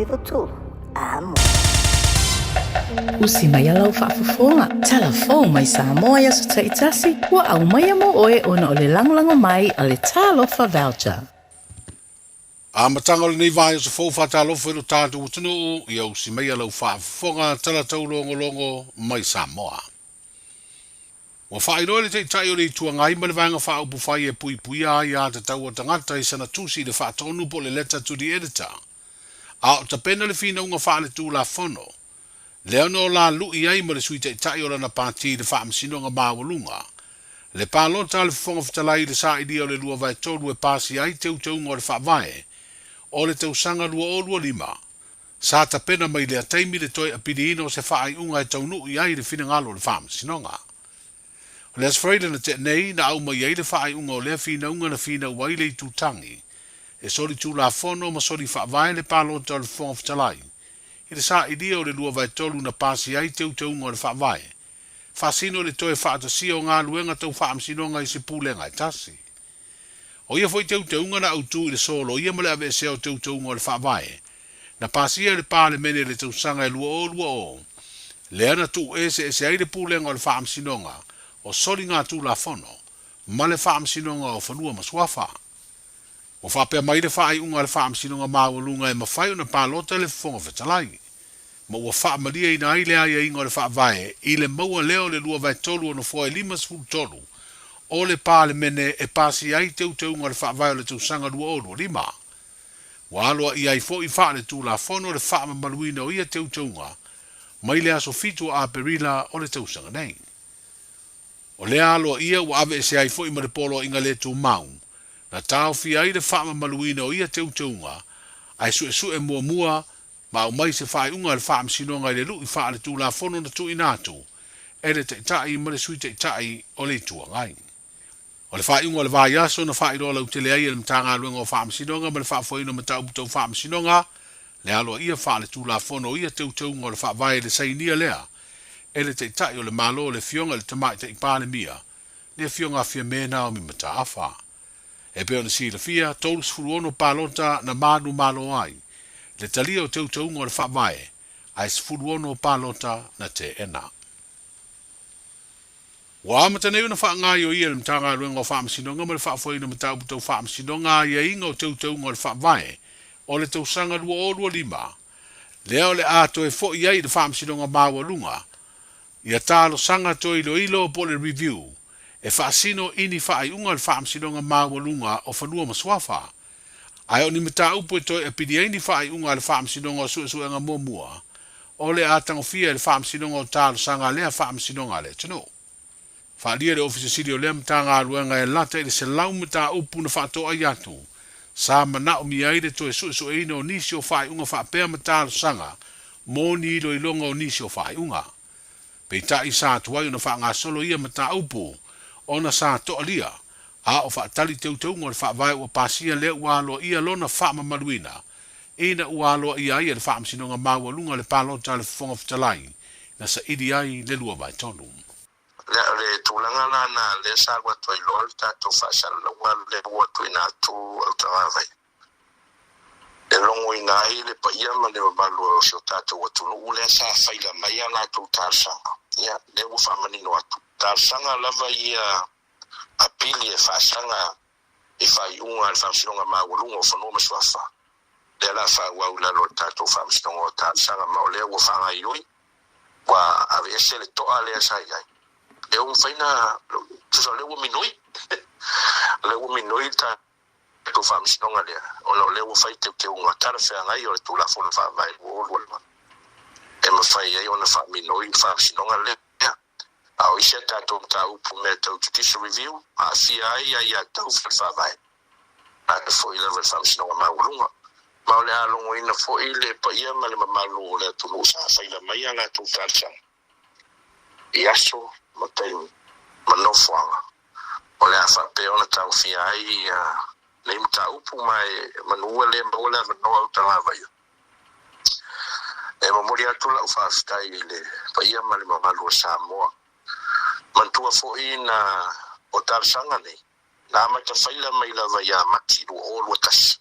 93 Amo. Usi mai a lau faafofoga, tala fou mai Samoa i aso taitasi, ua aumaia mo oe ona o le lagolago mai a le Talofa Voucher. Amataga o lenei vaiaso fou faatalofa i lo tatou atunuu, ia usi mai a lau faafofoga tala taulogologo mai Samoa. Ua faailoa e le Taitai o le Itu Agai ma le Vaega Faaupufai e puipuia ai aiatatau a tagata i sana tusi i le faatonu po o le Letter to the Editor, a o tapena le finauga faaletulafono lea na ola lu'i ai ma le Sui Taitai o lana pati i le Faamasinoga Maualuga le palota a le Fofoga Fetalai i le sailia o le 2/3 e pasia ai teuteuga o le Faavae o le tausaga 2025. Sa tapena mai lea taimi le toe apiliina o se faaiuga e taunuu i ai le finagalo o le Faamasinoga. O le Aso Faraile na tea nei, na aumai ai le faaiuga o lea finauga na finau ai le itutagi e soli tulafono ma soli faavae le palota o le Fofoga Fetalai i le sailia o le 2/3 na pasia ai teuteuga o le Faavae, faasino le toe faatasia o galuega tau faamasinoga i se pulega e tasi. O ia foi teuteuga na autu i le soloia ma le aveesea o teuteuga o le Faavae, na pasia e le Palemene i le tausaga e 2020, lea na tuueseese ai le Pulega o le Faamasinoga o Soligatulafono ma le Faamasinoga o Fanua ma Suafa. Ua faapea mai le faaiuga a le Faamasinoga Maualuga e mafai ona palota le Fofoga Fetalai, ma ua faamalieina ai le aiaiga o le Faavae i le maua lea o le 2/3 o nofoa e 53 o le Palemene e pasia ai teuteuga o le Faavae o le tausaga 2025. Ua aloaia ai foi faaletulafono le faamamaluina o ia teuteuga mai le aso 7 o Aperila o le tausaga nei. O lea aloaia ua aveese ai foi ma le poloaiga le tumau, na taofia ai le faamamaluina o ia teuteuga, ae suesue muamua ma aumai se faaiuga a le Faamasinoga i le lui faaletulafono na tuuina atu e le Taitai ma le Sui Taitai o le Itu Agai. O le faaiuga o le vaiaso na faailoa lautele ai e le Matagaluega o Faamasinoga ma le Faafoeina o Mataupu Tau Faamasinoga le aloaia faaletulafono o ia teuteuga o le Faavae i le sainia lea e le Taitai o le Malo le Afioga i le Tamaitai Palemia, le Afioga a Fiame Naomi Mataafa. E pei ona silafia, 36 palota na manumalo ai le talia o teuteuga o le Faavae ae 16 palota na teena. Ua amata nei ona faagaioia e le Matagaluega o Faamasinoga ma le Faafoeina o Mataupu Tau Faamasinoga aiaiga o teuteuga o le Faavae o le tausaga 2025, lea o le a toe foi ai i le Faamasinoga Maualuga ia talosaga toe iloilo po o le review e faasino i ni faaiuga a le Faamasinoga Maualuga o Fanua ma Suafa. Ae o ni mataupu e toe apili ai ni faaiuga a le Faamasinoga o Suesuega Muamua, o le a tagofia e le Faamasinoga o Talosaga a lea Faamasinoga a le atunuu. Faaalia le Ofisa Sili o lea Matagaluega e lata i le 100 mataupu na faatoai atu, sa manaomia ai le toe suesueina o nisi o faaiuga faapea ma talosaga mo ni iloiloga o nisi o faaiuga. Peitai sa atu ai ona faagasolo ia mataupu ona sa toalia a o faatali teuteuga o le Faavae ua pasia lea ua aloaia lona faamamaluina ina ua aloaia ai e le Faamasinoga Maualuga le palota a le Fofoga Fetalai na saili ai le 2/3. Lea o le tulaga la na lea sa alu atu ai loa le tatou faasalalauga lea ua tuuina atu Autagavai e logoina ai le paia ma le mamalu o si o tatou atunuu lea sa faila mai a latou talosaga. Ia, lea ua faamanino atu. Talosaga lava ia a pili e faasaga i faaiuga a le Faamasinoga Maualuga o Fanua ma Suafa, lea o le a faaauau i lalo o le tatou Faamasinoga o Talosaga, ma o lea ua faagaoioi, ua aveese le toa lea sa i ai. Lea ua mafai ona, tusa o lea ua minoi, lea ua minoi le tatou Faamasinoga lea, ona o lea ua fai teuteuga talafeagai o le Tulafono Faavae 2025 e mafai ai ona faaminoi le Faamasinoga lea. A o isi a tatou mataupu mea tau judicial review, aafia ai aiatatau faale-faavae, a foi lava i le Faamasinoga Maualuga. Ma o le a logoina foi le paia ma le mamalu o le atunuu sa faila mai a latou talosaga i aso ma taimi ma nofoaga o le a faapea ona taofia ai nei mataupu ma e manu ua le maua le avanoa utagavaia. E momoli atu lau faafetai i le paia ma le mamalu o Samoa. Manatua foi na o talosaga nei, na amata faila mai lava ia Mati 2021.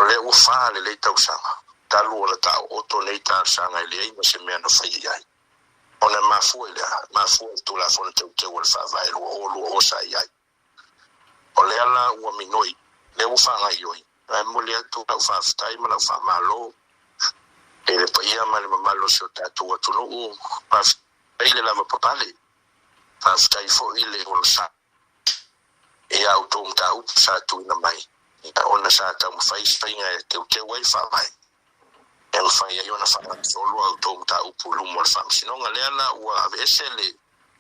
lea ua fa lelei tausaga talu ona taooto nei talosaga e leai ma se mea na faia i ai. Ona e mafua i le a? E mafua i le Tulafono Teuteu a le Faavae 2020 sa i ai. O lea la ua minoi, lea ua faagaoioi, ae momoli atu lau faafetai ma lau faamalo i le paia ma le mamalu o si o tatou atunuu. Faafetai le lavapapale, faafetai foi le onosai i a outou mataupu sa tuuina mai, ona sa taumafai se faiga e teuteu ai le Faavae e mafai ai ona faagasolo a outou mataupu i luma o le Faamasinoga. Lea la ua aveese le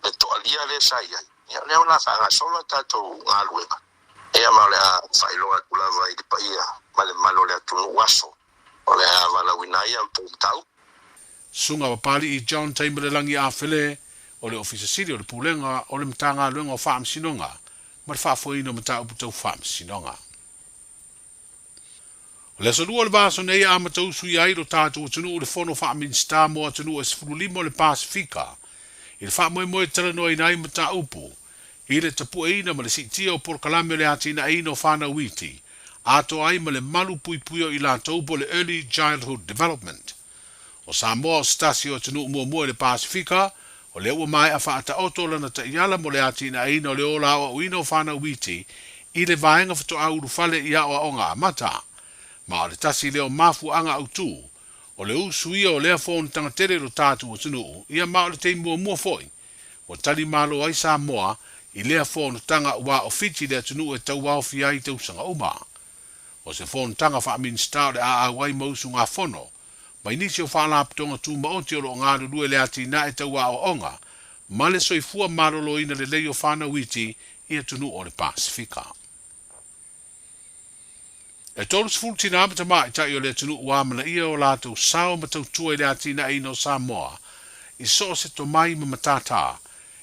le toalia lea sa i ai, ia lea o le a faagasolo a tatou galuega, ia ma o le a faailoa atu lava i le paia ma le mamalu o le atunuu aso o le a valaauina ai a outou mataupu. Susuga Papali'i John Taimalelagi Afele o le Ofisa Sili o le Pulega o le Matagaluega o Faamasinoga ma le Faafoeina o Mataupu Tau Faamasinoga. O le aso Lua o le vaiaso nei e amata usuia ai lo tatou atunuu i le Fono Faa-Minisita mo Atunuu e 15 o le Pasefika i le faamoemoe e talanoaina ai mataupu i le tapueina ma le siitia o polokalame o le atinaeina o fanau iti atoa ai ma le malu puipuia o i latou po o le Early Childhood Development. O Samoa o se tasi o atunuu muamua i le Pasefika o lea ua maea faataoto lana taiala mo le atinaeina o le ola aoaoina o fanau iti i le vaega faatoa ulufale i aoaoga amata. Ma o le tasi lea o mafuaaga autu o le usuia o lea fonotaga tele i lo tatou atunuu, ia ma o le taimi muamua foi ua tali malo ai Samoa i lea fonotaga aua o Fiti le atunuu e tauaofia ai i tausaga uma. O se fonotaga faa-Minisita o le a auai ma usugafono mai nisi o faalapotopotoga tumaoti o lo o galulue i le atinae tau aoaoga ma le soifua maloloina lelei o fanau iti i atunuu o le Pasefika. E 30 tinā ma tamaitai o le atunuu ua amanaia o latou sao ma tautua i le atinaeina o Samoa i so o se tomai ma matātā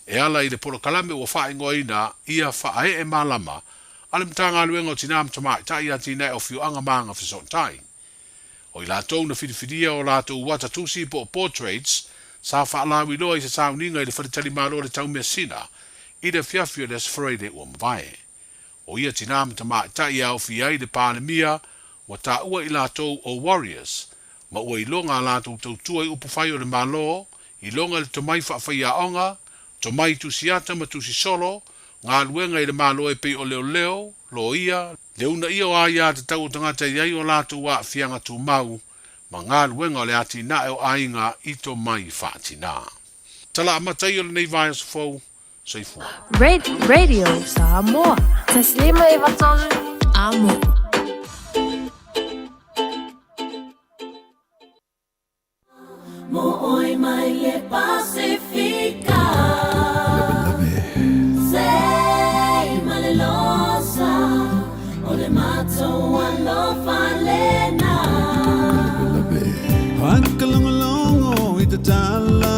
e ala i le polokalame ua faaigoaina ia Faaee Malama a le Matagaluega o Tinā ma Tamaitai i Atinae o Afioaga ma Agafesootai. O i latou na filifilia o latou ata tusi po o portraits sa faalauiloa i se sauniga i le faletalimalo o le Taumeasina i le afiafi o le Aso Faraile ua mavae. O ia tinā ma tamaitai e aofia ai le Palemia ua taua i latou o Warriors ma ua iloga a latou tautua i upufai o le Malo, iloga i le tomai faafaiaoga, tomai tusiata ma tusisolo, galuega i le Malo e pei o leoleo, loia, le uunaia o aiatatau o tagata e i ai o latou aafiaga tumau, ma galuega o le atinae o aiga i tomai faatinā. Tala amata ia o lenei vaiaso fou. Soifua. Radio Samoa. Taslima Evatolu. Amo. Mo oi mai le Pasifika. Sei ma le losa o le matou alofa lena. Hakalongolongo i te tala,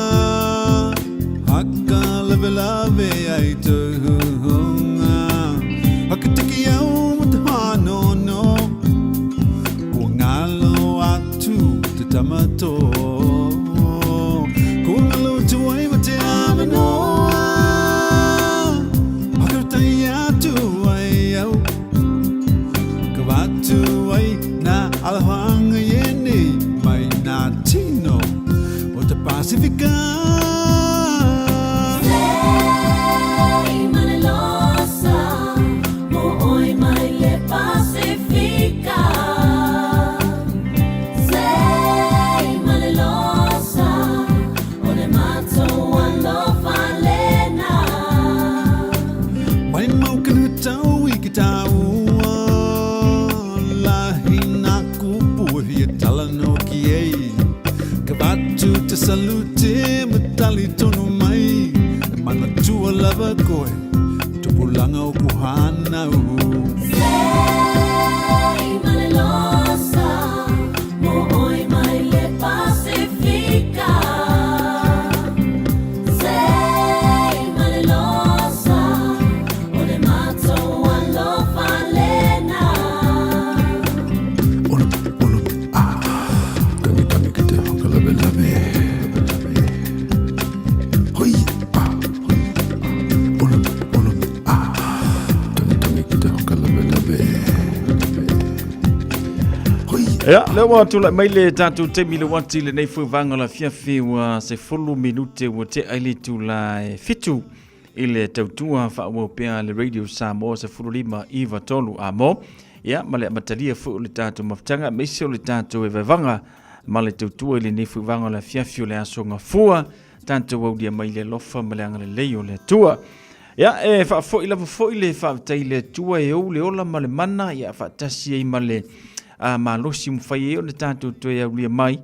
Hakalawelawe ai te huhunga, Hakatiki au mo te hānono, Kua ngalo atu te tama tō. Kua ngalo atu ai ma te avanoa, Hakautai atu ai au, Ka watu ai nā alahanga i ēnei mai nā tino o te Pasifika. Sei ma le losa, mo oi mai le Pasifika. Sei ma le losa, o le matou alofa lena. Mai mau kanu tau i ki tāua, Lahi nā kupu e hia tala no ki ei. Ka watu te salute ma tali tonu mai, E manatua lava koe, tupulaga o ku hānau. Sei ma le losa, mo oi mai le Pasifika. Sei ma le losa, o le matou alofa lena. Ulu, ulu, ah. Tangi, tangi ki te whakalawelawe. Hui, ah, hui, ah. Ulu, ulu, ah. Tangi, tangi ki te Ia, lea ua tulai mai le tatou taimi le uati lenei foi vaega o le afiafi ua 10 minute ua tea i le itula e 7 i le tautua faaauau pea le Radio Samoa 15 93 amo. Ia, ma le amatalia foi o le tatou mafutaga aemaise o le tatou evaevaga ma le tautua i lenei foi vaega o le afiafi o le aso Gafua tatou aulia mai le alofa ma le agalelei o le Atua. Ia, e faafoi lava foi le faafetai i le Atua e ou le ola ma le mana, ia faatasi ai ma le malosi mafai ai ona tatou toe aulia mai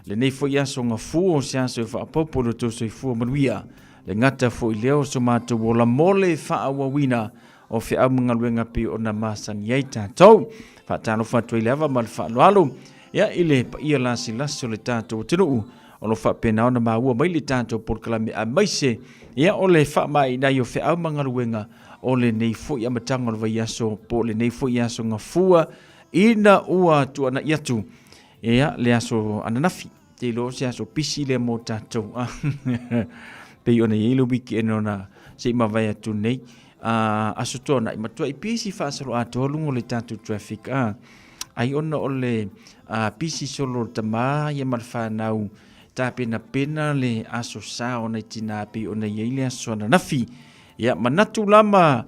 lenei foi aso Gafua o se aso e faaopoopo i lo outou soifua manuia. Le gata foi lea o so matou ola mo le faaauauina o feau ma galuega pei ona masani ai tatou. Faatalofa atu ai le ava ma le faaaloalo ia i le paia lasilasi o le tatou atunuu o lo faapena ona maua mai le tatou polokalame aemaise ia o le faamaeaina ai o feau ma galuega o lenei foi amataga o le vaiaso po o lenei foi aso Gafua ina ua tuanai atu ia le aso ananafi. Te iloa o se aso pisi lea mo tatou. Pei ona i ai le weekend ona se i mavae atu nei. Aso Toonai, matuai pisi faasoloatoa luga o le tatou traffic. Ai ona o le pisi solo o le tama ia ma le fanau tapenapena le aso sa o nai tina pei ona i ai le aso ananafi. Ia manatu la ma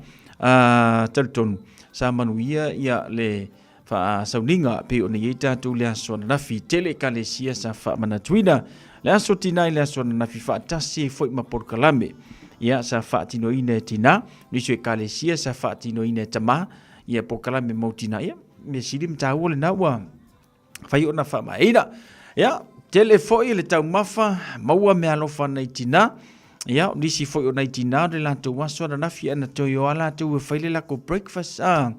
talitonu sa manuia ia le Faasauniga pei ona i ai tatou le aso ananafi, tele ekalesia sa faamanatuina le aso tina i le aso ananafi faatasi ai foi ma polokalame ia sa faatinoina e tina, nisi o ekalesia sa faatinoina e tama ia polokalame mau tina ia mea sili ma taua lena ua fai ona faamaeina. Ia tele foi le taumafa maua meaalofa nai tina. Ia, o nisi foi o nai tina o le latou aso ananafi ana toe o a latou e fai le lakou breakfast a.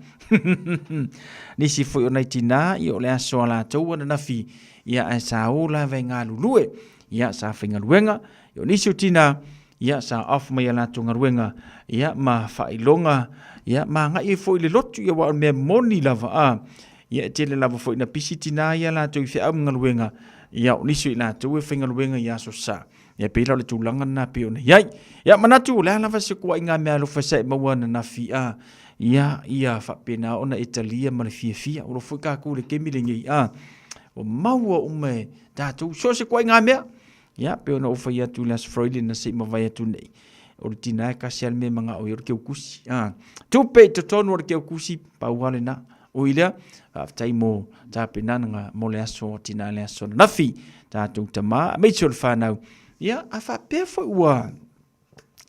Nisi foi o nai tina, ia o le aso a latou ananafi, ia ae sa o lava e galulue, ia sa faigaluega. Ia o nisi o tina, ia sa off mai a latou galuega, ia ma faailoga, ia ma agai ai foi i le lotu, ia aua o le mea moni lava a. Ia e tele lava foi ina pisi tina ia latou i feau ma galuega, ia o nisi o i latou e faigaluega i aso sa. Ia pei la o le tulaga lena pei ona i ai. Ia manatu o le a lava se koaiga meaalofa sa e maua ananafi a ia ia faapena ona e talia ma le fiafia. O lo foi tatou i le taimi lenei a ua maua uma e tatou so o se koaiga mea. Ia pei ona ou fai atu i le Aso Faraile na se i mavae atu nei. O le tina e tasi lava le mea e manao i ai o le keukusi. A tupe i totonu o le keukusi, pau lava lena. Ui lea, faafetai mo tapenaga mo le aso tina le aso ananafi, tatou tama aemaise o le fanau. Ia, a faapea foi ua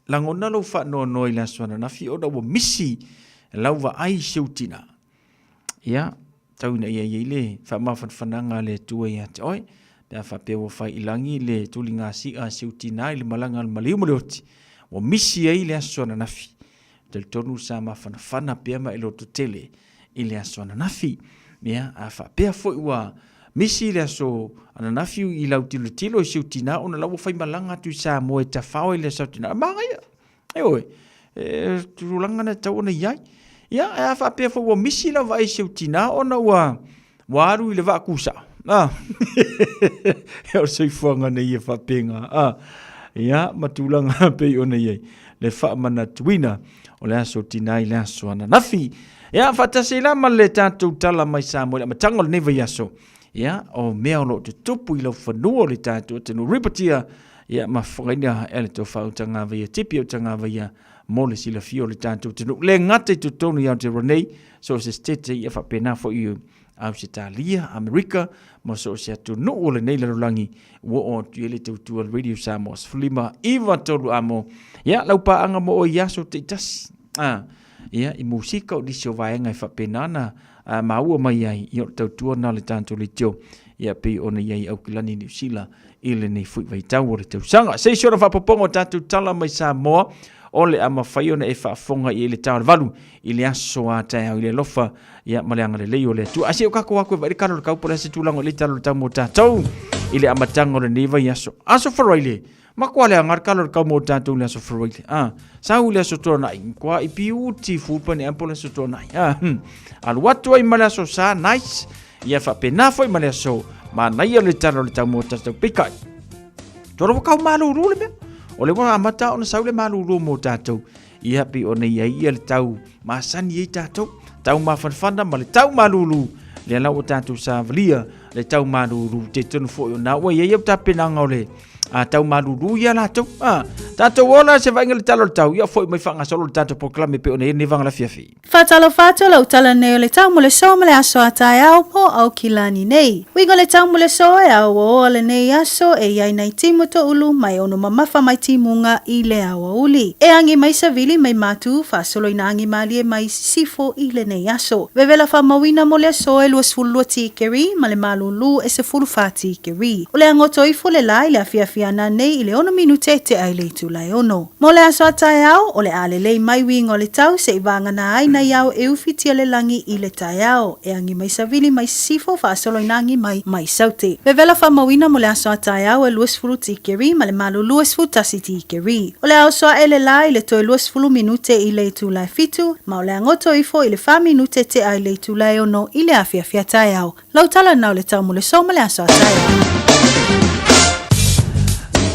lagona lou faanoanoa i le aso ananafi ona ua misi lau vaai i si ou tina, ia, tau ina ia i ai le faamafanafanaga a le Atua ia te oe, pe a faapea ua fai i lagi le tuligasi'a a si ou tina i le malaga a le maliu ma le oti, ua misi ai le aso ananafi. Talitonu sa mafanafana pea ma e lototele i le aso ananafi. Ia, a faapea foi ua misi le aso ananafi i lau tilotilo i si ou tina ona la ua faimalaga atu i Samoa e tafao i le aso tina. Manaia! Ioe, e tulaga na e tatau ona i ai. Ia, a faapea foi ua misi lau vaai i si ou tina ona ua ua alu i le vaa kusao. Ah. o le soifuaga nei e faapena. Ah. Ia, ma tulaga pei ona i ai le faamanatuina o le aso tina i le aso ananafi. Ia, faatasi la ma le tatou tala mai Samoa i le amataga o lenei vaiaso. Ia, o mea o lo o tutupu i laufanua o le tatou atunuu. Ripotia, ia, ma fofogaina e le tofa Utagavaia Tipi Utagavaia mo le silafia o le tatou atunuu. Le gata i totonu i Aotearoa nei, so o se state ia faapena foi i Ausetalia, Amerika, ma so o se atunuu o lenei lalolagi ua oo atu i ai le tautua a le Radio Samoa 15 9 3 amo. Ia, lau paaga mo oe i aso taitasi. Ah, ia, i musika o nisi o vaega e faapena ona maua mai ai, ia o le tautua na o le tatou leitio, ia pei ona i ai i Aukilani, Niu Sila, i lenei foi vaitau o le tausaga. Se isi ona faapopoga o tatou tala mai Samoa, o le a mafai ona e faafofoga i ai le ta o le valu i le aso a taeao i le alofa ia ma le agalelei o le Atua. A se o kākou aku e vaai le kalo o le kau po o le a se tulaga o le tala o le tau mo tātou i le amataga o lenei vaiaso. Aso Faraile, makoa leaga le kalo o le kau mo tātou i le aso Faraile. Ah, sau i le aso Tuanai, makoa i beautiful pa ni ampo le aso Tuanai. Ah, alu atu ai ma le aso Sa, nice. Ia faapena foi ma le aso manaia le tala o le tau mo tātou. Peitai, Toro ua kau malūlū le mea. O le ua amata ona sau le malūlū mo tātou. Ia pei ona i ai ia le tau masani ai tātou. Tau mafanafana ma le tau malūlū. Lea la ua tātou savalia. le tau malūlū talitonu foi o na ua i ai au tapenaga o le a tau malūlū ia latou a tatou ola se vaaiga le tala o le tau ia foi mai faagasolo le tatou polokalame pei ona i ai lenei vaega afiafi. Faatalofa atu lau tala nei o le tau mo le so ma le aso a taeao po o Aukilani nei. Uiga le tau mo le so e aoaoa lenei aso e iai nai timu toulu mai ono mamafa mai timuga i le aoauli. E agi mai savili mai matu faasolo ina agi malie mai sisifo i lenei aso. Vevela faamauina mo le aso e 22 tikeri ma le malūlū e 14 tikeri. O le agoto ifo le la i le afiafi ana nei i le 6 minute tea i le itula e 6. Mo le aso a taeao, o le a lelei mai uiga o le tau seʻi vagana ai nai ao e ufitia le lagi i le taeao, e agi mai savili mai sisifo faasolo ina agi mai mai saute. Vevela faamauina mo le aso a taeao e 20 tikeri ma le malulu e 11 tikeri. O le a oso aʻe le la i le toe 20 minute i le itula e fitu, ma o le a goto ifo i le fa minute tea i le itula e ono i le afiafi a taeao. Lau tala na o le tau mo le so ma le aso a taeao.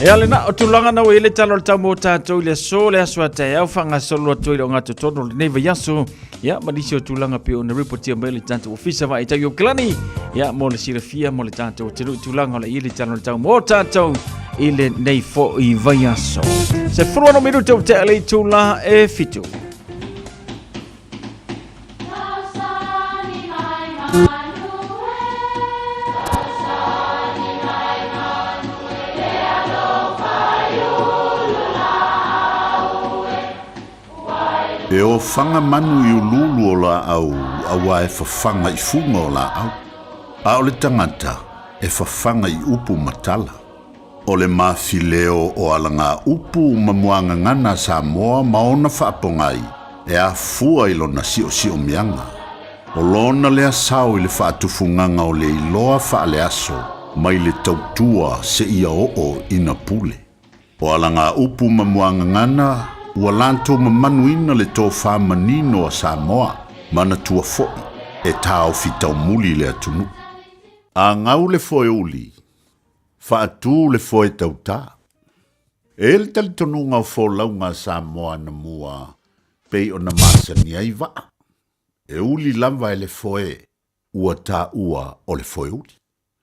E ale na o tulaga na ua i le tala o le tau mo tātou i le aso, le aso a taeao, whangasolo atu i le o ngā totono lenei vaiaso. Ia, ma nisi o tulaga pe ona ripotia mai le tātou ofisa wa i tau i Okelani. Ia, mo le silafia, mo le tātou te nui tulaga o le i le tala o le tau mo tātou i lenei fo'i vaiaso. Se furu ano minute o te ale i tūla e fitu. E ofaga manu i uluulu o laau auā e fafaga i fuga o laau, a o le tagata e fafaga i upu ma tala. O le mafileo o alagaupu ma muagagana a Samoa ma ona faapogai e afua i lona siosiomiaga. O lona lea sao i le faatufugaga o le iloa faaleaso mai le tautua seia oo ina pule. O alagaupu ma muagagana ua latou mamanuina le tofa manino a Samoa, manatua foi e taofi taumuli le atunuu. A gau le foeuli, Faatū le foe tautā. E i ai le talitonuga o folauga a Samoa anamua pei ona masani ai vaa. E uli lava e le foe ua taua o le foe uli.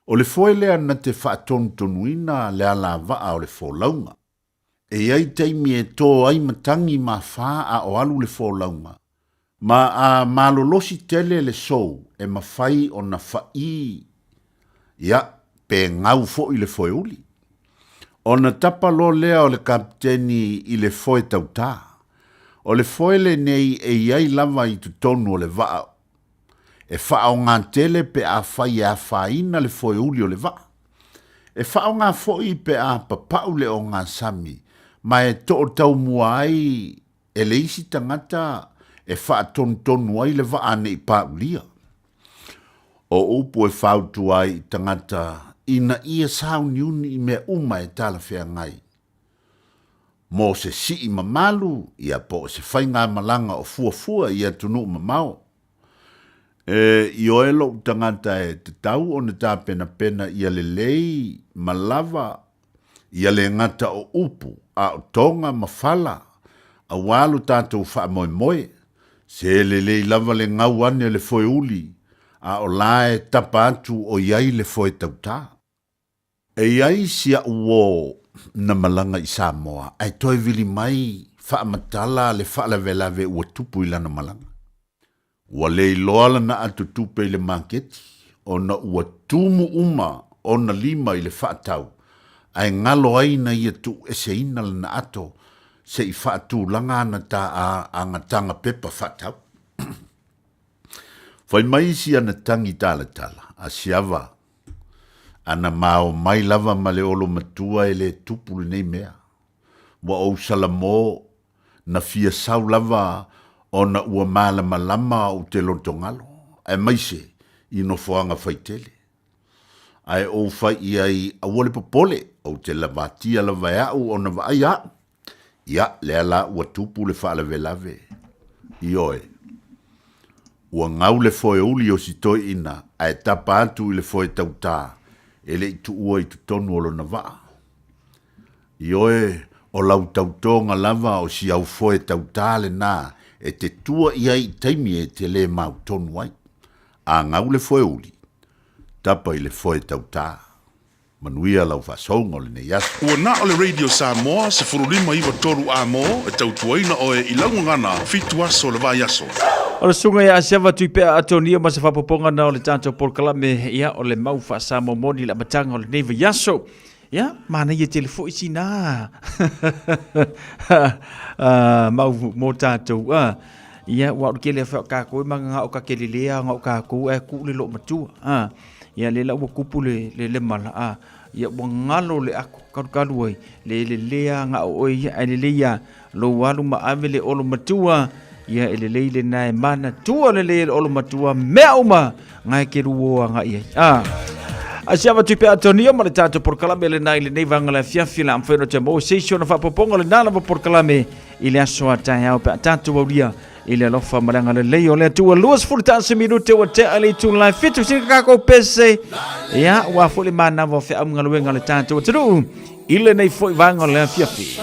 O le foe lea na te faatonutonuina le alavaa o le folauga. E i ai taimi e tō ai matagi ma fā a o alu le folauga, ma a malolosi tele le sou e mafai ona faʻī ia pe gau foʻi le foeuli. Ona tapa loa lea o le kapiteni i le foe tautā. O le foe lenei e i ai lava i totonu o le vaa e faaaoga tele pe afai e afaina le foeuli o le vaa. E faaaoga foi pe a papau le ogasami ma e toʻotaumua ai e le isi tagata e faatonutonu ai le vaa ne i paulia. O upu e fautua ai i tagata ina ia sauniuni i mea uma e talafeagai mo se sii mamalu ia po o se faigamalaga o fuafua i atunuu mamao. E ioe lou tagata e tatau ona tapenapena ia lelei ma lava ia le gata o upu, a o toga ma fala, auā lo tatou faamoemoe. Se lelei lava le gau ane o le foeuli, a o la e tapa atu o i ai le foe tautā. E i ai si a'u uō na malaga i Samoa ae toe vili mai faamatala le faalavelave ua tupu i lana malaga. Ua le iloa lana ato tupe i le maketi ona ua tumu uma ona lima i le faatau ae galo ai na ia tuueseina lana ato se i faatulaga ana ta agataga pepa faatau. Fai mai si ana tangi talatala a Siava ana mao mai lava ma le olo matua e le tupu lenei mea. Ua ou salamo na fia sau lava ona ua malamalama ou te lotogalo, aemaise i nofoaga faitele. Ae ou fai i ai aua le popole, ou te lavatia lava e a'u ona vaai a'u. Ia, lea la ua tupu le faalavelave. Ioe. Ua gau le foeuli o si toeaina ae tapa atu i le foe tautā e le i tuua i totonu o lona vaa. Ioe, o lau tautoga lava o si au foe tautā lenā e te tua i ai i taimi e te lē mautonu ai. A gau le foeuli, Tapa i le foe tautā. Manuia lau faasouga o lenei aso. Ua na o le Radio Samoa 15 9 3 A mo e tautuaina oe i lau gagana fitu aso o le vaiaso. O le susuga ia Asiava Tuipea Atonia ma se faapopoga na o le tatou polokalame, ia, o le mau faa-Samoa moni i le amataga o lenei vaiaso. Ia, manaia tele foi sina mau mo tatou. Ia, ua o le tele o kākou e magagao ka ke lelea ona o kākou ae kuu le loomatua. Ia, lea la ua kupu le, le, le mala, a, ia, ua galo le ako kalukalu ai, le lelea ga o oe ia, ae lelei ia lou alu ma ave le olo matua, ia e lelei lena e manatua lelei e le olo matua mea uma ngae ke luoa nga i ai. A, a si ava tupe Antonio ma le tatou polokalame lena i lenei vaega o le afiafi la amfai ona toe maua se isi ona faapopoga lena lava polokalame i le aso a taeao pe a tatou aulia i le alofa ma le agalelei o le Atua. 21 minute ua tea le itula e fitu sina kākou pese. Ia, ua foi le manava o feau ma galuega a le tatou atunuu i lenei foi vaega o le afiafi.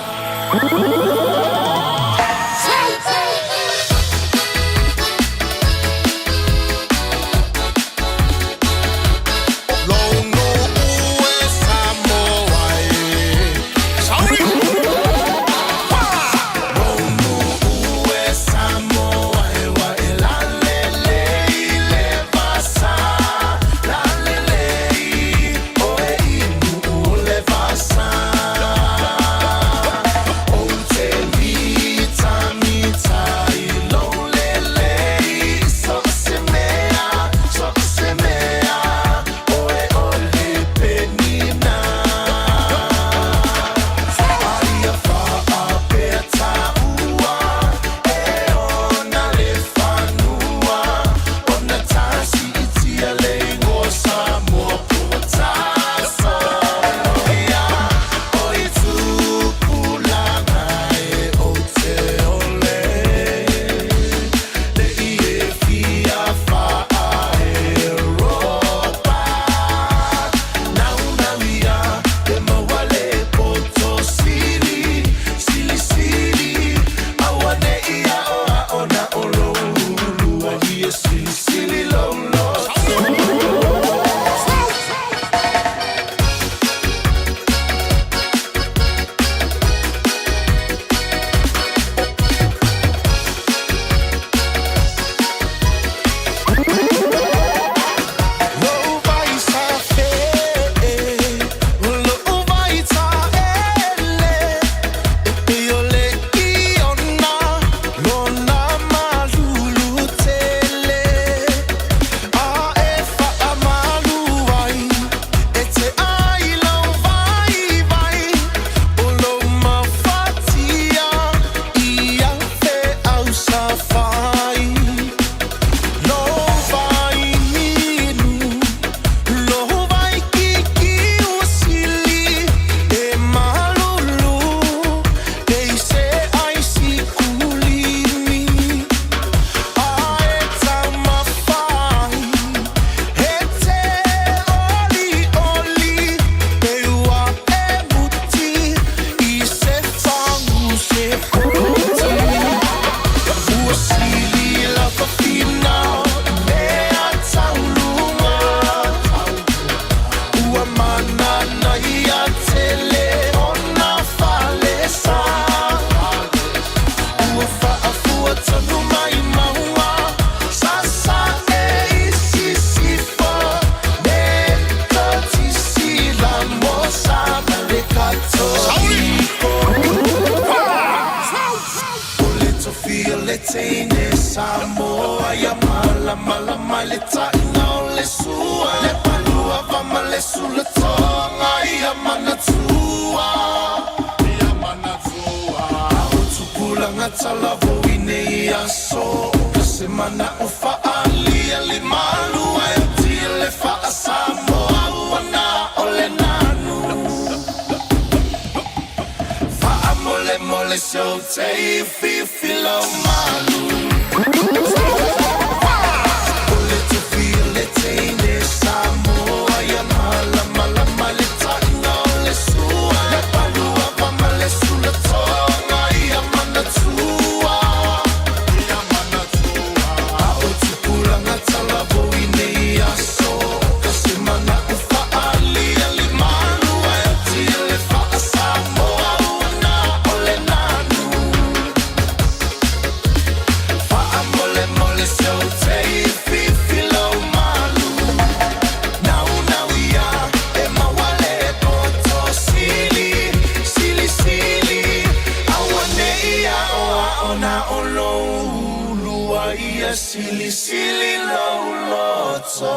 Ua ia silisili lou loto.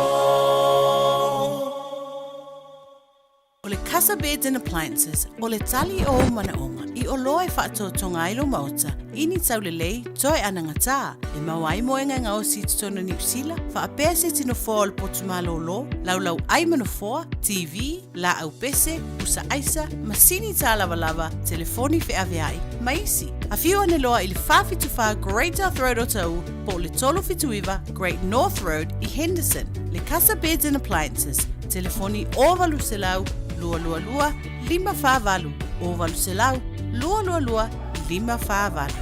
O le Casa Beds and Appliances, o le tali o ou manaoga i oloa e faatoatoga ai lou maota i ni taulelei toe anagatā, e maua ai moega e gaosi i totonu o Niu Sila, faapea se tino foa o le potu malōlō, laulau ai ma nofoa, TV, laau pese, pusa aisa, masini tālavalava, telefoni feaveai, ma isi. Afio ane loa i le 474 Great South Road Otahuhu po o le 379 Great North Road i Henderson. Le Casa Beds and Appliances, telefoni 0800 222 548, 0800 222 548.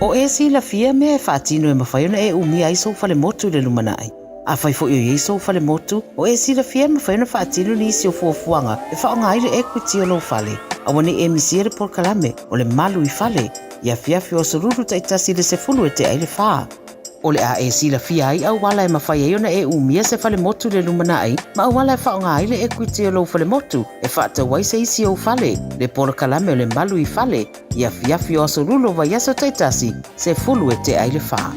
O e silafia mea e faatino e mafai ona e umia ai sou falemotu i le lumanai. Afai foi o i ai sou falemotu, o e silafia e mafai ona faatino nisi o fuafuaga e faaaoga ai le equity o lou fale. Aua ne i e misia le polokalame o le Malu i Fale i afiafi o aso Lulu taitasi i le 10 e tea i le fa. O le a e silafia ai auala e mafai ai ona e umia se falemotu i le lumanai ma auala e faaaoga ai le equity o lou falemotu e faatau ai se isi ou fale, le polokalame o le Malu i Fale i afiafi o aso Lulu o vaiaso taitasi, 10 e tea i le fa.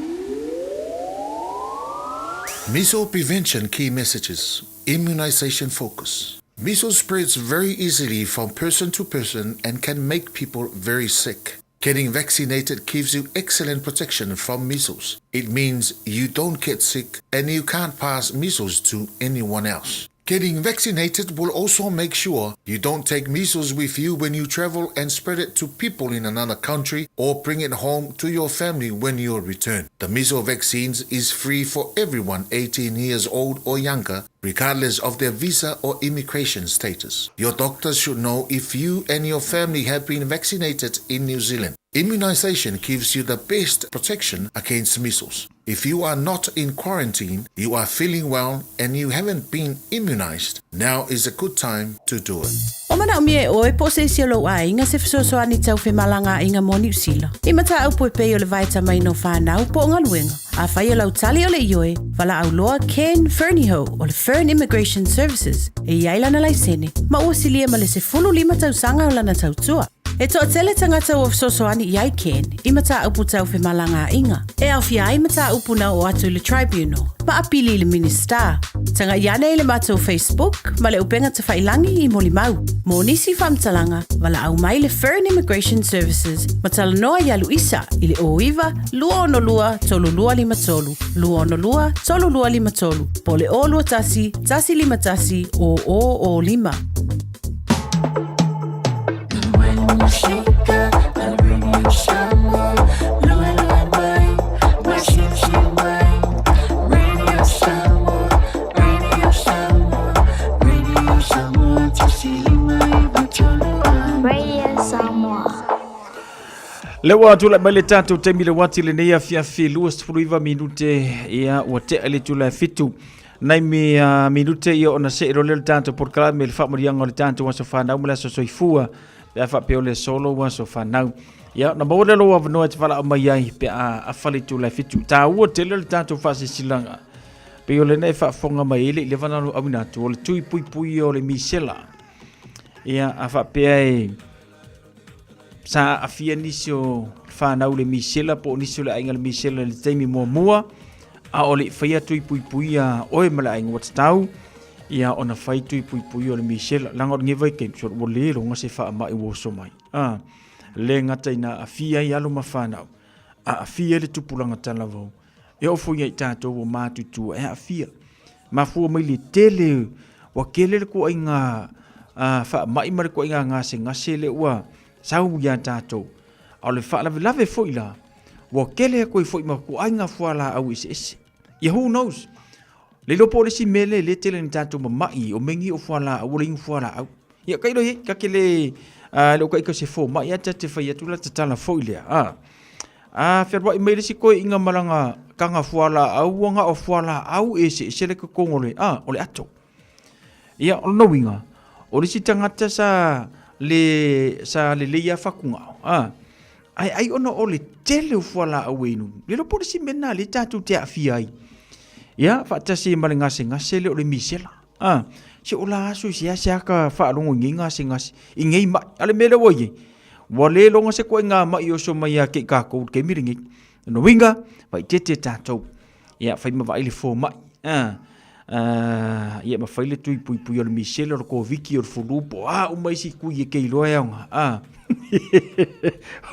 Measles prevention key messages, immunization focus. Measles spreads very easily from person to person and can make people very sick. Getting vaccinated gives you excellent protection from measles. It means you don't get sick and you can't pass measles to anyone else. Getting vaccinated will also make sure you don't take measles with you when you travel and spread it to people in another country or bring it home to your family when you return. The measles vaccines is free for everyone 18 years old or younger, regardless of their visa or immigration status. Your doctor should know if you and your family have been vaccinated in New Zealand. Immunization gives you the best protection against measles. If you are not in quarantine, you are feeling well and you haven't been immunized, now is a good time to do it. Ua manaomia e ʻoe po o se isi o lou aiga se fesoasoani tau femalagaaiga mo Niu Sila. I mataupu e pei o le vaetamaina o fanau po o galuega. Afai o lau tali o le ioe, valaau loa Ken Fernihough o le Fern Immigration Services e i ai lana laisene ma ua silia ma le 15 tausaga o lana tautua. E toatele tagata ua fesoasoani i ai Ken i mataupu tau femalagaaiga, e aofia ai mataupu na oo atu i le Tribunal ma apili i le Minisita. Tagai ane i le matou Facebook ma le upega tafailangi i molimau. Mo nisi faamatalaga, valaau mai le Fern Immigration Services ma talanoa iā Luisa i le 09 262 3253, 262 3253, po o le 021 151 0005. Le ua tulai mai le tatou taimi le uati lenei afiafi 29 minute ia ua tea le itula e fitu Nai mi uh, minute ia ona see loa lea o le tatou polokalame i le faamaliaga o le tatou aso fanau ma le aso soifua pe a faapea o le aso lou aso fanau. Ia, ona maua lea o lou avanoa e te valaau mai ai pe a afa le itula e fitu. Taua tele le tatou faasilasilaga. Pei o lena e faafofoga mai ai le i leva ona auina atu o le tui puipuia o le misela. Ia, a faapea e sa aafia nisi o fanau le misela po o nisi o le aiga le misela i le taimi muamua, a o le i faia tui puipuia oe ma le aiga ua tatau ia ona fai tui puipuia o le misela. Leaga o lenei vaitaimi, so ua le iloga se faamai ua oso mai. A, le gata ina aafia ai alo ma fanau, a aafia ai le tupulaga talavou. E oo foi ia i tatou ua matutua e aafia. Mafua mai le tele, ua tele le kuaiga faamai ma le kuaiga gasegase lea ua sau ia tatou. A o le faalavelave foi la, ua tele atu ai foi ma kuaiga fualaau eseese. Ia who knows? Le iloa po o le isi mea lea e le tele ina tatou mamai, o mea nei o fualaau, ua le inu fualaau. Ia, tailo i ai, ta te le, le o taita se fomai, ae ta te fai atu la tatala foi lea. A, a fealuai mai le isi toeaiina ma lana taga fualaau, ua na o fualaau eseese le totogo o le, a, o le ato. Ia, o lona uiga, o le isi tagata sa le, sa lelei lava fatugao, a, ae ai ona o le tele o fualaau e inu, le iloa po o le isi mea lena lea tatou te aafia ai. Ia, faatasi ai ma le gasegase lea o le misela. A, se o la aso i seasea ka faalogo i nei gasegase, i nei maʻi. A o le mea lea ua i ai, ua le iloga se ituaiga maʻi e oso mai ia te i tatou i le taimi lenei. Lona uiga, faaeteete tatou, ia fai ma vaai le fomai, a, ia ma fai le tui puipui o le misela, o le Koviti, o le fulu, po o a uma isi tui e te iloa e aoga, a.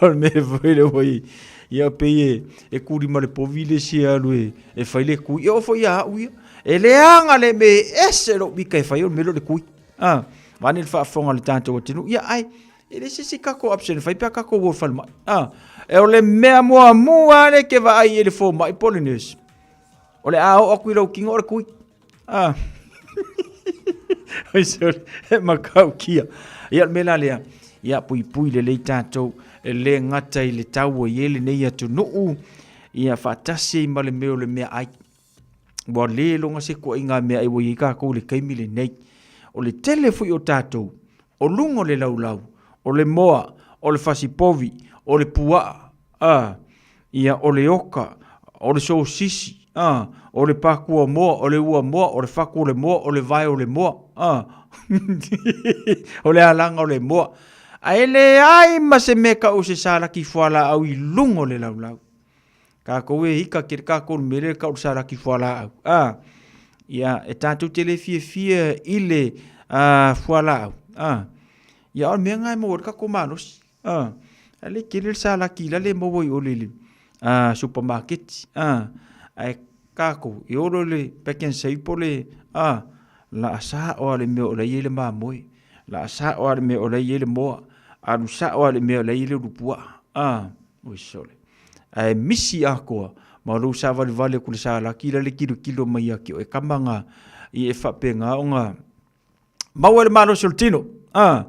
O le mea foi lea ua i ai, ia pei e, e kuli ma le povi le isi e alu e, e fai le tui. E oo foi ia au ia, e leaga le mea e ese lou mika e fai o le mea lea o le tui. A, vaeane le faafofoga a le tatou atunuu, ia ai, E leai se isi tatou option e fai pe a tatou o i le falemai. A, e o le mea muamua lava lea e te vaai i ai le fomai po o le nurse, o le a oo atu i lou tino o le tui. A, oi sorry, e matautia. Ia o le mea la lea, ia puipui lelei tatou, e le gata i le tau ua i ai lenei atunuu, ia faatasi ai ma le mea o le meaai. Ua le iloga se ituaiga meaai ua i ai tatou i le taimi lenei. O le tele foi o tatou, o luga o le laulau, o le moa, o le fasi povi, o le puaa, a, ia, o le oka, o le sosisi, a, o le pakuamoa, o le uamoa, o le fatu o le moa, o le vae o le moa, a, o le alaga o le moa. Ae leai ma se mea e tau o se salaki fualaau i luga o le laulau. Tatou e ika tele tatou i le mea lea e tau o le salaki fualaau. A, ia, e tatou te le fiafia i le fualaau. A, ia, o le mea lena e maua ai le tatou malosi. A, a le tele le salaki la le maua i o i le supamaketi. A, ae tatou, e o loa i le Pak'nSave po o le, a, laa sao lava i le mea o la e i ai le mamoe. Laa sao lava i le mea o la e i ai le moa. Alu sao lava i le mea o la e i ai le ulupuaa. A, oi sole. Ae misi atoa ma lou savalivali atu i le salaki la le tilotilo mai ia te oe kama na ia e faapena ona maua le malosi o le tino. A,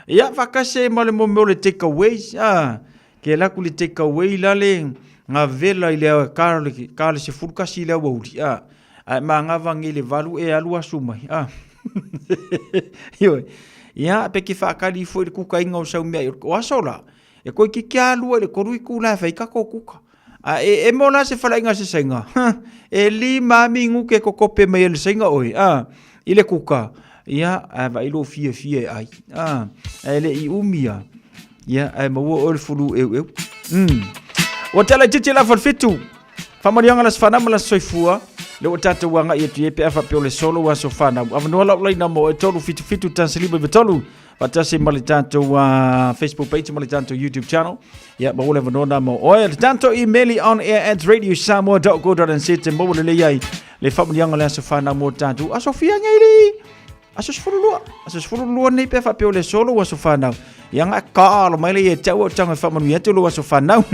ia faatasi ai ma le mea o le take aways. A, ke alu atu i le take away la le gavela i le ka le 11 i le aoauli. A, ae manava nei i le 8 e alu asu mai. A, ioe. Ia, pe ke faatali ifo i le kukaina o sau meaai o aso la, E toeitiiti lava lua i le tolu itula e fai ai tatou kuka. A e emo la se faleaiga a se Saina, huh, e lima lava minute e kokope mai ai e le Saina oe, a, i le kuka, ia, ae vaai lou fiafia e ai, a, ae le i umi lava, ia, ae maua oe le fulu eueu. Mm. Ua tala itiiti le afa o le fitu. Faamanuiaga le aso fanau ma le aso soifua. Lea ua tatou agai atu i ai pe a faapea o le solo aso fanau. Avanoa lau laina mo e 3 7 7 1 5 3 faatasi ma le tatou Facebook page ma le tatou YouTube channel. Ia, maua le avanoa na mo oe. Le tatou email on air at radiosamoa.co.nz te maua lelei ai le faamanuiaga o le aso fanau mo tatou. Aso fia nei li? Aso 12. Aso 12 nei pe faapea o le solo aso fanau. Ia nga kalo mai le ia te au tanga faamanuia atu lo aso fanau.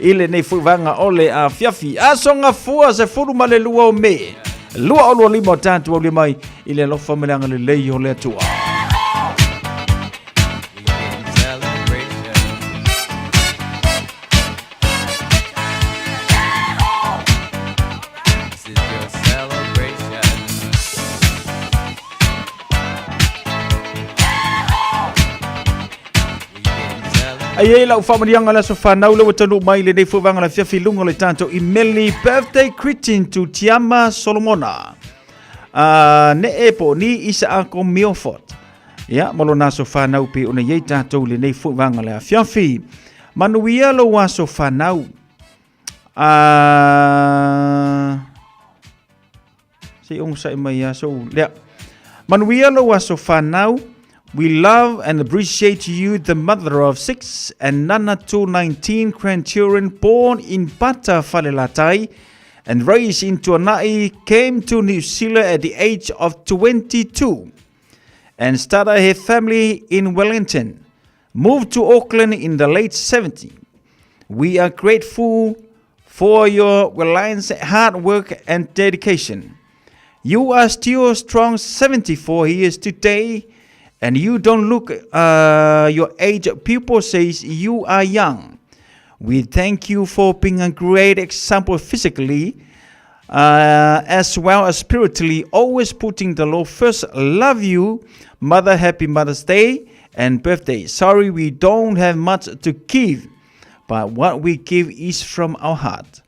I lenei foi vaega o le afiafi. Aso Gafua 12 o Me. 2025 o tatou aulia mai i le alofa ma le agalelei o le Atua. Ai ai lau faamanuiaga le aso fanau le ua taunuu mai lenei foi vaega o le afiafi i luga o le tatou imeli birthday greeting to Tiama Solomona. Nee po o ni Isaako Milford. Ia, ma lona aso fanau pei ona i ai tatou i lenei foi vaega o le afiafi. Manuia lou aso fanau. Se i onosai mai ia sou lea. Manuia lou aso fanau. We love and appreciate you, the mother of six and nana to 19 grandchildren born in Bata Falelatai and raised in Tuanai, came to New Zealand at the age of 22 and started her family in Wellington. Moved to Auckland in the late 70s. We are grateful for your reliance, hard work and dedication. You are still strong 74 years today and you don't look your age. People says you are young. We thank you for being a great example physically as well as spiritually, always putting the Lord first. Love you, Mother. Happy Mother's Day and birthday. Sorry we don't have much to give, but what we give is from our heart.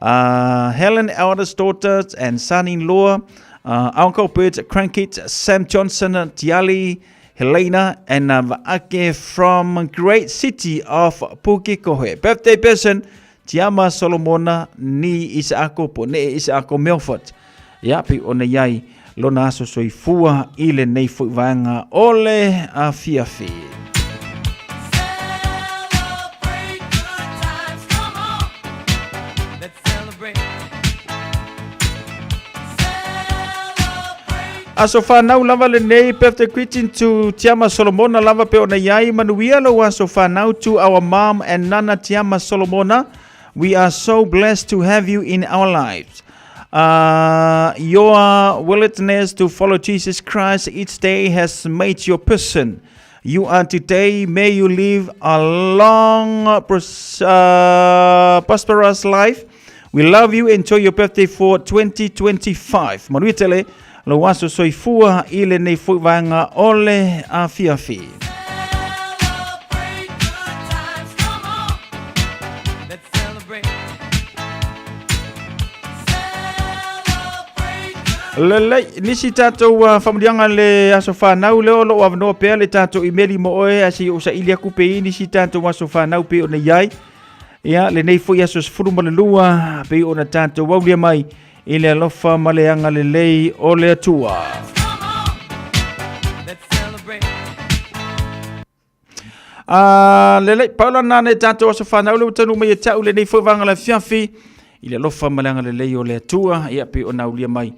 Helen, eldest daughter and son-in-law, Uncle Bert, Crankit, Sam Johnson, Tiali, Helena, and Ake from great city of Pukekohe. Birthday person, Tiama Solomona ni Isaako po nee Isaako Milford. Ia, pei ona i ai lona aso soifua i lenei foi vaega o le afiafi. Aso whanau lava lenei, birthday greeting to Tiama Solomona lava pe ona iai manuia lou aso whanau to our mom and Nana Tiama Solomona. We are so blessed to have you in our lives. Your willingness to follow Jesus Christ each day has made your person you are today. May you live a long, prosperous life. We love you. Enjoy your birthday for 2025. Manuia tele, lou aso soifua i lenei foi vaega o le afiafi. Lelei, nisi tatou uh, famuliaga le aso whanau leo lo avanoa pea le tatou imeli mo oe a se o saili aku pe i nisi tatou aso whanau pe ona iai. Ia, lenei foi aso 12 pei ona tatou aulia mai i le alofa ma le agalelei o le Atua. A lelei, paula nā nei tātou aso whanau le utanu mai e tau lenei foi vanga le fiafi i le alofa ma le agalelei o le Atua, ia pei ona aulia mai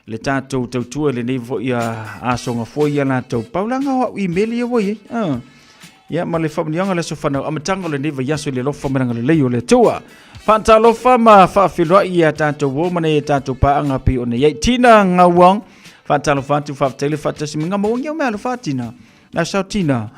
le tātou tautua lenei foi a aso ngafua ia lātou. Paulanga o au imeli e wai e. Ah. Ia ma le faamanuiaga le aso fanau amataga o lenei vaiaso i le alofa ma le agalelei o le Atua. Faatalofa ma faafeiloai ia tatou uo ma nei tatou paaga pei ona i ai. Tina Ngauang, faatalofa atu, faafetai le faatasi mai. Ngamawangi au mea alofa Tina. Na sao Tina.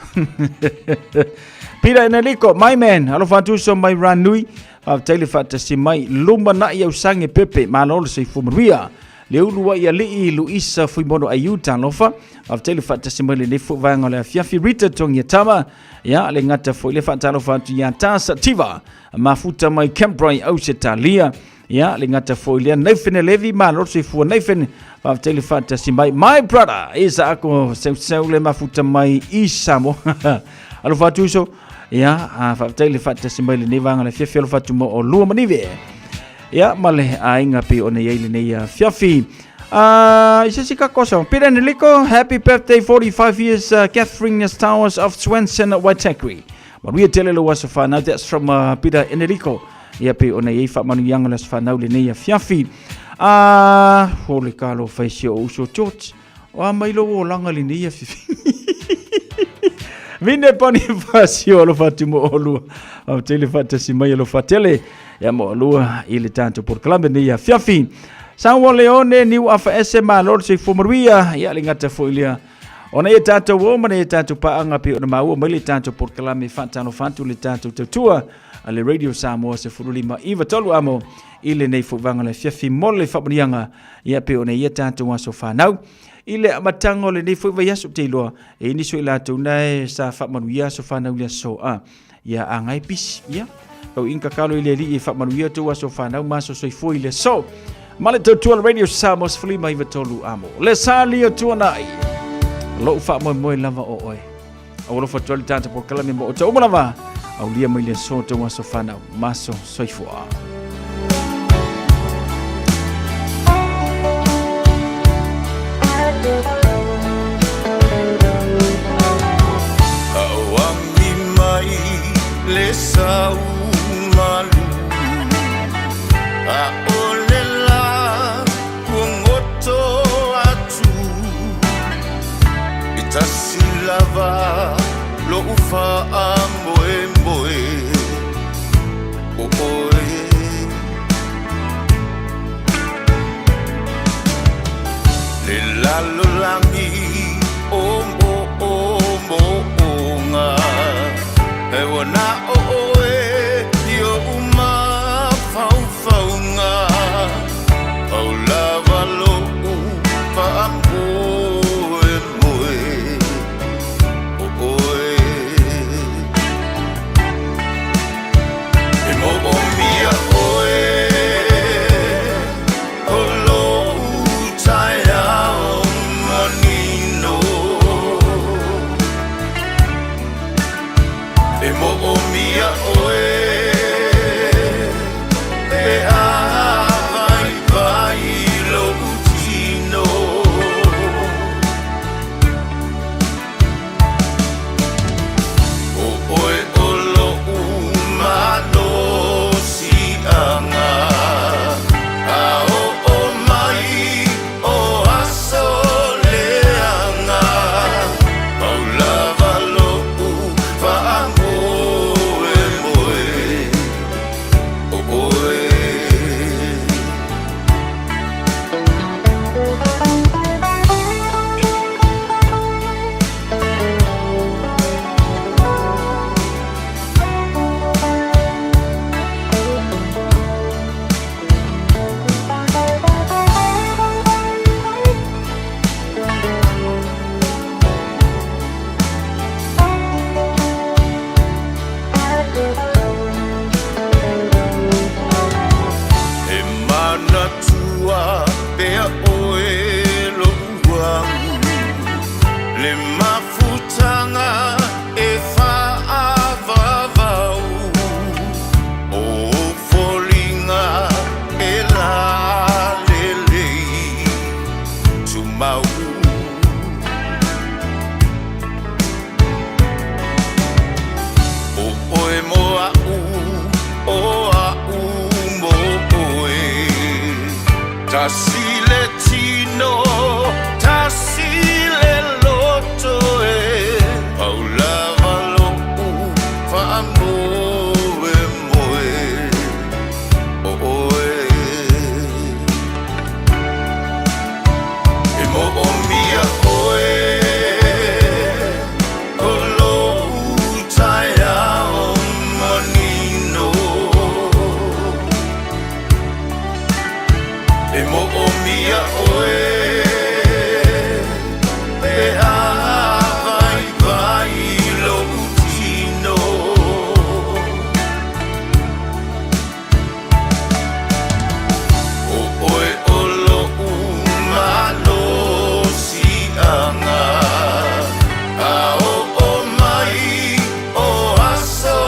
Peter Eneliko, my man, alofa atu so mai Ranui. Faafetai le faatasi mai. Lumanai au sange pepe, malo le soifua manuia. Le ulu ai alii Luisa Fuimono Aiu talofa. Faafetai le faatasi mai lenei foi vaega o le afiafi. Rita Togiatama, ia le gata foi le faatalofa atu ia Tasa Tiva, mafuta mai Cambrai Ausetalia. Ia le gata foi lea Nathan Levi, malo le soifua Nathan. Faafetai le faatasi mai. My brother, isa ako seuseu le mafuta mai i Samoa. Alofa atu uso. Ia, faafetai le faatasi mai lenei vaega o le afiafi. Alofa atu mo o lua manive. Ia, ma le aiga pei ona i ai lenei afiafi. I se isi kakoso. Peter Niliko, happy birthday 45 years Catherine Towers of Swenson, Waitakere. Manuia tele lou aso whanau. That's from Peter Enrico. Ia pei ona i ai faamanuiaga o le aso whanau lenei afiafi. Ho le kalo whaisi o uso George. O a mai lou olaga lenei afiafi. Vine pani fasio alofa atu mo olua. Faafetai le faatasi mai alofa tele. Ia mo olua i le tatou polokalame lenei afiafi. Saua Leone, Niu Afa Ese, malo le soifua manuia. Ia le gata foi lea. Ona ia tatou o ma ia tatou paaga pei ona maua mai le tatou polokalame faatalofa atu le tatou tautua a le Radio Samoa 15 93 amo i lenei foi vaega o le afiafi mo le faamanuiaga ia pei ona ia tatou aso fanau. I le amataga o lenei foi vaiaso ou te iloa, e i ai nisi o i latou nae sa faamanuia aso fanau i le aso a. Ia a ngai pisi, ia. Tau inga kakalo i le alii e faamanuia tou aso fanau ma aso soifua i le aso. Ma le tautua le Radio Samoa 15 93 amo. Le sa lia tuanai. Lou faamoemoe lava o oe. Au alofa atu ai le tatou polokalame mo outou uma lava. Aulia mai le aso tou aso fanau ma aso soifua. Auangi mai le sau malu A o le la kuagoto atu E tasi lava lo'u faamoemoe o oe Le lalolagi o moomooga E ua na o oe i o'u mafaufauga Pau lava lo'u faamoemoe o oe E moomia oe o lo'u taeao moni. Tasi le tino, tasi le loto e Pau lava lo'u faamoemoe o oe. E moomia oe o lou taeao manino. E moomia oe pe a vaivai lou tino. O oe o lo'u malosi'aga, a oo mai o aso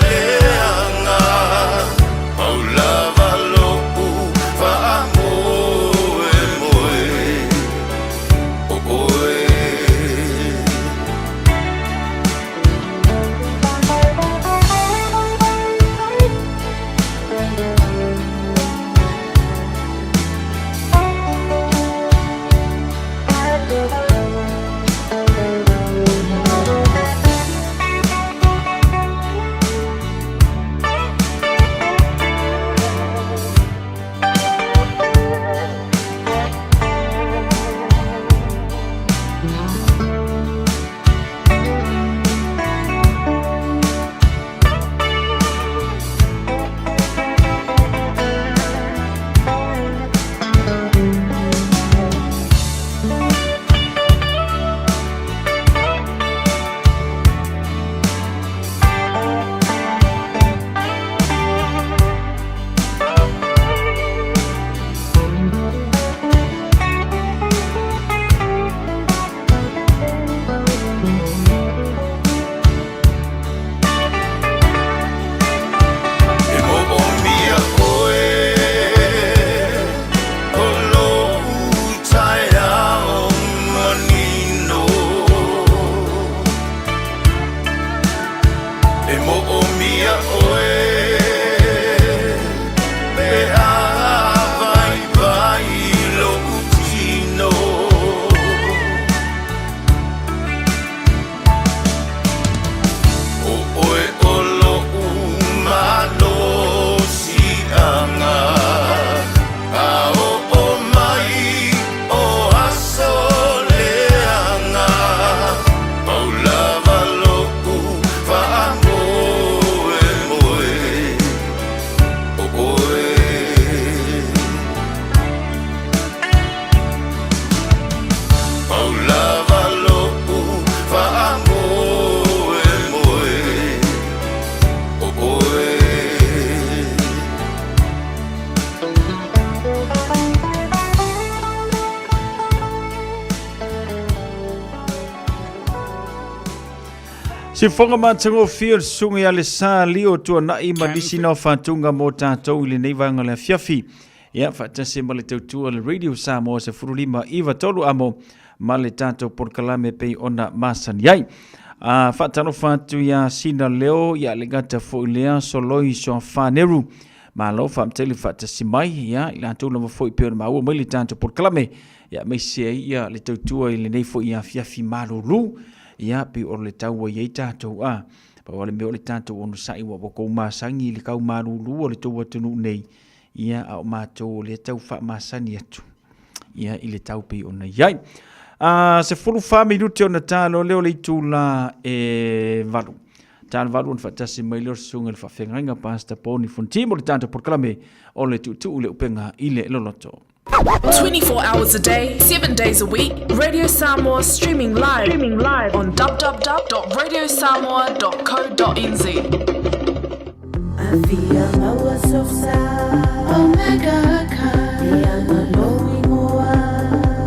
leaga, pau lava lo'u faamoemoe o oe. E moomia oe o lou taeao manino. E moomia oe pe a vaivai lou tino. O oe o lo'u malosi'aga, a oo mai o aso leaga, pau lava lo'u faamoemoe o oe. Pau lava lo'u faamoemoe o oe. Sifofoga matagofie o le susuga ia Lesa Lio Tuanai ma nisi na o faatuga mo tatou i lenei vaega o le afiafi. Ia, faatasi ma le tautua le Radio Samoa 15 9 3 amo ma le tatou polokalame pei ona masani ai. A faatalofa atu ia Sina Leo, ia le gata foi lea Soloi Soafaneru. Malo faamataili le faatasi mai, ia, i latou lava foi pei ona maua mai le tatou polokalame. Ia, aemaise ai ia le tautua i lenei foi afiafi malulu. Ia, pei o le tau ua i ai tatou a. Pau lava le mea o le tatou onosai ua ua tou masani i le tau malulu o le tou atunuu nei, ia, a o matou o lea tau faamasani atu, ia, i le tau pei ona i ai. A, 14 minute ona ta loa lea o le itula e 8. Ta le 8 ona faatasi mai lea o le susuga i le faafeagaiga Pastor Poni Fonti mo le tatou polokalame o le tuutuu i le upega i le loloto. 24 hours a day, 7 days a week, Radio Samoa streaming live, streaming live on www.radiosamoa.co.nz. Afia maua sosa Omega Car E anga lou ingoa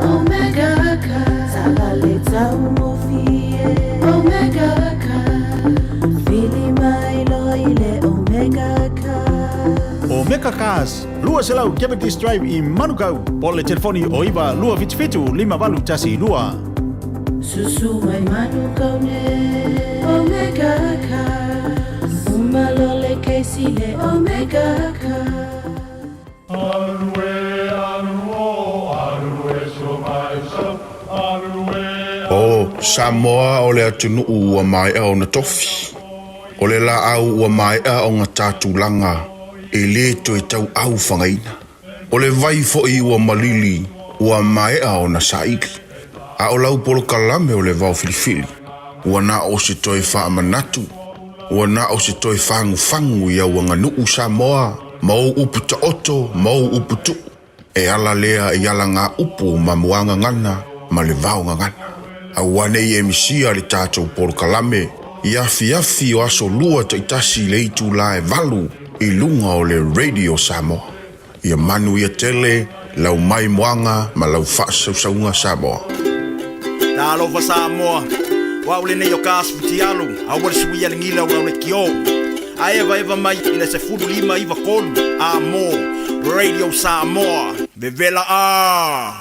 Omega Car Taavale taugofie Omega Car Vili mai loa i le Omega Car. Omega Cars, 200 Cavendish Drive i Manukau, po o le telefoni o 9 277 5812. Susu mai Manukau nei Omega Cars Uma loa le kesi le Omega Cars. Alue, alue. Samoa o le atunuu ua maea ona tofi. O le laau ua maea ona ta tulaga e lē toe tauau fagaina. O le vai foi ua malili ua maea ona saili. A o lau polokalame o le vao filifili, ua na o se toe faamanatu, ua na o se toe fagufagu i au aganuu Samoa ma ou upu taoto ma ou upu tuu. E ala lea i alagaupu ma muagagana ma le vaogagana. Aua ne i e misia le tatou polokalame i afiafi o aso Lua taitasi i le itula e 8 i luga o le Radio Samoa. Ia manuia tele lau maimoaga ma lau faasausauga Samoa. Talofa Samoa, o au lenei o ka aso fitialu, aua le suia le gila o lau lekiō. A evaeva mai i le 15 93 a mo Radio Samoa, vevela a!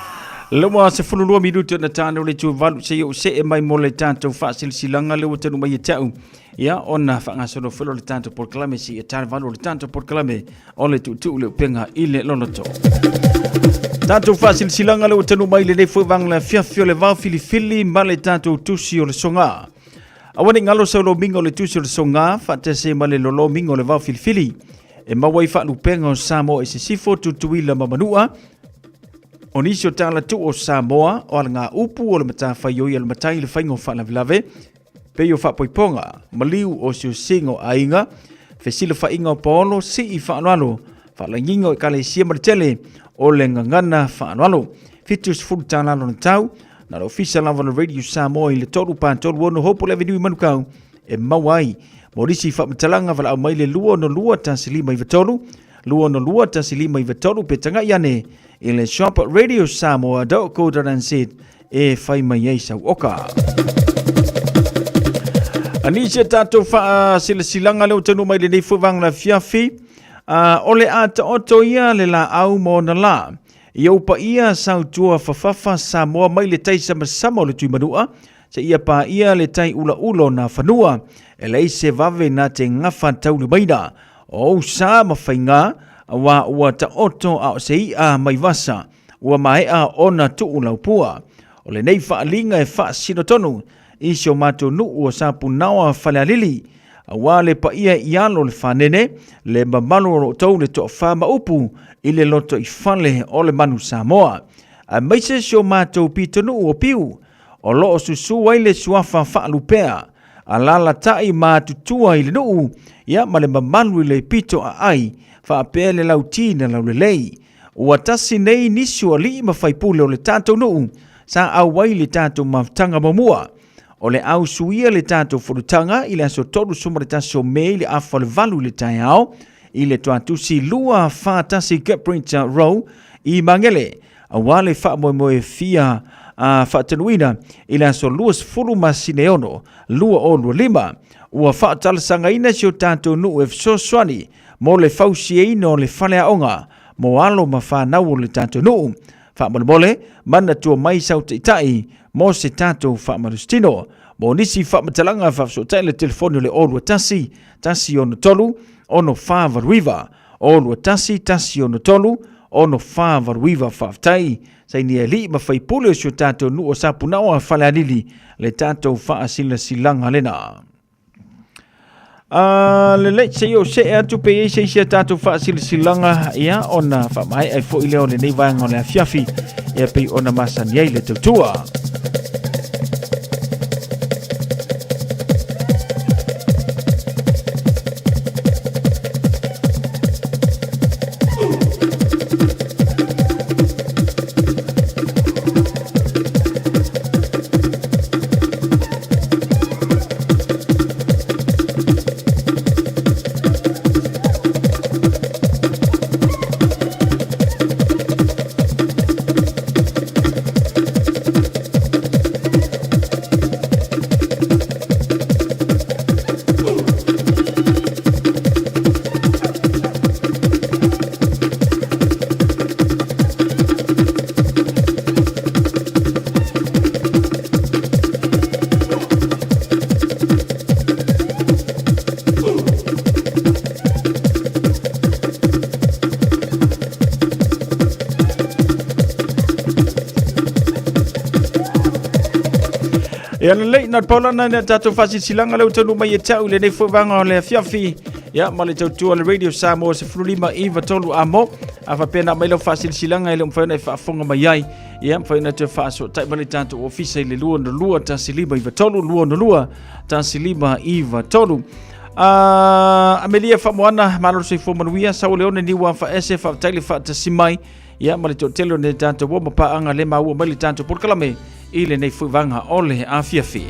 Lua 12 minute ona tane o le itu 8 seia ou see mai mo le tatou faasilasilaga lea ua tanu mai ia te au ia ona faagasolo foi lea o le tatou polokalame seia ta le 8 o le tatou polokalame o le tuutuu le upega i le loloto. Tatou faasilasilaga lea ua tanu mai lenei foi vaega le afiafi o le vao filifili ma le tatou tusi o le soga. Aua ne i galo sau lomiga o le tusi o le soga faatasi ai ma le lolomiga o le vao filifili e maua ai faalupega o Samoa i Sisifo, Tutuila ma Manua. O nisi o tala tuu o Samoa o alagaupu o le matafaioi a le matai i le faiga o faalavelave, pei o faapoipoga, maliu o siosiga o aiga, fesilafaiga o paolo, sii faaaloalo, faalagiga o ekalesia ma le tele o le gagana faaaloalo. $70 tala lona tau, na le ofisa lava o le Radio Samoa i le 3 4 3 6 Hopewell Avenue i Manukau e maua ai. Mo nisi faamatalaga valaau mai le 262 1593, 262 1593 pe tagai ane i le shop radiosamoa.co.nz e fai mai ai sau oka. Anisi a tatou faasilasilaga lea ua taunuu mai lenei foi vaega afiafi, o le a taoto ia le laau ma ona lā. Ia ou paia sautua fafafa Samoa mai le tai samasama o le Tuimanua, seia paia le tai ulaula o nā fanua, e leai se vave na te gafa taulimaina. O ou sa ma faigā, aua ua taoto a o se i'a mai vasa, ua maea ona tuu laupua. O lenei faaaliga e faasino tonu i si o matou nuu o Sapunaoa Falealili, aua le paia i alo o le fanene, le mamalu o lo outou le toafa ma upu i le lotoifale o le manu Samoa, aemaise si o matou pitonuu o Piu, o lo o susu ai le suafa faalupea, alalatai ma atutua i le nuu, ia ma le mamalu i le pito aai, faapea le lauti na laulelei. Ua tasi nei nisi o alii ma faipule o le tatou nuu sa auai le tatou mafutaga muamua. O le au suia le tatou fonotaga i le aso 31 o Me i le afa o le 8 i le taeao i le Tuatusi 241 Gutbridge Row i Magele, aua le faamoemoe fia faatanuina i le aso 20 masina e 6, 2025. Ua faatalasagaina si o tatou nuu e fesoasoani mo le fausiaina o le faleaoga mo alo ma fanau o le tatou nuu. Faamolemole, manatua mai sau taitai mo se tatou faamalositino. Mo nisi faamatalaga faafesootai le telefoni o le 021 163 6489, 021 163 6489. Faafetai saini alii ma faipule o si o tatou nuu o Sapunaoa Falealili le tatou faasilasilaga lena. Lelei, se i ou see atu pe i ai se isi a tatou faasilasilaga, ia, ona faamaea ai foi lea o lenei vaega o le afiafi, ia pei ona masani ai le tautua. Ia lelei, na o le pau lana ina tatou faasilasilaga lea ua taunuu mai ia te au i lenei foi vaega o le afiafi. Ia, ma le tautua a le Radio Samoa 15 93 amo. A faapea na aumai lau faasilasilaga e le o mafai ona e faafofoga mai ai. Ia, mafai ona toe faasootai mai le tatou ofisa i le 262 1593 262 1593. Amelia Faamoana, malo le soifua manuia, sau le one niu afaese, faafetai le faatasi mai. Ia ma le toatele o le tatou ua ma paaga le maua mai le tatou polokalame i lenei foi vaega o le afiafi.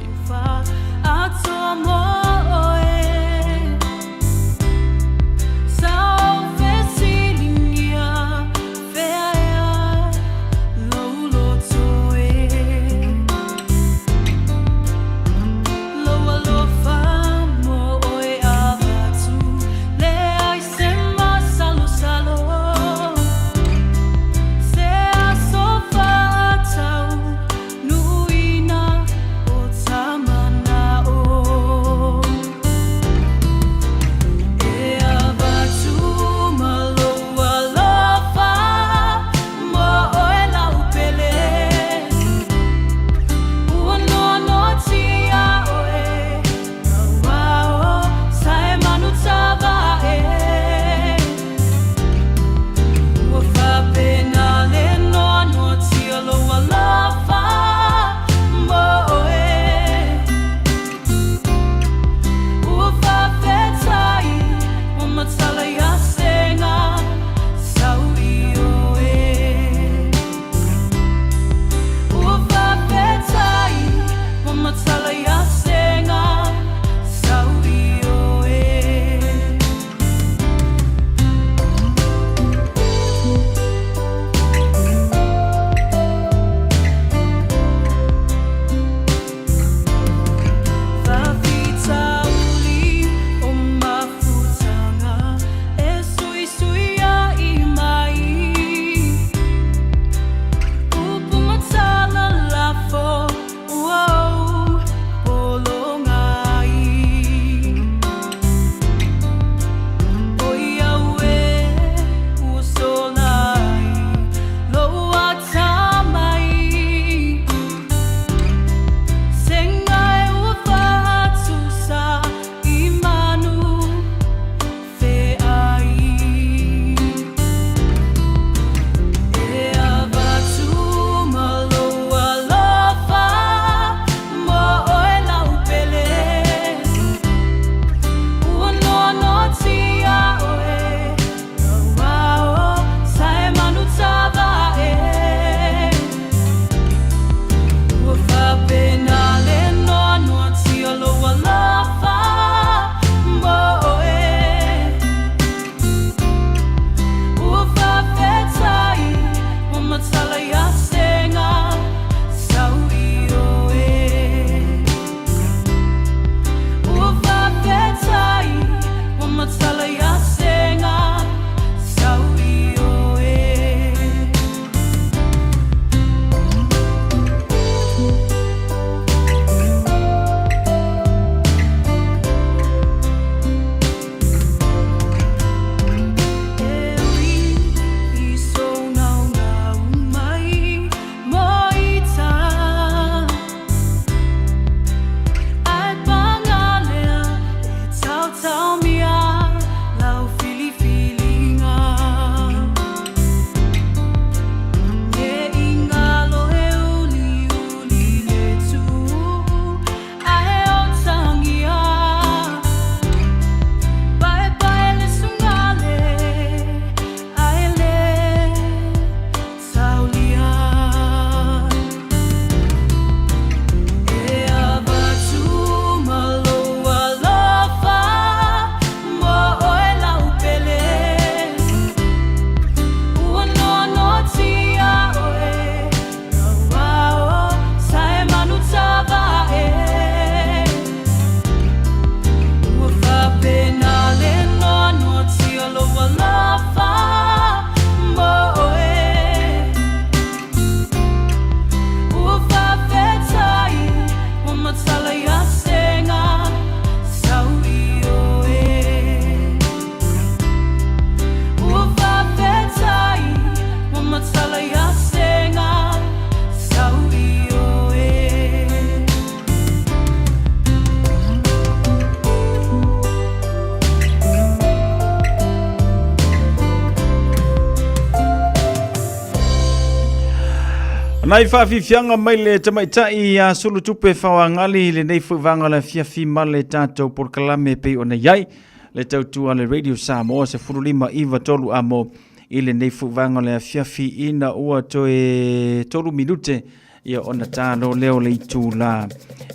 Nai faafiafiaga mai le tamaitai ia Sulutupe Faoagali i lenei foi vaega o le afiafi ma le tatou polokalame e pei ona i ai le tautua a le Radio Samoa 15 9 3 amo i lenei foi vaega o le afiafi ina ua toe 3 minute ia ona talo lea o le itula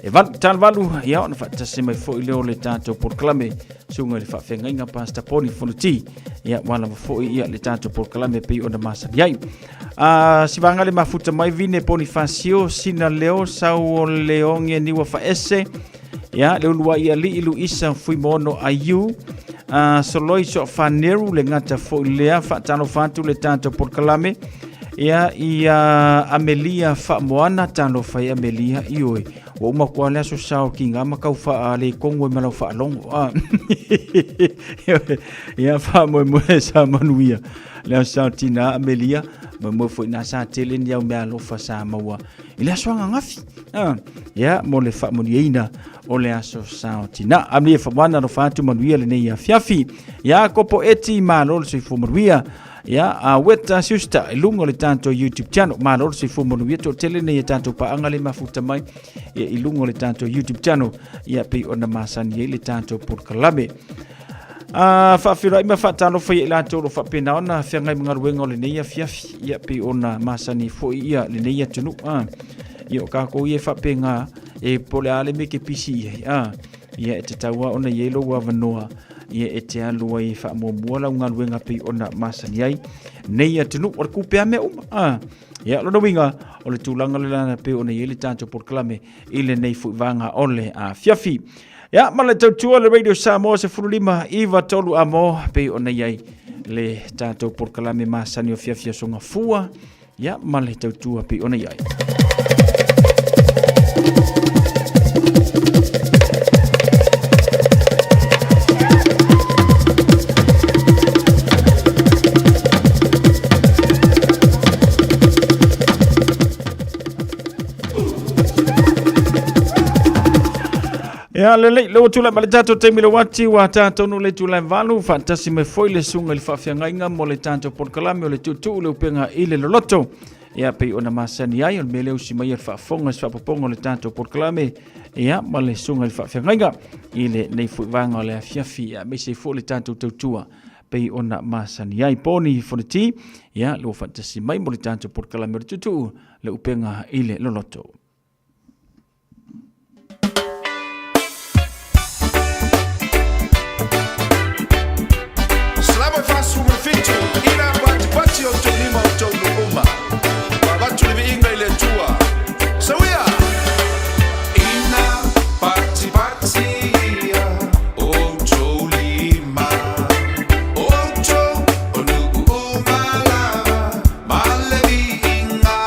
e valu talo valu ia ona faatasi mai foi lea o le tatou polokalame suga i le faafeagaiga Pastor Poni Fonoti ia ua lava foi ia le tatou polokalame pei ona masani ai. A si vaga le mafuta mai vine Ponifasio sina leo sau o le onge niua faese ia le ulua i alii Luisa Fuimono Aiu a soloi so faneru le gata foi lea faatalofa atu le tatou polokalame ia ia Amelia Faamoana talofa i Amelia ioe ua uma koa le aso sao ki ngā makau wha le kongo e malau whaalongo a ia whaamoemoe sa manuia le aso sao tina Amelia moemoe foi nā sa tele ni au mea alofa sa maua i le aso ananafi ia mo le faamanuiaina o le aso sao tina Amelia Faamoana alofa atu manuia lenei afiafi ia kopo eti malo le soifua manuia ia a weta siusta i luga o le tatou YouTube channel malo le soifua manuia toatele nei e tatou paaga le mafuta mai ia i luga o le tatou YouTube channel ia pei ona masani ai le tatou polokalame A faafeiloai ma faatalofa ia i latou o lo o faapena ona feagai ma galuega o lenei afiafi, ia pei ona masani foi ia lenei atunuu. A, ia o kākou ia e faapena, e po o le a le mea e te pisi i ai, a, ia e tatau lava ona i ai lou avanoa, ia e te alu ai e faamuamua lau galuega pei ona masani ai nei atunuu. O le kupe lava mea uma. A, ia o lona uiga, o le tulaga lena pei ona i ai le tatou polokalame i lenei foi vaega o le afiafi. Ia, ma le tautua le Radio Samoa 15 9 3 amo pei ona i ai le tatou polokalame masani o fiafia soga fua ia ma le tautua pei ona i ai. Ia lelei, le ua tulai mai le tatou taimi le uati ua tatonu le itula e valu, faatasi mai foi le susuga i le faafeagaiga mo le tatou polokalame o le tuutuu le upega i le loloto. Ia pei ona masani ai o le mea lea usi mai le faafofoga i se faapopoga o le tatou polokalame ia ma le susuga i le faafeagaiga i lenei foi vaega o le afiafi ia aemaise ai foi le tatou tautua pei ona masani ai. Poni Fonoti, ia le ua faatasi mai mo le tatou polokalame o le tuutuu le upega i le loloto. Salama 47 ina patipati o tou lima o tou nuuma. Avatu le viiga i le Atua. Sauia! Ina patipati ia o tou lima, o tou o nuu uma lava, ma le viiga.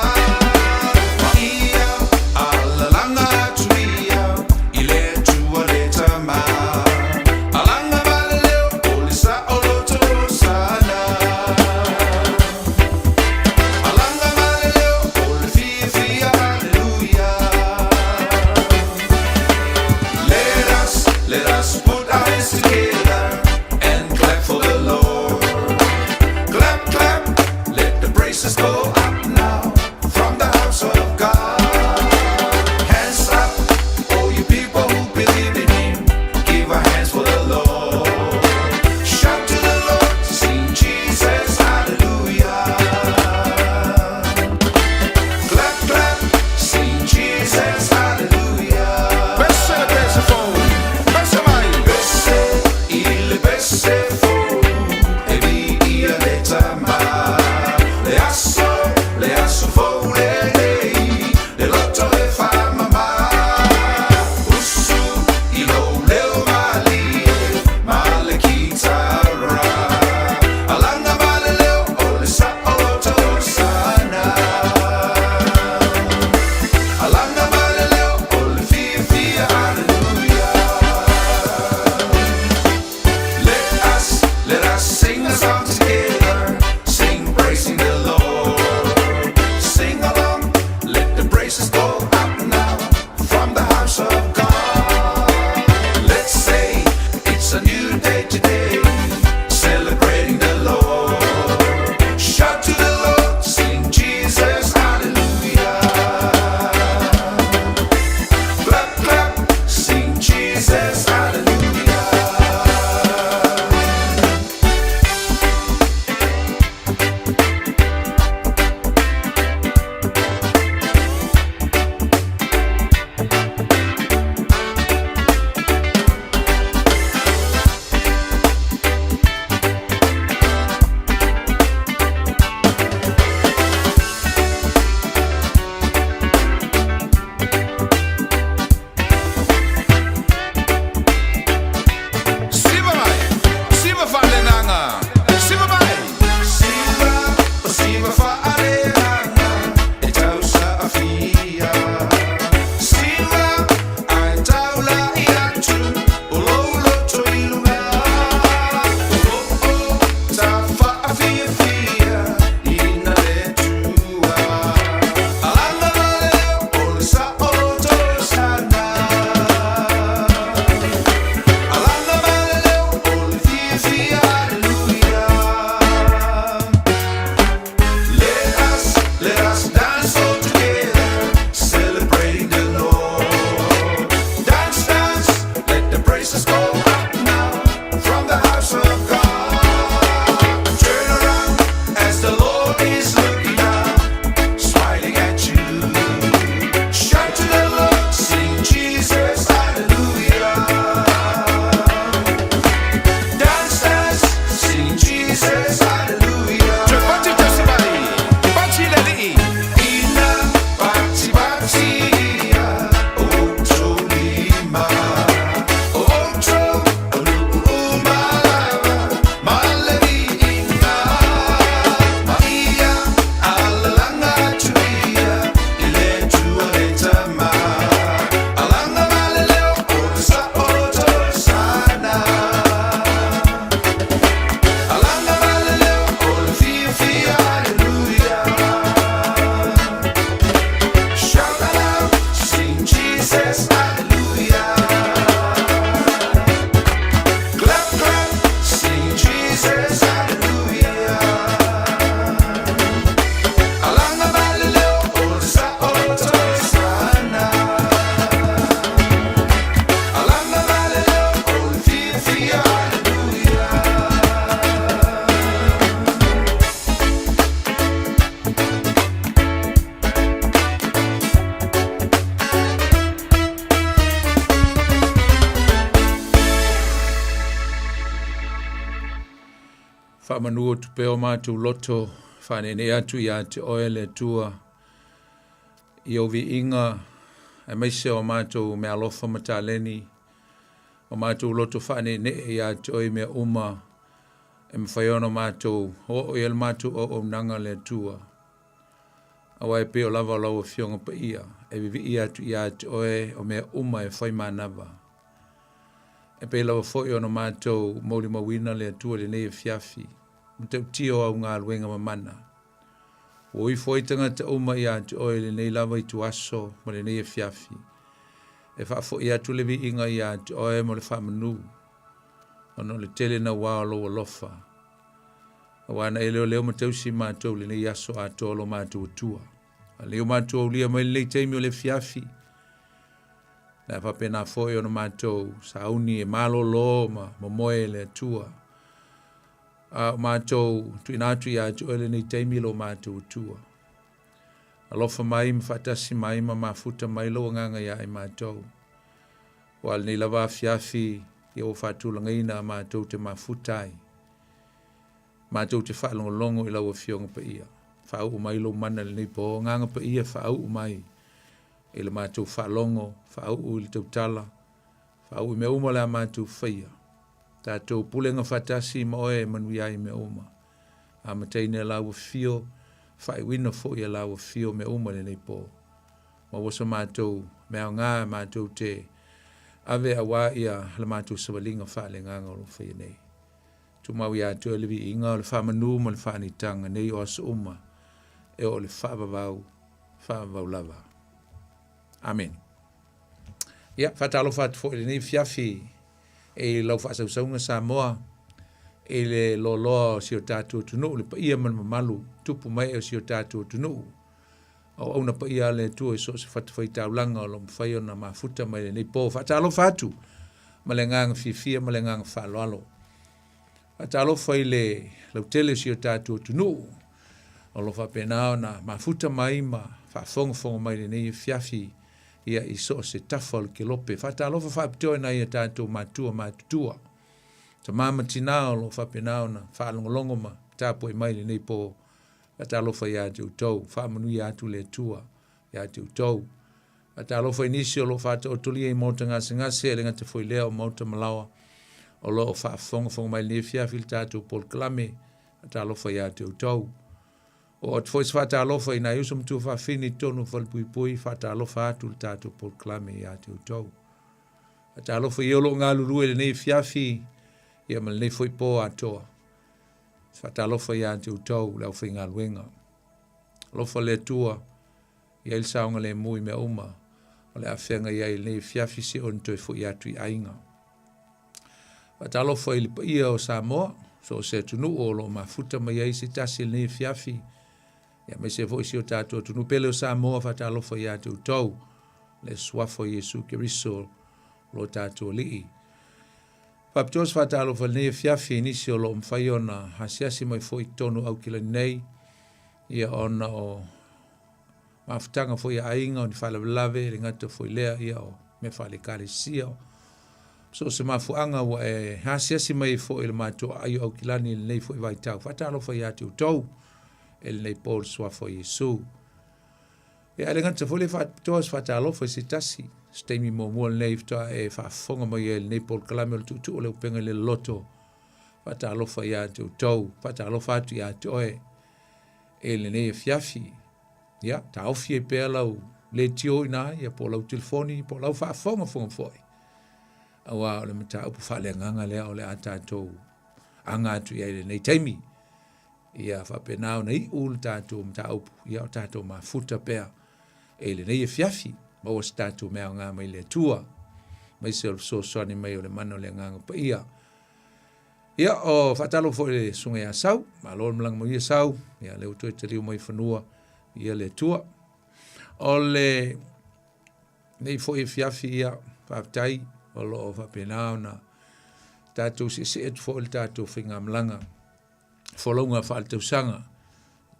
Ma ia alalaga atu ia i le Atua le Tama. Alaga ma le leo o le saoloto sana. Faamanu atu pea o matou loto, faaneenee atu ia te Oe le Atua, i ou viiga, aemaise o matou meaalofa ma taleni, o matou loto faaneenee ia te Oe i mea uma, e mafai ona matou oo i ai le matou auaunaga le Atua. Aua e pei o lava o lau Afioga Paia, e vivii atu ia te Oe o mea uma e fai manava. E pei lava foi ona matou molimauina le Atua i lenei afiafi, matautia o au galuega mamana. Ua o ifo ai tagata uma ia te Oe i lenei lava ituaso ma lenei afiafi, e faafoi atu le viiga ia te Oe mo le faamanu, ona o le tele naua o lou alofa. Aua na e leoleo ma tausi matou i lenei aso atoa o lo matou Atua. A lea o matou aulia mai lenei taimi o le afiafi, le a faapena foi ona matou sauni e malolo ma momoe e le Atua. A o matou tuuina atu ia te oe lenei taimi lo matou Atua. Alofa mai ma faatasi mai ma mafuta mai lou agaga ia i matou. Ua lenei lava afiafi ia ua faatulagaina a matou te mafuta ai. Matou te faalogologo i lau Afioga Paia. Faauu mai lou mana i lenei po, Agaga Paia faauu mai i le matou faalogo, faauu i le tautala, faauu i mea uma o le a matou faia. Tatou pulega faatasi ma oe e manuia ai mea uma. Amataina e lau afio, faaiuina foi e lau afio mea uma i lenei po. Maua so matou mea aoga matou te ave auā ia le matou savaliga faaleagaga o lo o faia nei. Tumau ia te oe le viiga o le faamanu ma le faanitaga nei o aso uma e oo i le faavavau, faavavau lava. Amene. Ia, faatalofa atu foi i lenei afiafi i lau faasausauga Samoa i le loaloa o si o tatou atunuu, le paia ma le mamalu tupu mae o si o tatou atunuu. Auauna paia a le Atua i so o se fatafaitaulaga o lo o mafai ona mafuta mai lenei po. Faatalofa atu ma le agaga fiafia ma le agaga faaaloalo. Faatalofa i le lautele o si o tatou atunuu o lo o faapena ona mafuta mai ma faafogafoga mai lenei afiafi ia i so o se tafa o le kelope. Faatalofa faapitoa i nai a tatou matua matutua, tama ma tina o lo o faapena ona faalogologo ma tapuai mai lenei po. Faatalofa ia te outou, faamanuia atu le Atua ia te outou. Faatalofa i nisi o lo o faataotolia i maota gasegase, e le gata foi lea o maota malaoa o lo o faafogafoga mai lenei afiafi i le tatou polokalame. Faatalofa ia te outou. Oo atu foi se faatalofa i nai uso ma tuafafine i totonu o Falepuipui, faatalofa atu le tatou polokalame ia te outou. Faatalofa i e o lo o galulue i lenei afiafi ia ma lenei foi po atoa. Faatalofa ia te outou le aufaigaluega. Alofa le Atua, i ai le saogalemu i mea uma o le a feagai ai i lenei afiafi seia oo ina toe foi atu i aiga. Faatalofa i le paia o Samoa, so o se atunuu o lo o mafuta mai ai se tasi i lenei afiafi, aemaise foi si o tatou atunuu pele o Samoa, faatalofa ia te outou, le suafa o Iesu Keriso, lo tatou Alii. Faapitoa se faatalofa i lenei afiafi i nisi o lo o mafai ona asiasi mai foi i totonu o Aukilani nei, ia ona o mafutaga foi a aiga, o ni faalavelave, e le gata foi lea, ia o mea faale-ekalesia. So o se mafuaaga ua e asiasi mai ai foi i le matou aai o Aukilani i lenei foi vaitau. Faatalofa ia te outou e lenei po i le suafa o Iesu. Ia, e le gata foi lea faapitoa se faatalofa i se tasi, se taimi muamua lenei faatoa e faafofoga mai ai i lenei polokalame o le tuutuu o le upega i le loloto. Faatalofa ia te outou, faatalofa atu ia te oe i lenei afiafi. Ia, taofi ai pea lau leitio i ina, ia po o lau telefoni, po o lau faafogafoga foi. Aua o le mataupu faaleagaga lea o le a tatou aga atu i ai i lenei taimi. Ia faapena ona iu le tatou mataupu, ia o tatou mafuta pea e lenei afiafi, maua se tatou mea aoga mai le Atua, aemaise o le fesoasoani mai o le mana o le Agaga Paia. Ia, o faatalofa foi i le Susuga ia Sau, malo le malaga manuia Sau, ia lea ua toe taliu mai i fanua, ia le Atua. O le nei foi afiafi, ia, faafetai o lo o faapena ona tatou seesee atu foi i le tatou faigamalaga folauga faaletausaga,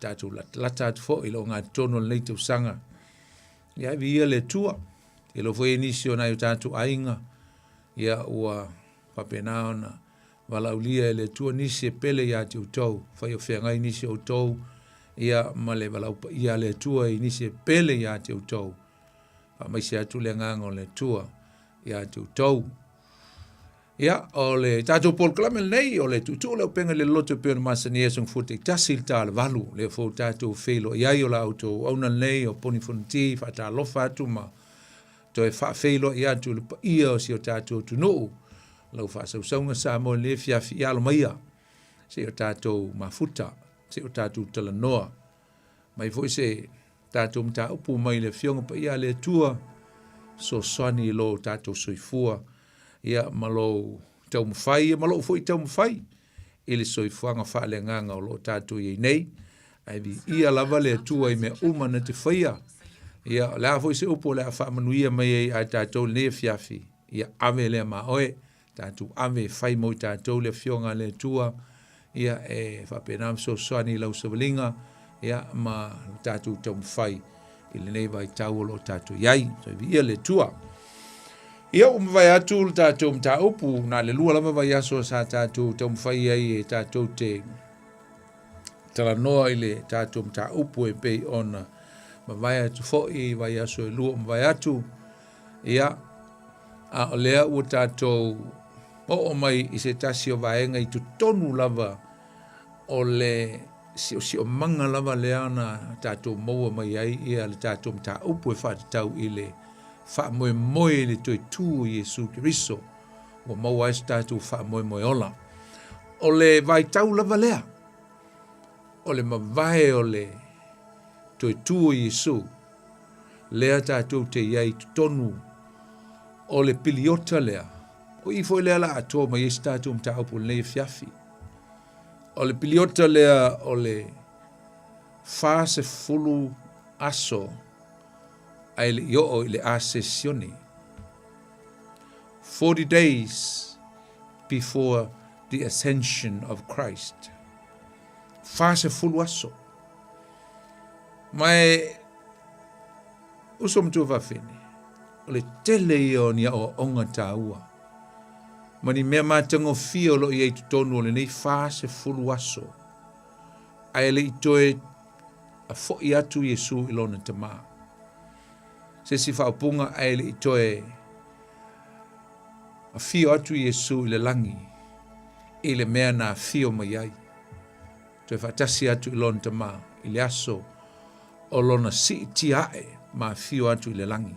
tatou latalata atu foi i le ogatotonu o lenei tausaga. Ia, viia le Atua, e iloa foi e nisi o nai o tatou aiga, ia ua faapena ona Valaaulia e le Atua nisi e pele ia te outou, fai o feagai nisi o outou, ia ma le valaau paia a le Atua i nisi e pele ia te outou. Faamaise atu le agaga o le Atua ia te outou. Ia, o le tatou polokalame lenei, o le tuutuu le aupenga i le loloto e pei ona masani ai Aso Gafua taitasi i le ta o le 8. Lea foi ua tatou feiloai ai o la outou auauna lenei o Poni Fonoti, faatalofa atu ma toe faafeiloai atu i le paia o si o tatou atunuu. Lau faasausauga Samoa i lenei afiafi, ia alo maia se i o tatou mafuta, se i o tatou talanoa mai foi se tatou mataupu mai le Afioga Paia a le Atua, fesoasoani i lo tatou soifua, ia ma lou taumafai, ia ma lou foi taumafai i le soifuaga faaleagaga o lo o tatou i ai nei. Ae viia lava le Atua i mea uma na te faia. Ia, o le a foi se upu o le a faamanuia mai ai ia i tatou i lenei afiafi, ia ave lea ma oe. Tatou ave e fai mo i tatou le Afioga a le Atua, ia e faapena fesoasoani i lau savaliga, ia ma le tatou taumafai i lenei vaitau o lo o tatou i ai. Toe viia le Atua. Ia, ua mavae atu le tatou mataupu, na le lua lava vaiaso sa tatou taumafai ai e tatou te talanoa i le tatou mataupu e pei ona mavae atu foi i vaiaso e lua o mavae atu. Ia, a o lea ua tatou oo mai i se tasi o vaega i totonu lava o le siosiomaga lava lea na tatou maua mai ai ia le tatou mataupu e faatatau i le faamoemoe i le toe tu o Iesu Keriso ua maua ai se tatou faamoemoe ola. O le vaitau lava lea, o le mavae o le toe tu o Iesu, lea tatou te i ai i totonu o le piliota lea, o i foi lea la atoa mai ai se tatou mataupu i lenei afiafi. O le piliota lea o le 40 aso ae le i oo i le asesione. 40 days before the ascension of Christ. 40 aso. Ma e uso matua fafine, o le tele ia o ni aoaoga taua, ma ni mea matagofie o lo o i ai i totonu o lenei 40 aso, ae le i toe fo'i atu Iesu i lona Tamā. Se isi faaupuga, ae le i toe afio atu Iesu i le lagi i le mea na afio mai ai. Toe faatasi atu i lona Tama i le aso o lona siitia ae ma afio atu i le lagi.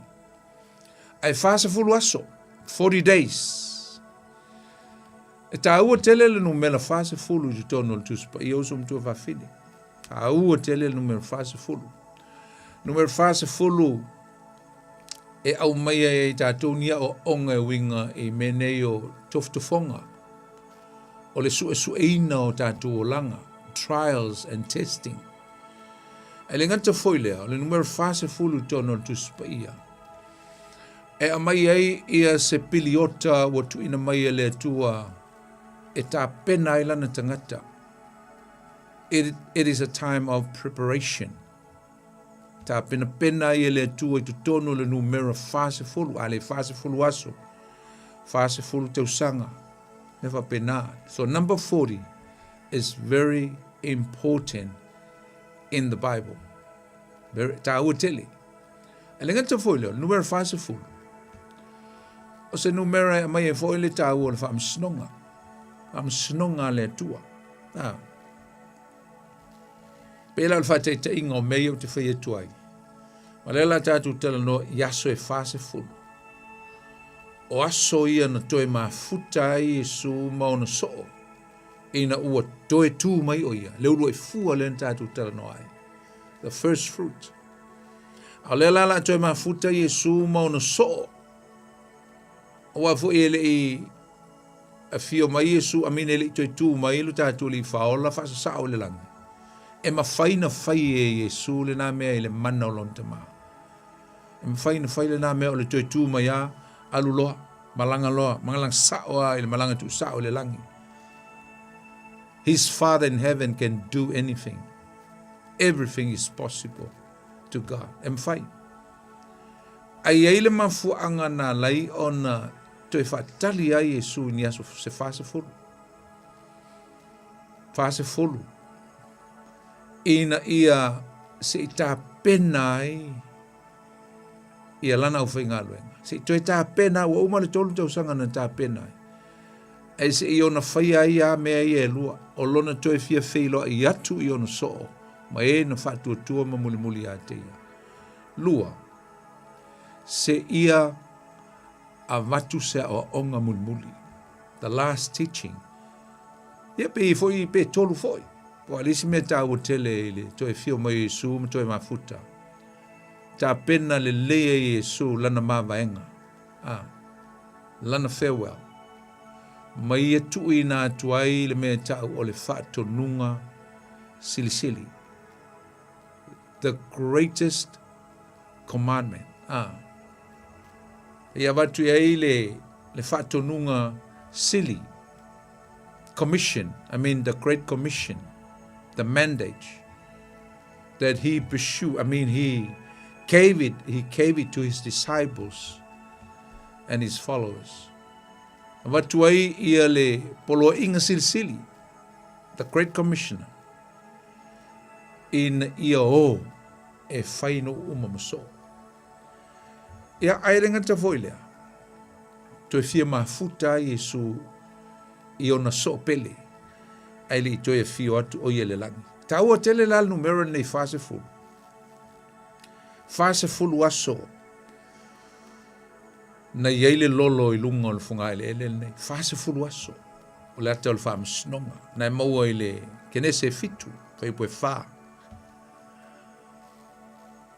Ae 40 aso, 40 days. E tāua tele le numera 40 i totonu o le Tusi Paia uso matua fafine. Tāua tele le numera 40. Numera 40 e aumaia ai e tatou ni aoaoga e uiga i mea nei o tofotofoga. O le suesueina o tatou olaga, trials and testing. Ae le gata foi lea, o le numera 40 i totonu o le Tusi Paia, e aumai ai ia se piliota ua tuuina mai e le Atua e tapena ai lana tagata. It, it is a time of preparation. Tapenapena ai e le Atua i totonu o le numera 40, a le 40 aso, 40 tausaga, mea faapena. So number 40 is very important in the Bible. Very, tāua tele. E le gata foi lea, o le numera 40, o se numera e aumai ai foi le tāua o le faamasinoga. Faamasinoga a le Atua. Ah. Pēlā o le faataitaiga o mea ia ou te fai atu ai. Ma lea la tatou talanoa i aso e 40. O aso ia na toe mafuta ai Iesu ma ona soo ina ua toe tū mai o ia, le uluai fua lea na tatou talanoa ai. The first fruit. A o lea la la toe mafuta Iesu ma ona soo. Aua foi e le i afio mai Iesu, amine e le i toe tū mai lo tatou Alii Faaola faasasao i le lagi. E mafai na fai e Iesu lena mea i le mana o lona Tamā. E mafai na fai lena mea o le toe tū mai a, alu loa, malaga loa, malaga sao a i le malaga tuusao i le lagi. His Father in heaven can do anything. Everything is possible to God. E mafai. Ae i ai le mafuaaga na alai ona toe faatali ai Iesu i ni aso se 40. 40 ina ia se i tapena ai ia lana aufaigaluega. Se i toe tapena, ua uma le tolu tausaga na tapena ai. Ae se i ona faia ai a mea ia e lua, o lona toe fia feiloai atu i ona soo, ma e na faatuatua ma mulimuli ia te ia. Lua, se ia avatu se aoaoga mulimuli. The last teaching. Ia pe foi, pe tolu foi. Aua o le isi mea taua tele i le toe afio mai o Iesu ma toe mafuta, tapena lelei ai e Iesu lana mavaega, a, lana farewell, ma ia tuuina atu ai le mea e tau o le faatonuga silisili, the greatest commandment, a, ia avatu i ai le, le faatonuga sili, commission, I mean the great commission, the mandate that he pursued, I mean he gave it, he gave it to his disciples and his followers. Avatu ai ia le poloaiga silisili, the great commissioner, ina ia o e fai nuu uma ma soo. Ia, ae le gata foi lea, toe fia mafuta ai Iesu i ona soo pele, ae le i toe afio atu o ia i le lagi. Taua tele la le numera lenei 40. 40 aso na i ai le lolo i luga o le fogaeleele lenei. 40 aso o le ata o le faamasinoga na e maua i le Kenese e 7, fuaiupu e 4.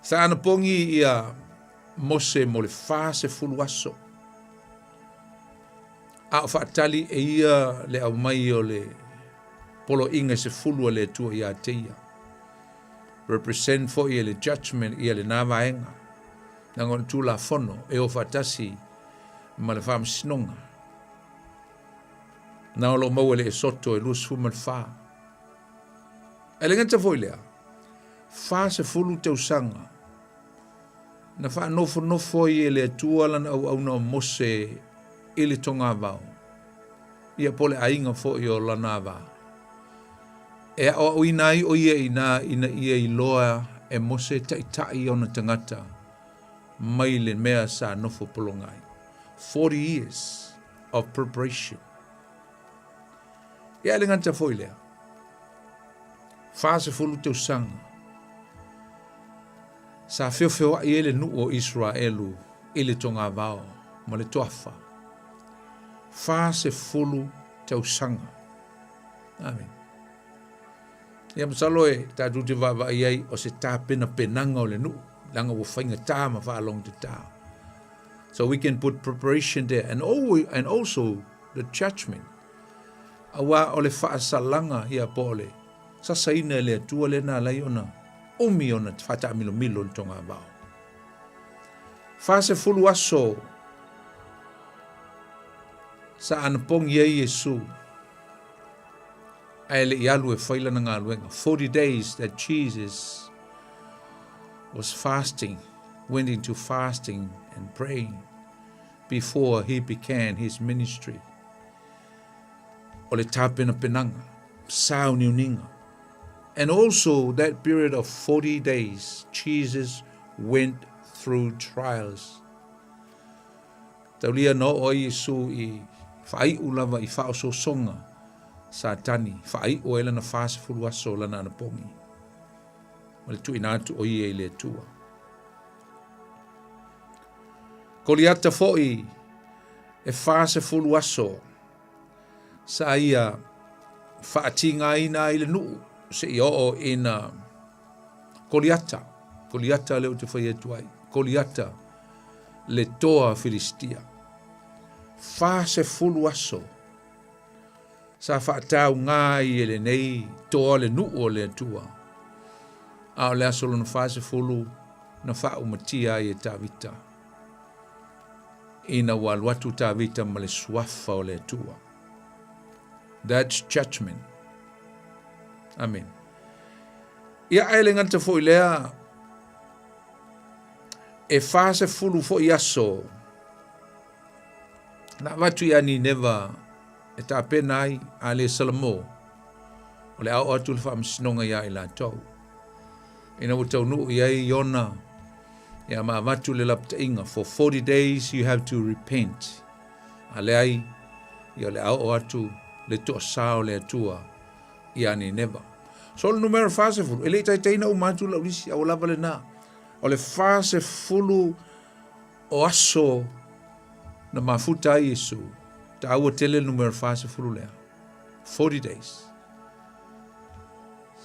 Sa anapogi ia Mose mo le 40 aso, a o faatali e ia le aumai o le poloaiga e sefulu a le Atua ia te ia. Represent foi e le judgment ia lena vaega, leaga o le Tulafono e o faatasi ma le faamasinoga. Na o lo o maua i le Esoto e 24. Ae le gata foi lea, 40 tausaga na faanofonofo ai e le Atua lana auauna o Mose i le togavao, ia po o le aiga foi o lana ava, e aoaoina ai ʻo ia inā ina ia iloa e Mose taitai ona tagata mai le mea sa nofo pologa ai. 40 years of preparation. Ia e le gata foi lea, 40 tausaga sa feofeoai ai le nuu o Iseraelu i le togavao ma le toafa. 40 tausaga. Amen. Ia masalo e tatou te vaavaai ai o se tapenapenaga o le nuu, leaga ua faigata ma faalogotata. So we can put preparation there and, always, and also the judgment. Aua o le faasalaga ia po o le sasaina e le Atua lea na ala ai ona umi ona faataamilomilo le togavao. 40 aso sa anapogi ai Iesu ae le i alu e fai lana galuega. 40 days that Jesus was fasting, went into fasting and praying before he began his ministry. O le tapenapenaga, sauniuniga. And also that period of 40 days, Jesus went through trials. Taulia na oo ai Iesu i faaiu lava i faaosoosoga Satani, faaiu ai lana 40 aso o lana anapogi, ma le tuuina atu o ia i le Atua. Koliata foi e 40 aso sa ia faatigaina ai le nuu seia oo ina Koliata, Koliata lea ou te fai atu ai, Koliata le toa Filistia. 40 aso sa faatauga ai e lenei toa le nuu o le Atua, a o le aso lona 40 na faaumatia ai e Tavita. Ina ua alu atu Tavita ma le suafa o le Atua. That's judgment. Amen. Ia ae le gata foi lea, e 40 foi aso na avatu ia Nineva e tapena ai a le Salamo. O le a oo atu le faamasinoga iā i latou. Ina ua taunuu i ai Iona, ia ma avatu le lapataiga, for 40 days you have to repent. A leai, ia o le a oo atu le toasā o le Atua iā Nineva. So o le numera 40, e le i taitaiina uma atu lau lisi, a ua lava lena. O le 40 o aso na mafuta ai Iesu, taua tele le numera 40 lea. 40 days.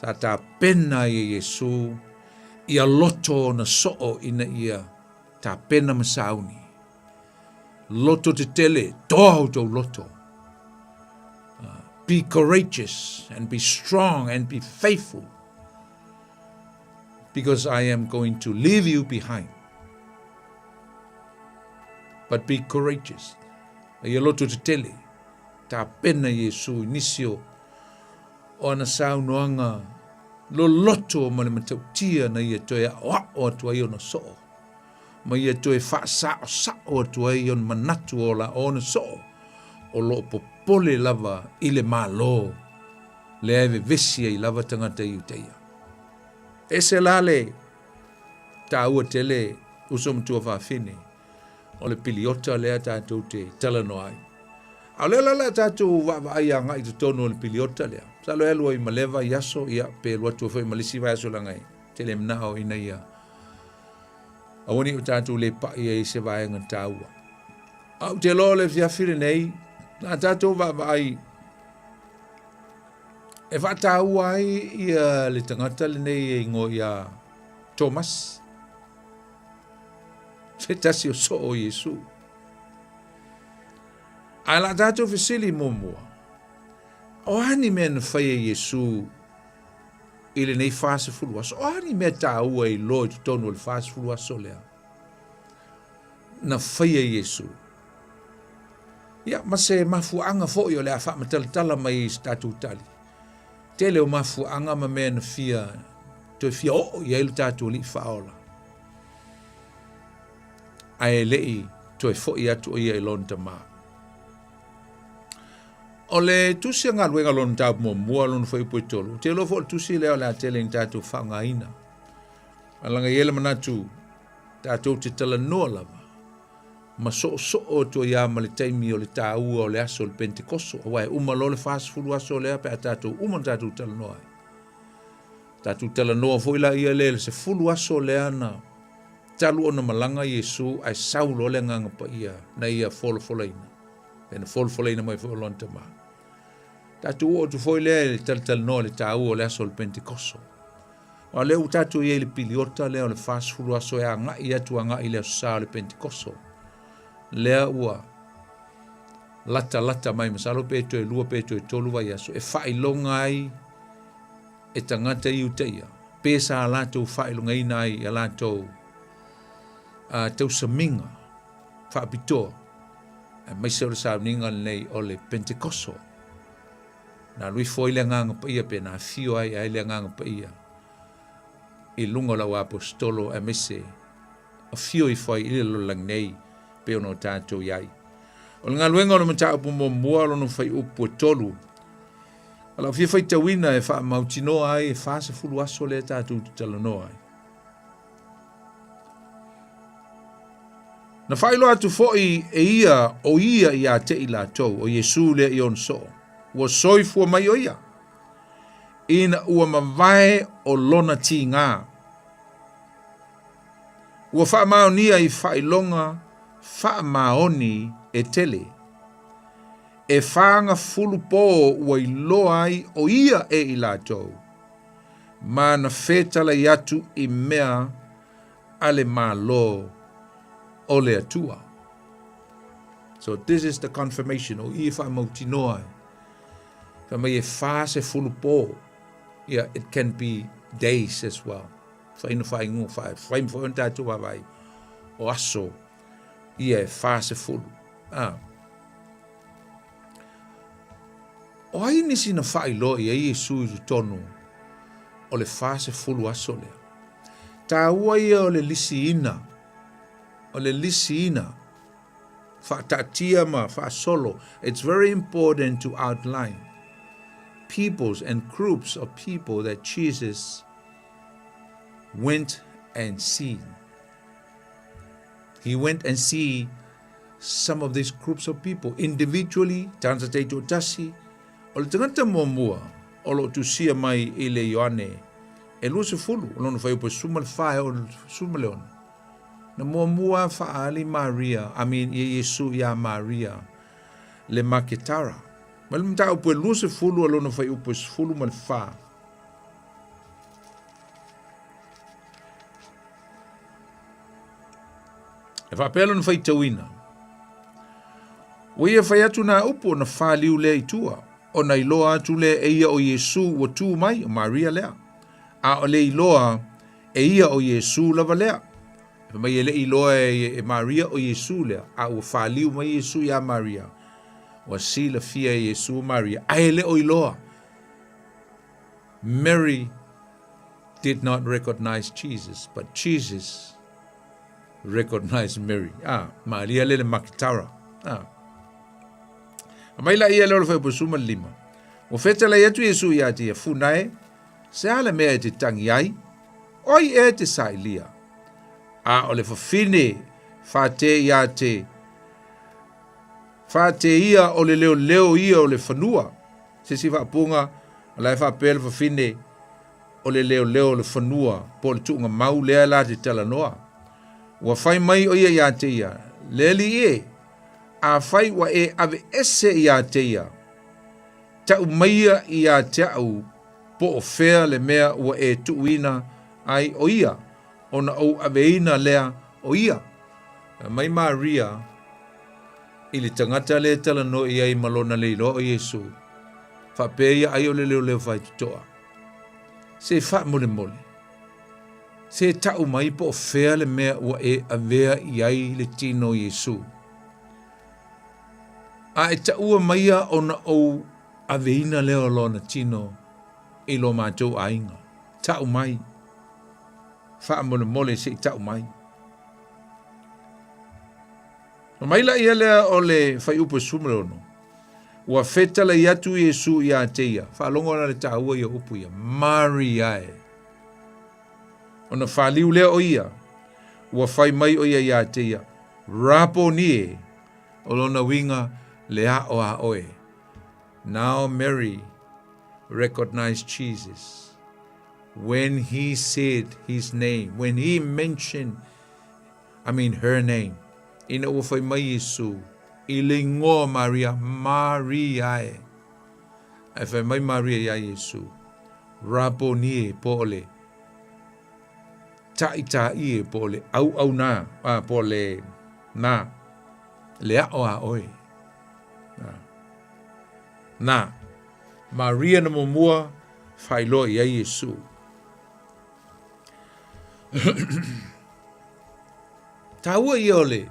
Sa tapena ai e Iesu ia loto ona soo ina ia tapena ma sauni. Loto tetele, toa outou loto. Be courageous and be strong and be faithful because I am going to leave you behind. But be courageous. Ia loto tetele, tapena Iesu i nisi o o ana saunoaga loloto ma le matautia na ia toe aʻoaʻo atu ai ona soo, ma ia toe faasaʻosaʻo atu ai ona manatu ola o ona soo o lo o popole lava i le Malo lea e vevesi ai lava tagata Iuteia. Ese la le taua tele uso matua fafine o le piliota lea tatou te talanoa ai. A o lea la o le a tatou vaavaai agai i totonu o le piliota lea. Masalo e alu ai ma lea vaiaso, ia, pe alu atu ai foi ma le isi vaiaso leaga e tele manao ina ia aua ne i o tatou le pai ai i se vaega taua. A ou te iloa o le afiafi lenei, na tatou vaavaai e faataua ai ia le tagata lenei e igoa ia Tomasi. Se tasi o soo o Iesu. Ae o le a tatou fesili muamua, o a ni mea na fai e Iesu i lenei 40 aso? O a ni mea taua e iloa i totonu o le 40 aso lea na fai e Iesu? Ia, ma se mafuaaga foi o le a faamatalatala mai i se tatou tali. Tele o mafuaaga ma mea na fia, toe fia oo i ai lo tatou Alii Faaola. Ae le i toe foi atu o ia i lona Tama. O le tusi a Galuega lona mataupu muamua, lona fuaiupu e tolu, ou te iloa foi o le tusi lea o le a tele ina tatou faaaogaina. Ae leaga e i ai le manatu tatou te talanoa lava ma soosoo atu ai lava ma le taimi o le taua o le aso o le Pentekoso, aua e uma loa le 40 aso lea pe a tatou uma ona tatou talanoa ai. Tatou talanoa foi la ia lea i le 10 aso lea na talu ona malaga Iesu ae sau loa le Agaga Paia na ia folafolaina, pe na folafolaina mai foi o lona Tama. Tatou oo atu foi lea i le talatalanoa i le taua o le aso o le Pentekoso. Aua o lea ua tatou i ai i le piliota lea o le 40 aso e agai atu agai i le aso Sa o le Pentekoso. Lea ua latalata mai, masalo pe toe lua pe toe tolu vaiaso, e faailoga ai e tagata Iutaia, pe sa latou faailogaina ai i a latou tausamiga faapitoa, aemaise o le sauniga lenei o le Pentekoso. Na alu ifo ai le Agaga Paia pe na afio ai ai le Agaga Paia i luga o lau aposetolo aemaise afio ifo ai i le lalolagi nei pei ona o tatou i ai. O le galuega o le mataupu muamua lona fuaiupu e tolu, o lau fia faitauina e faamautinoa ai e 40 aso lea tatou te talanoa ai. Na faailoa atu foi e ia o ia ia te i latou, o Iesu lea i ona soo, ua soifua mai o ia, ina ua mavae o lona tigā. Ua faamaonia i faailoga faamaoni e tele. E fagafulu pō ua iloa ai o ia e i latou, ma na fetalai atu i mea a le Malo o le Atua. So this is the confirmation, o i e faamautinoa ai. Fai mai e 40 pō. Yeah, it can be days as well. Fai na whaingu, whai, whai mwhai ona tātou wawai o aso ia e 40. Ah. O ai nisi na faailoa i ai Iesu i totonu o le 40 aso lea? Taua ia o le lisiina, o le lisiina, faataatia ma faasolo. It's very important to outline. peoples and groups of people that Jesus went and seen. He went and see some of these groups of people individually, tagata taitoatasi. O le tagata muamua o lo o tusia mai i le Ioane e 20, o lona fuaiupu e 14 e oo i le 16. Na muamua faaali Maria, I mean, ia Iesu iā Maria le Maketara. Mai le mataupu e 20 a lona fuaiupu e 14. E faapea lona faitauina, Ua ia fai atu nā upu ona faliu lea i tua, ona iloa atu lea e ia o Iesū ua tū mai, o Maria lea. A o le iloa e ia o Iesū lava lea. Fai mai e le i iloa e, e Maria o Iesū lea, a ua faliu mai Iesū iā Maria. Ua silafia e Iesū o Maria, a e le o iloa. Mary did not recognize Jesus, but Jesus recognized Mary. Ah, Maria le le makitara. Ah. A mai la ia le olo fai suma lima. O feta lai atu Iesu ia te ia funae, se ala mea e te tangi ai, oi e te sailia. A o le fafine whate ia te whate ia o le leo leo ia o le fanua. Se si whaapunga, la e whaapea le fafine o le leoleo o le fanua po o le tuuga mau lea la te talanoa. Ua fai mai ʻo ia iā te ia, Le alii e, afai ua e aveese iā te ia, taʻu maia iā te aʻu po o fea le mea ua e tuuina ai ʻo ia, ona ou aveina lea o ia. Mai Maria i le tagata lea e talanoa i ai ma lona leiloa o Iesū, faapea ia ai o le leoleo faitotoa. Se faamolemole, se taʻu mai po o fea le mea ua e avea i ai le tino o Iesū. A e taʻua maia ona ou aveina lea o lona tino i lo matou aiga. Taʻu mai. Faamolemole se i taʻu mai. Na mai la ia lea o le fuaiupu e 16, ua fetalai atu Iesu iā te ia, faalogo ana le tāua ia upu ia, Maria e. Ona whaliu lea o ia, ua whai mai o ia iā te ia, Raponi e, o lona uiga le aʻo a oe. Now Mary recognized Jesus when he said his name, when he mentioned I mean her name. Ina ua fai mai Iesu i le ingoa o Maria, Maria e. Ae fai mai Maria iā Iesu, Raboni e, po o le taʻitaʻi e, po o le ʻauʻau nā, a, po o le nā, le aʻo a ʻoe. A. Nā, Maria na muamua faailoa i ai Iesu. Tāua ia o le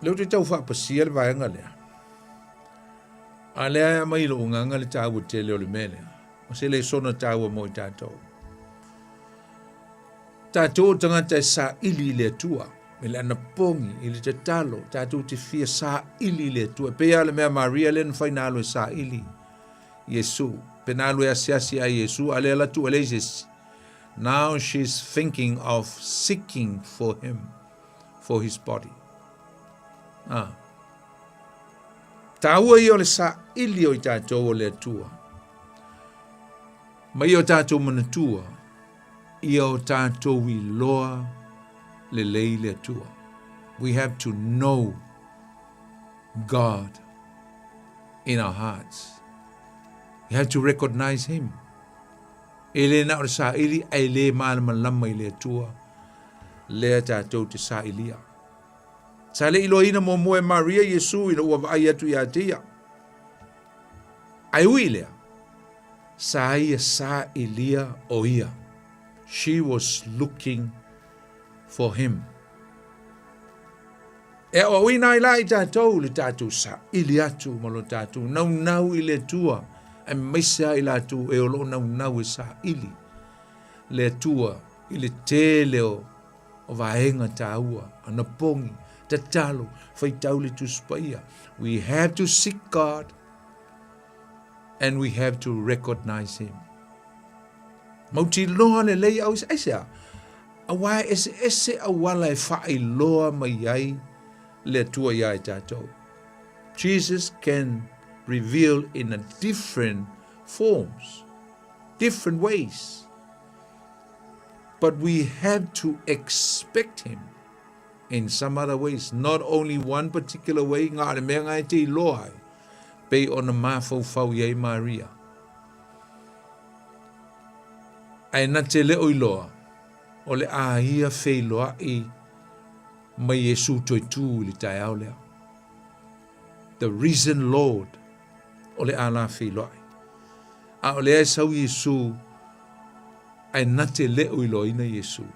Lea ou te tau faapasia le vaega lea. A lea e aumai i lou agaga le taua tele o le mea lea. O se lesona taua mo i tatou. Tatou o tagata e saili i le Atua, i le anapogi, i le tatalo, tatou te fia saili i le Atua. E pei lava o le mea Maria lea na fai na alu e saili Iesu. Pe na alu e asiasi ai Iesu, a lea la tuu e leai se isi. Now she's thinking of seeking for him, for his body. Ah. Tāua ia o le saili o i tātou o le Atua. Mai o tātou manatua, ia o tātou iloa lelei le Atua. We have to know God in our hearts. We have to recognize him. E le na o le saili ae le malamalama i le Atua lea tatou te sailia. Sa le iloaina muamua e Maria Iesu ina ua vaai atu iā te ia. Ae ui i lea, sa ia sailia o ia. She was looking for him. E aoaoina ai la i tatou le tatou saili atu ma lo tatou naunau i le Atua, aemaise lava i latou e o lo o naunau e saili le Atua i le tele o, o vaega taua, anapogi, tatalo, faitau le Tusi Paia. We have to seek God. And we have to recognize him. Mautinoa lelei au, aisea? Auā e eseese auala e faailoa mai ai le Atua iā i tatou. Jesus can reveal in a different forms, different ways. But we have to expect him in some other ways, not only one particular way, ngā le mea ngā e te iloa ai, pei ona mafaufau i ai Maria. Ae na te le o iloa, o le a ia feiloaʻi mai Iesū toe tū i le taeao lea. The risen Lord o le a la feiloaʻi. A o lea e sau Iesū, ae na te le o iloaina Iesū.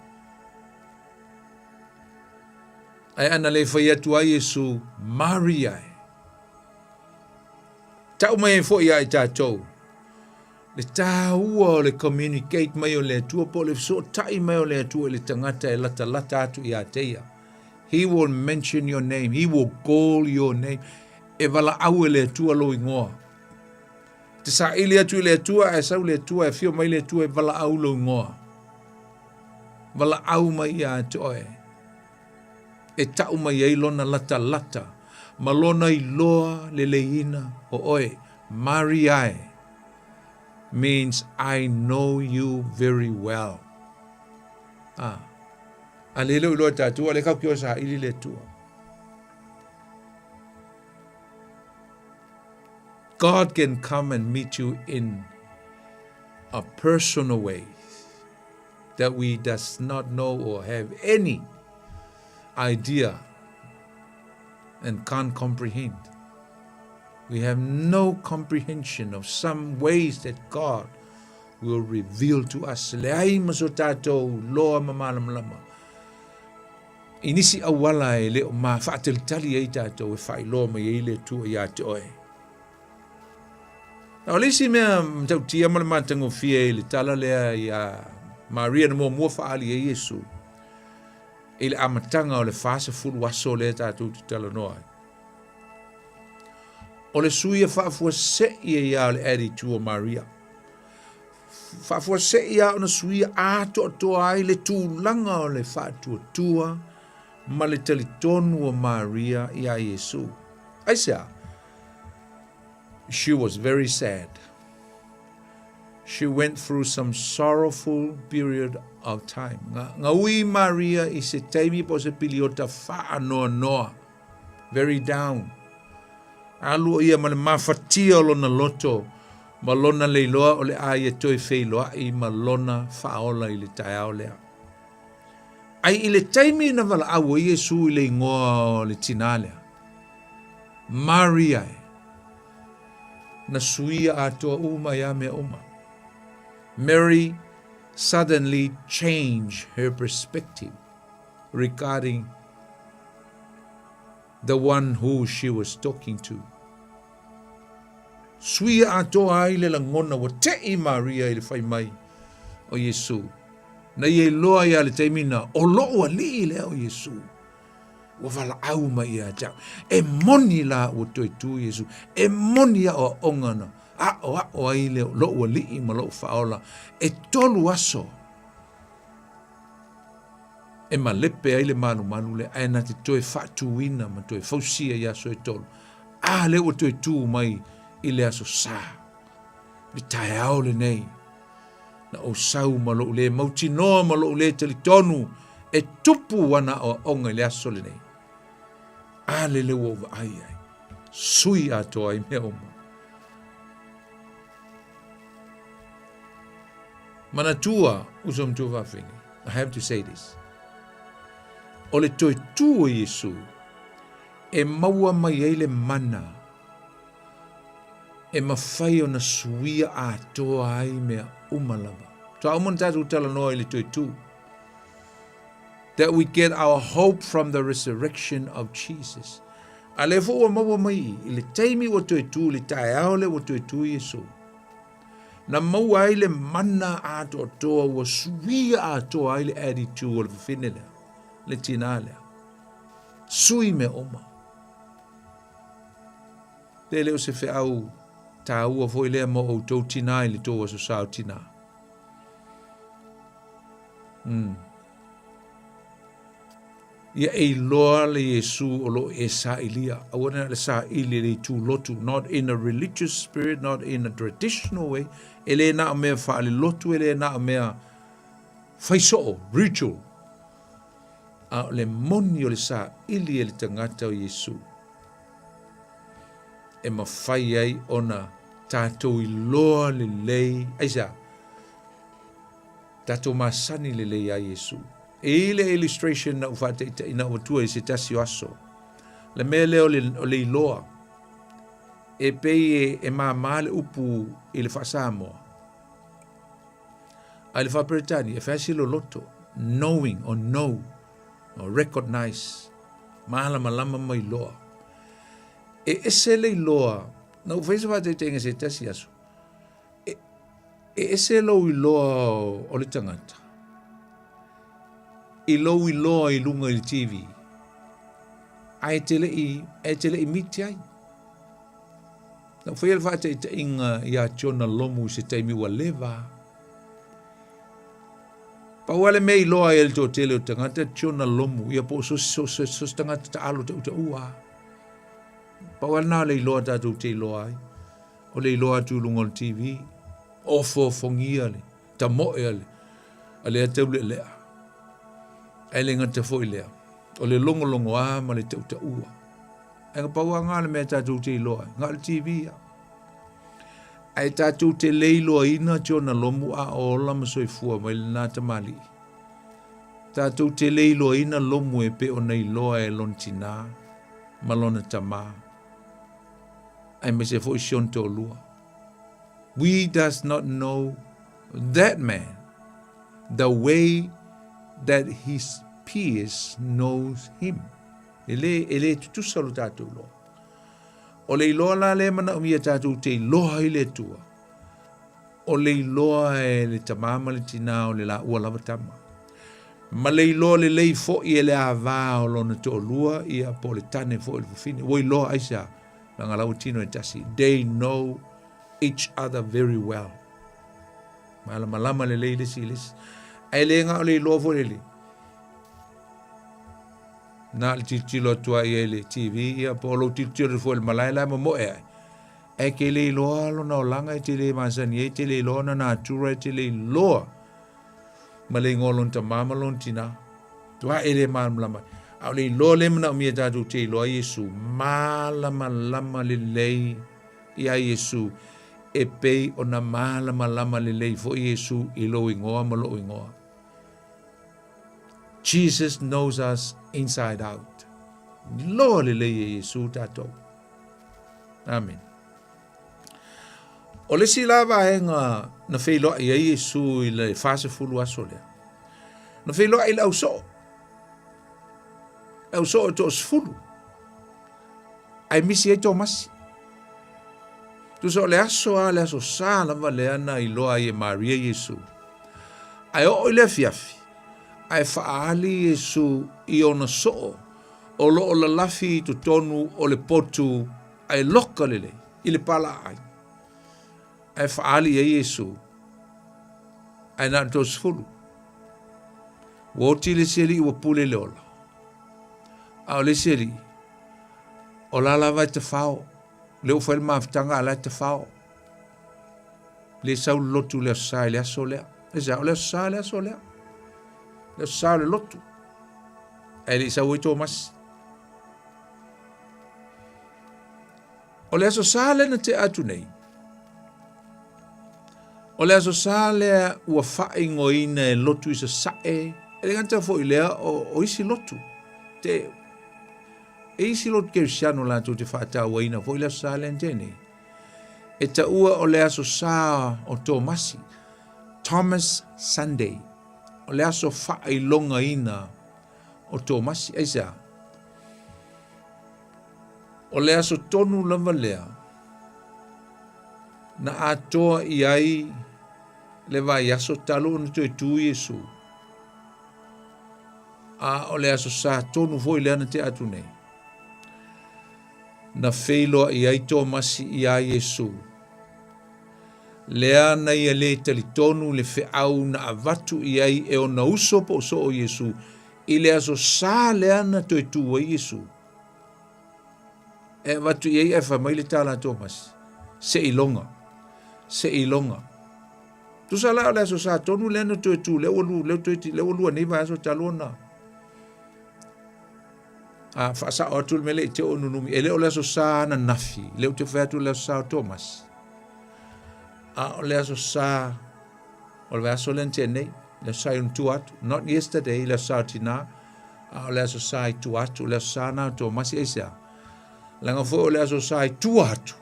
Ae ana le fai atu ai Iesū, Maria e. Tau mai ai foi ia i tatou, le tāua o le communicate mai o le Atua po o le fesootai mai o le Atua i le tagata e latalata atu ia te ia. He will mention your name, he will call your name. E valaau e le Atua lou ingoa. Te saili atu i le Atua, ae sau le Atua, e afio mai le Atua e valaau lou ingoa. Valaau mai ia te oe. E tau mai ai lona latalata ma lona iloa leleiina o oe. Mariae means I know you very well. Ah. A le leo iloa tatou, a le kau ki o saili le Atua. God can come and meet you in a personal way that we does not know or have any idea and can't comprehend. We have no comprehension of some ways that God will reveal to us. Leai ma so tātou loa ma malamalama. I nisi auala e le o ma whaatalitali ai tātou e whailoa mai ai le Atua iā te oe. Na o le isi mea matautia ma le matagofie i le tala lea iā Maria na muamua whaali ai Iesu i le amataga o le 40 aso lea tatou te talanoa ai. O le sui e faafuasei ai lava o le attitude o Maria. Faafuasei lava ona suia atoatoa ai le tulaga o le faatuatua ma le talitonu o Maria iā Iesu. Aisea? She was very sad. She went through some sorrowful period of time. Nga, nga ui Maria i se taimi po se piliota whaanoanoa. Very down. Alu o ia ma le mafatia o lona loto, ma lona leiloa o le a ia toe feiloaʻi ma lona faaola i le taeao lea. Ai i le taimi na valaau ai Iesu i le ingoa o le tinā lea, Maria e, na suia atoa uma ia mea uma. Mary suddenly changed her perspective regarding the one who she was talking to. Suia atoa ai le lagona ua teʻi Maria i le fai mai o Iesu. Na ia iloa ia le taimi na, o loʻu alii lea o Iesu. Ua valaau mai ia te au. E moni la ua toe tu Iesu. E moni aʻoaʻoga na aʻoaʻo ai le loʻu alii ma loʻu faaola. E tolu aso e malepe ai le malumalu lea, ae na te toe faatuina ma toe fausia i aso e tolu. A lea ua toe tu mai i le aso sa, le taeao lenei, na ou sau ma lou le mautinoa ma lou le talitonu e tupu ana aoaoga i le aso lenei. A lele ua ou vaai ai, sui atoa ai mea uma. Manatua, uso matua fafine, I have to say this. O le toe tū o Iesu, e maua mai ai le mana e mafai ona suia atoa ai mea uma lava. Toa uma na tatou talanoa i le toe tū. That we get our hope from the resurrection of Jesus. A lea foi ua maua mai i le taimi ua toe tū, le taeao lea ua toe tū Iesu. Na maua ai le mana atoatoa ua suia atoa ai le attitude o le fafine lea, le tinā lea. Sui mea uma. Pe le o se feau Taua foi lea mo outou tinā i le tou Aso Sa o Tinā. Mm. Ia e iloa le Iesu o lo o e sailia. Aua ne le saili le itu lotu, not in a religious spirit, not in a traditional way. E le na o mea whaale lotu, e le na o mea faisoo, ritual. A o le moni o le saili e le tagata o Iesu. E mawhai ai ona tātou iloa lelei, aisea, Tatou masani lelei iā Iesu. E i ai le illustration na ou faataitaʻi na ou atua i se tasi o aso. Le mea lea o le, o le iloa, e pei e, e māmā le upu i le faa-Samoa. A i le faa-Peretania, e fai si loloto, knowing or know or recognize, malamalama ma iloa. E ese le iloa, na ou fai se faataitaiga se tasi aso, E, e ese lou iloa o le tagata i lou iloa i luga i le TV, ae te le'i, e te le'i miti ai. Na ou faia le faataitaiga iā Jonah Lomu i se taimi ua leva. Pau lava le mea i iloa ai e le toatele o tagata, Jonah Lomu, ia po o so, so, so, so se tagata taalo tautaua. Pau lava lena o le iloa tatou te iloa ai. O le iloa atu i luga o le TV, ofoofogia le tamoe a le, a le taulealea. Ae le gata foi lea, o le logologoa ma le tautaua. Ae na pau lava na le mea tatou te iloa ai, na o le TV ia. Ae tatou te le iloaina Jonah Lomu a o ola ma soifua mai lena tamalii. Tatou te le iloaina Lomu e pei ona iloa e lona tinā ma lona tamā. Aemaise foi si ona toalua. We does not know that man the way that his peers knows him. E le, e le tutusa lo tatou iloa. O le iloa la lea e manaomia tatou te iloa ai le Atua, o le iloa e le tamā ma le tinā o le laua lava tama. Ma le iloa lelei foi e le avā o lona toalua, ia po o le tane foi o le fafine. Ua iloa aisea? Leaga la ua tino e tasi. They know each other very well. Malamalama lelei le isi i le isi. Ae le na o le iloa foi lele. Na le tilotilo atu ai i le TV, ia po o lou tilotilo foi i le malae la e momoe ai. Ae te le iloa lona olaga, e te le masani ai, e te le iloa ona natura, e te le iloa ma le igoa o lona tamā ma lona tinā. Tua e le malamalama. A o le iloa lea e manaomia tatou te iloa Iesu, malamalama lelei iā Iesu, e pei ona malamalama lelei foi Iesu i lou igoa ma lou igoa. Jesus knows us inside out. Iloa lelei e Iesu tatou. Amen. O le isi la vaega na feiloai ai Iesu i le 40 aso lea, na feiloai i le ausoo. Le ausoo e toasefulu, ae misi ai Tomasi. Tusa o le aso a le aso sa lava lea na iloa ai e Maria Iesu. Ae oo i le afiafi, ae faaali Iesu i ona soo o lo o lalafi i totonu o le potu ae loka lelei i le palaai, ae faaali i ai Iesu, ae na o le 30. Ua oti le isi alii ua pule i le ola, a o le isi alii, o la lava e tafao, lea ua fai le mafutaga a la e tafao. Le sau le lotu i le aso Sa i le aso lea. Aisea? O le aso Sa le aso lea. Le aso Sa o le lotu. Ae le i sau ai Tomasi. O le aso Sa lea na tea atu nei, o le aso Sa lea ua faaigoaina e lotu i Sasae, e le gata foi lea o, o isi lotu. Te, e isi lotu kerisiano latou te faatauaina foi le aso Sa lea na tea nei. E taua o le aso Sa o Tomasi, Thomas Sunday, o le aso faailogaina o Tomasi. Aisea? O le aso tonu lava lea na atoa i ai le vaiaso talu ona toe tu Iesu, a o le aso Sa tonu foi lea na tea atu nei, na feiloai ai Tomasi iā Iesu. Lea na ia lē talitonu le feau na avatu i ai e ona uso po o soo Iesu i le aso sa lea na toe tū ai Iesu. E avatu i ai ae fai mai le tala a Tomasi, Seiloga, seiloga. Tusa la o le aso sa tonu lea na toe tū, lea ua lu, lea toe, lea ua lua nei vaiaso talu ona a faasao atu le mea lea i te o nunumi. E le o le aso sa ananafi, lea ou te fai atu le aso sa o Tomasi. A o le aso sa o le vaiaso lea na tea nei, le aso sa i ona tua atu, not yesterday, le aso sa o tinā, a o le aso sa i tua atu, le aso sa na o Tomasi, aisea? Leaga foi o le aso sa i tua atu,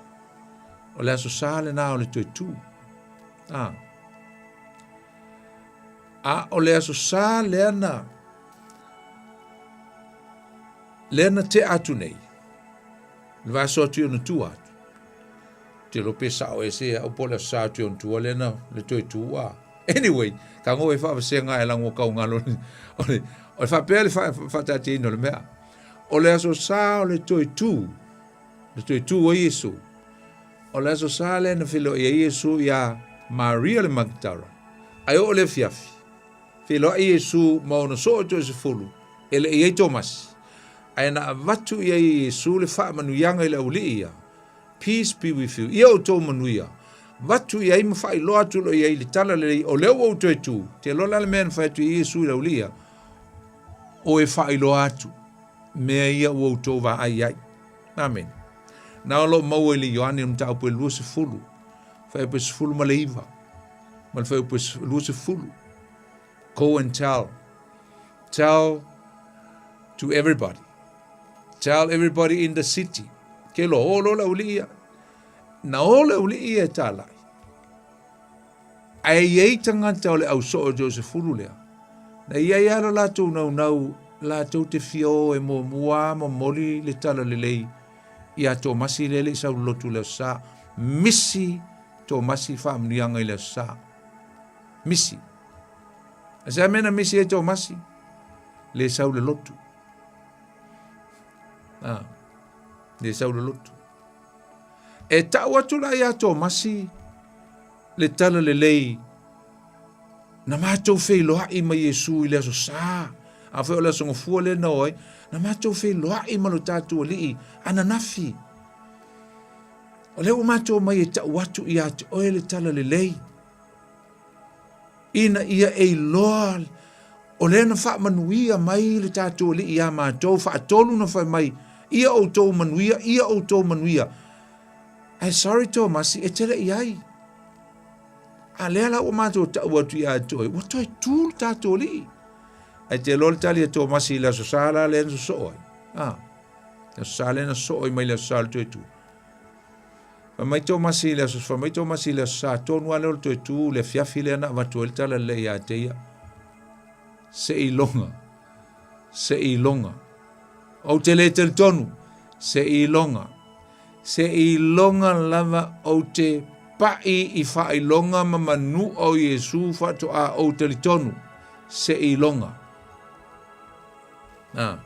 o le aso sa lena o le toe tū. A, a o le aso sa lea na, lea na tea atu nei, le vaiaso atu i ona tua atu, te iloa pe sao ese au po o le aso sa atu i ona tua lea na le toe tu a. Anyway, tago e faavasega e lago kau galo o le o le faapea le faataatiaina o le mea. O le aso sa o le toe tu, le toe tu o Iesu. O le aso sa lea na feiloai ai Iesu iā Maria le Magdara. Ae oo le afiafi, feiloai Iesu ma ona soo toe sefulu, e le i ai Tomasi. Ae na avatu i ai e Iesu le faamanuiaga i le aualii ia, Peace be with you. Ia outou manuia. Avatu i ai ma faailoa atu loa i ai le tala lelei, o lea ua ou toe tu. Te iloa la le mea na fai atu i Iesu i le aualii ia, o e faailoa atu mea ia ua outou vaai ai. Amene. Na o lo o maua i le Ioane o le mataupu e 20, fuaiupu e 19, ma le fuaiupu e 20. Go and tell. Tell to everybody. Tell everybody in the city. Ke loa, o loa le aualii ia. Na o le aualii ia e tālai. Ae i ai tagata o le au soo o sefulu lea. Na i ai lava lo latou naunau latou te fia o e muamua momoli le tala lelei iā Tomasi lea e le i sau i le lotu i le Aso Sa. Misi Tomasi faamanuiaga i le Aso Sa. Misi. A se a mea na misi ai Tomasi? Le sau i le lotu. Ah, le sau i le lotu. E tau atu la iā Tomasi le tala lelei na matou feiloai ma Iesu i le aso sa, afai o le aso gafua lea na o ai, na matou feiloai ma lo tatou Alii ananafi. O lea ua matou omai e tau atu ia te oe le tala lelei, ina ia e iloa o lea na faamanuia mai le tatou Alii iā matou, faatolu na fai mai, ia outou manuia, ia outou manuia. Ae sorry Tomasi, e te le i ai. A lea la ua matou tau atu ia te oe, ua toe tu le tatou Alii. Ae te iloa le tali a Tomasi i le aso sa la lea na sosoo ai. Ah, le aso sa lea na sosoo ai mai le aso sa o le toe tu. Fai mai Tomasi i le aso, fai mai Tomasi i le aso sa tonu lava lea o le toe tu, le afiafi lea na avatu ai le tala lelei ia te ia. Seiloga, seiloga. Ou te le talitonu, seiloga. Seiloga lava ou te paʻi i faailoga ma manua o Iesu faatoa ou talitonu, seiloga. Ah.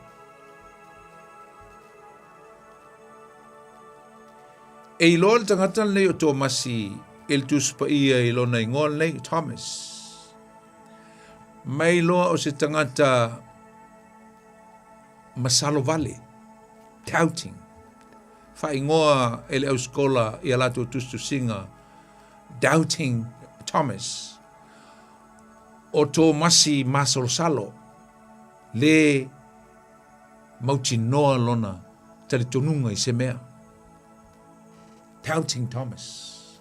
E iloa le tagata lenei o Tomasi e le Tusi Paia i lona igoa lenei, Thomas. Mai loa o se tagata masalo vale, doubting. Faaigoa e le ausikola i a latou tusitusiga, Doubting Thomas. O Tomasi masalosalo, le mautinoa lona talitonuga i se mea. Doubting Thomas.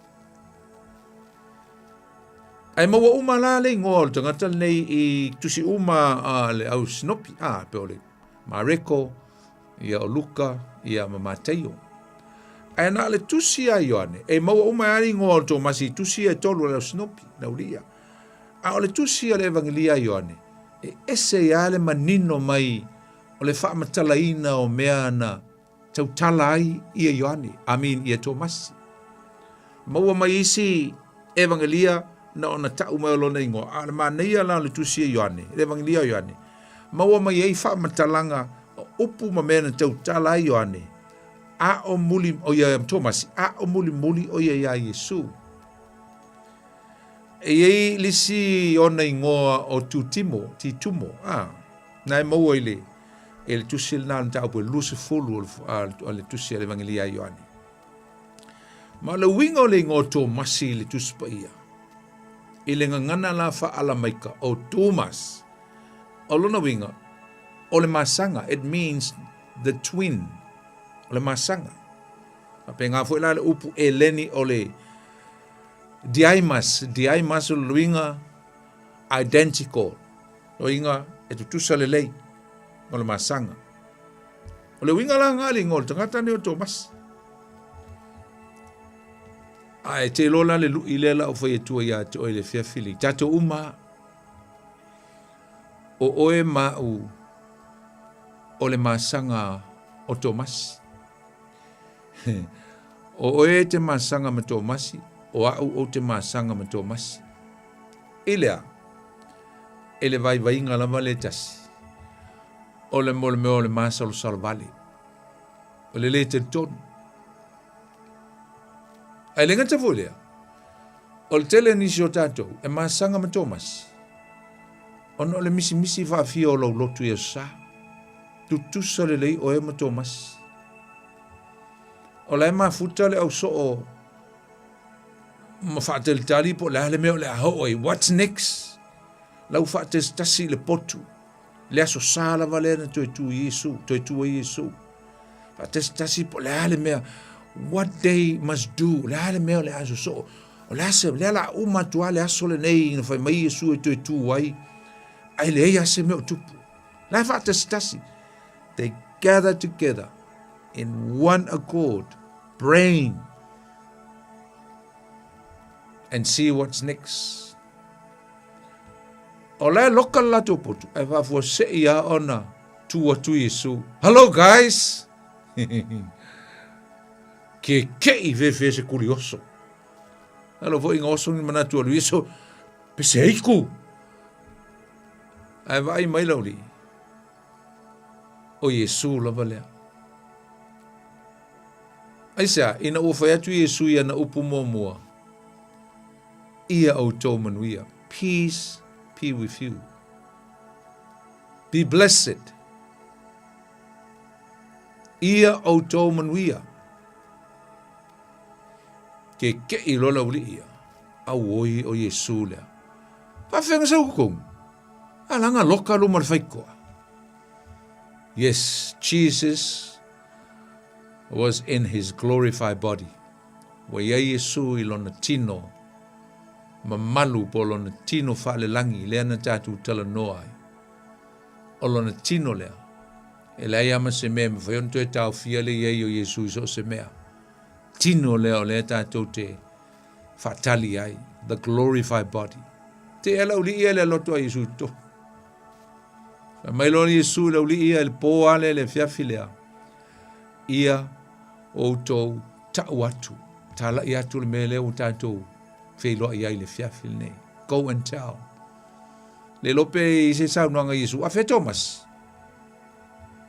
Ae maua uma la le igoa o le tagata lenei i tusi uma a le au sinopi, a pe o le Mareko, ia o Luka, ia ma Mataio. Ae na o le tusi a Ioane, e maua uma ai le igoa o le Tomasi i tusi ia e tolu a le au sinopi, le aulia. A o le tusi a le Evangelia a Ioane, e ese ai lava le manino mai o le faamatalaina o mea na tautala ai ia Ioane, I mean ia Tomasi. Maua mai isi Evangelia na ona tau mai o lona igoa, a o le manaia la o le tusi a Ioane, le Evangelia o Ioane, maua mai ai faamatalaga o upu ma mea na tautala ai Ioane, a o muli, o ia Tomasi, a o mulimuli o ia iā Iesu. E i ai le isi ona igoa o Tutimo, Titumo, a, na e maua i le, i le tusi lena o le mataupu e 20 o le, o le tusi a le Evangelia a Ioane. Ma o le uiga o le igoa o Tomasi i le Tusi Paia, i le gagana la faa-Alamaika o Tumas, o lona uiga, o le masaga, it means the twin, o le masaga. Faapena foi la le upu Eleni o le Diaimas, Diaimas o le uiga identical, uiga e tutusa lelei o le masaga. O le uiga la lena le igoa o le tagata lenei o Tomasi. Ae te iloa la le lui lea la o fai atua ia te oe i le afiafi lenei. Tatou uma o oe ma au o le masaga o Tomasi. O oe e te masaga ma Tomasi, o au ou te masaga ma Tomasi. I le a? E le vaivaiga lava le tasi. O le mo le mea o le masalosalo vale. O le le talitonu. Ae le gata foi lea, o le tele nisi o tatou e masaga ma Tomasi, ona o le misimisi faafia o lou lotu i aso sa. Tutusa lelei oe ma Tomasi. O la e mafuta le ausoo ma faatalitali po o le a le mea o le a oo ai. What's next? Lau faatasitasi i le potu. Le aso sa lava lea na toe tu Iesu, toe tu ai Iesu. Faatasitasi po o le a le mea, what they must do, o le a le mea o le a sosoo. O le a se, lea la uma atu lava le aso lenei na fai mai Iesu e toe tu ai, ae leai lava se mea o tupu. La e faatasitasi. They gather together in one accord, praying and see what's next. O la e loka le latou potu, ae faafuasei lava ona tu atu Iesu. Hello guys! Keke'i fefe se kurioso. Alo foi nga oso ni manatu alu Iesu, pese eiku. Ae vaai mai lau alii, o Iesu lava lea. Aisea, ina ua fai atu Iesu i ana upu muamua, Ia outou manuia, peace be with you. Be blessed. Ia outou manuia. Keke'i loa le aualii ia, auoi o Iesu lea. Faafefea na sau kokogu? A laga loka luma o le faitotoa. Yes, Jesus was in his glorified body. Ua i ai Iesu i lona tino mamalu po o lona tino faalelagi lea na tatou talanoa ai. O lona tino lea, e leai lava ma se mea e mafai ona toe taofia le i ai o Iesu i so o se mea. Tino lea o lea tatou te faatali ai, the glorified body. Te ea le aualii ia i le alo atu a Iesu i totonu. Fai mai loa Iesu i le aualii ia i le po lava lea i le afiafi lea, ia outou tau atu, talai atu le mea lea ua tatou feiloai ai i le afiafi lenei. Go and tell. Le iloa pe i se saunoaga a Iesu, a fea Tomasi?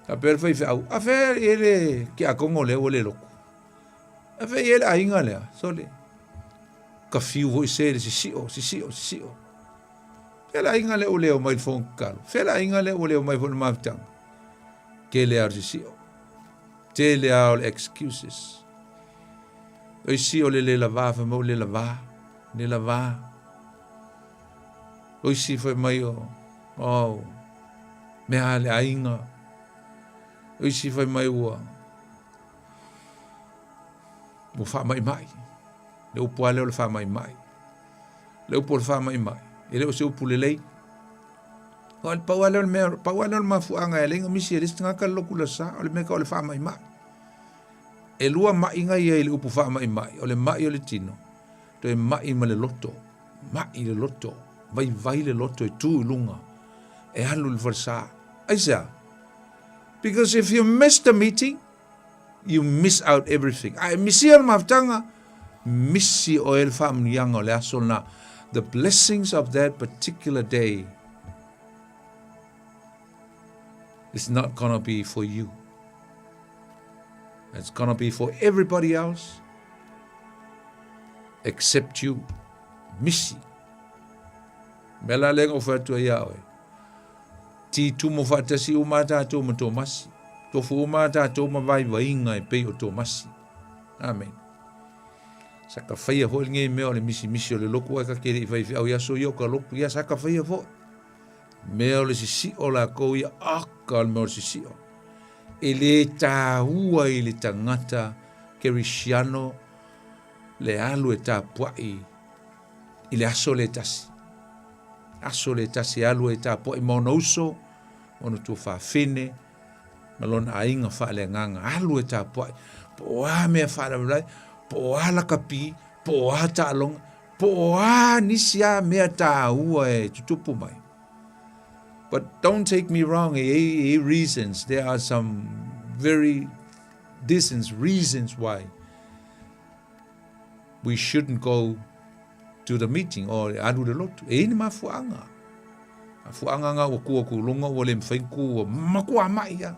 Faapea le faifeau, a fea i le tiakono lea ua le lotu? A fea i ai le aiga lea? Sole. Kafiu foi se le sisio, sisio, sisio. Fea le aiga lea ua le omai i le fono tatalo? Fea le aiga lea ua le omai foi i le mafutaga? Tele lava o le sisio. Tele lava o le excuses. O isi o le le lavā, fai mai ua le lavā, le lavā. O isi fai mai o, oh, mea a le aiga. O isi fai mai ua, ua faamaimai. Le upu lava lea o le faamaimai. Le upu o le faamaimai, e le o se upu lelei. O le pau lava lea o le mea, pau lava lea o le mafuaaga e ala ai ona misi e le isi tagata le lotu i le aso Sa, o le mea tau o le faamaimai. E lua maʻiga ia i le upu faamaimai, o le maʻi o le tino, toe maʻi ma le loto, maʻi le loto, vaivai le loto e tu i luga, e alu i le falesa. Aisea? Because if you miss the meeting, you miss out everything. A e misia le mafutaga, misi oe le faamanuiaga o le aso lena. The blessings of that particular day is not gonna be for you. It's gonna be for everybody else except you. Misi. Mea la lea na ou fai atu ai ia oe, ti tumu faatasi uma a tatou ma Tomasi. Tofu uma a tatou ma vaivaiga e pei o Tomasi. Amen. Sa ka faia foi lenei mea o le misimisi o le lotu ae ka te le i faifeau i aso ia o ka lotu. Ia sa ka faia foi. Mea o le sisio lakou ia, aka o le mea o le sisio. E le tāua i le tagata kerisiano le alu e tapuai i le aso le tasi. Aso le tasi e alu e tapuai ma ona uso, ma ona tuafafine, ma lona aiga faaleagaga. Alu e tapuai. Po o a mea faalavelave, po o a lakapi, po o a taaloga, po o a nisi a mea tāua e tutupu mai. But don't take me wrong, e i ai reasons, there are some very decent reasons why we shouldn't go to the meeting or alu le lotu. E i ni mafuaanga. Mafuaanga nga ua kua ku lunga ua le mwhai ku ua makua mai ia.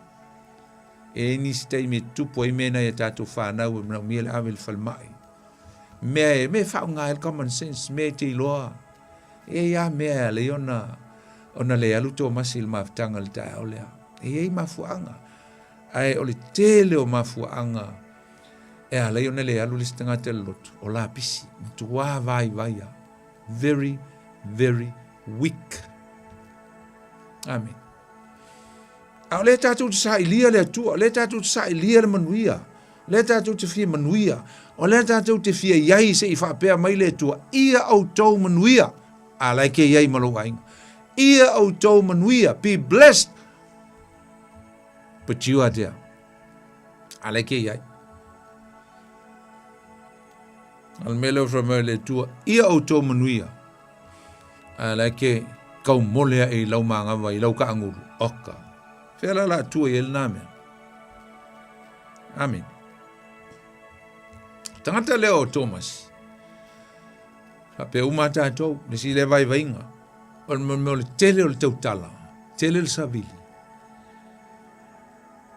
E i nisi taimi e tupu ai mea nei a tātou whānau e manaomia le ave le falemai. Mea e, mea e whaonga ai le common sense, mea e te iloa. E i a mea e alei ona, ona le alu tō masi i le mafutaga le taeao lea. E i ai mafuaanga. Ae o le tele o mafuaanga e alai ona le alu le isi tagata i le lotu, o lapisi, matua vaivai a. Very, very weak. Amen. A o lea tatou te sailia le Atua, o lea tatou te sailia le manuia, o lea tatou te fia manuia, o lea tatou te fia iai se i faapea mai le Atua, ia outou manuia, a la e ke iai ma lou aiga. Ia outou manuia, be blessed, but you are there. A la e ke iai. A le mea lea o fai mai le Atua, ia outou manuia, a la e ke kaumole aʻe i lau magava i lau kaʻagulu, oka. Fea la la atua i ai lenā mea. Amen. Tagata lea o Thomas, faapea uma a tatou, le si le vaivaiga, o le mea o le tele o le tautala, tele le savili,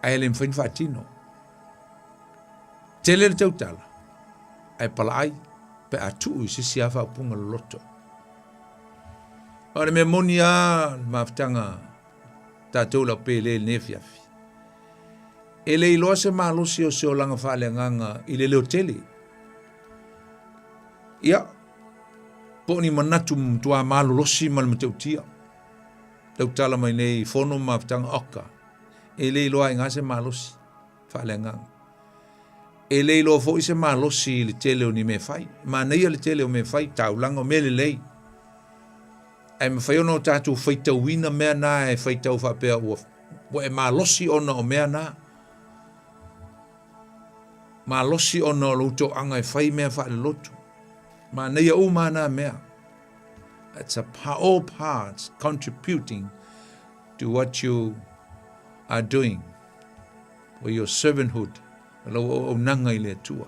ae le mafai ona faatino. Tele le tautala, ae palaai pe a tuu i se isi lava faaupuga loloto. O le mea moni lava le mafutaga tatou lau pele i lenei afiafi. E le iloa se malosi o se olaga faaleagaga i le leotele. Ia, po o ni manatu matua malolosi ma le matautia. Tautala mai nei i fono ma mafutaga oka. E le iloa ai ngā se malosi faaleagaga. E le iloa foi se malosi i le tele o ni mea fai. E manaia le tele o mea fai, taulaga o mea lelei. Ae mafai ona o tatou faitauina mea na e faitau faapea ua, ua e malosi ona o mea na. Malosi ona o lou toaga e fai mea faalelotu. Manaia uma na mea. It's a, all parts contributing to what you are doing for your servanthood. O lau auaunaga i le Atua.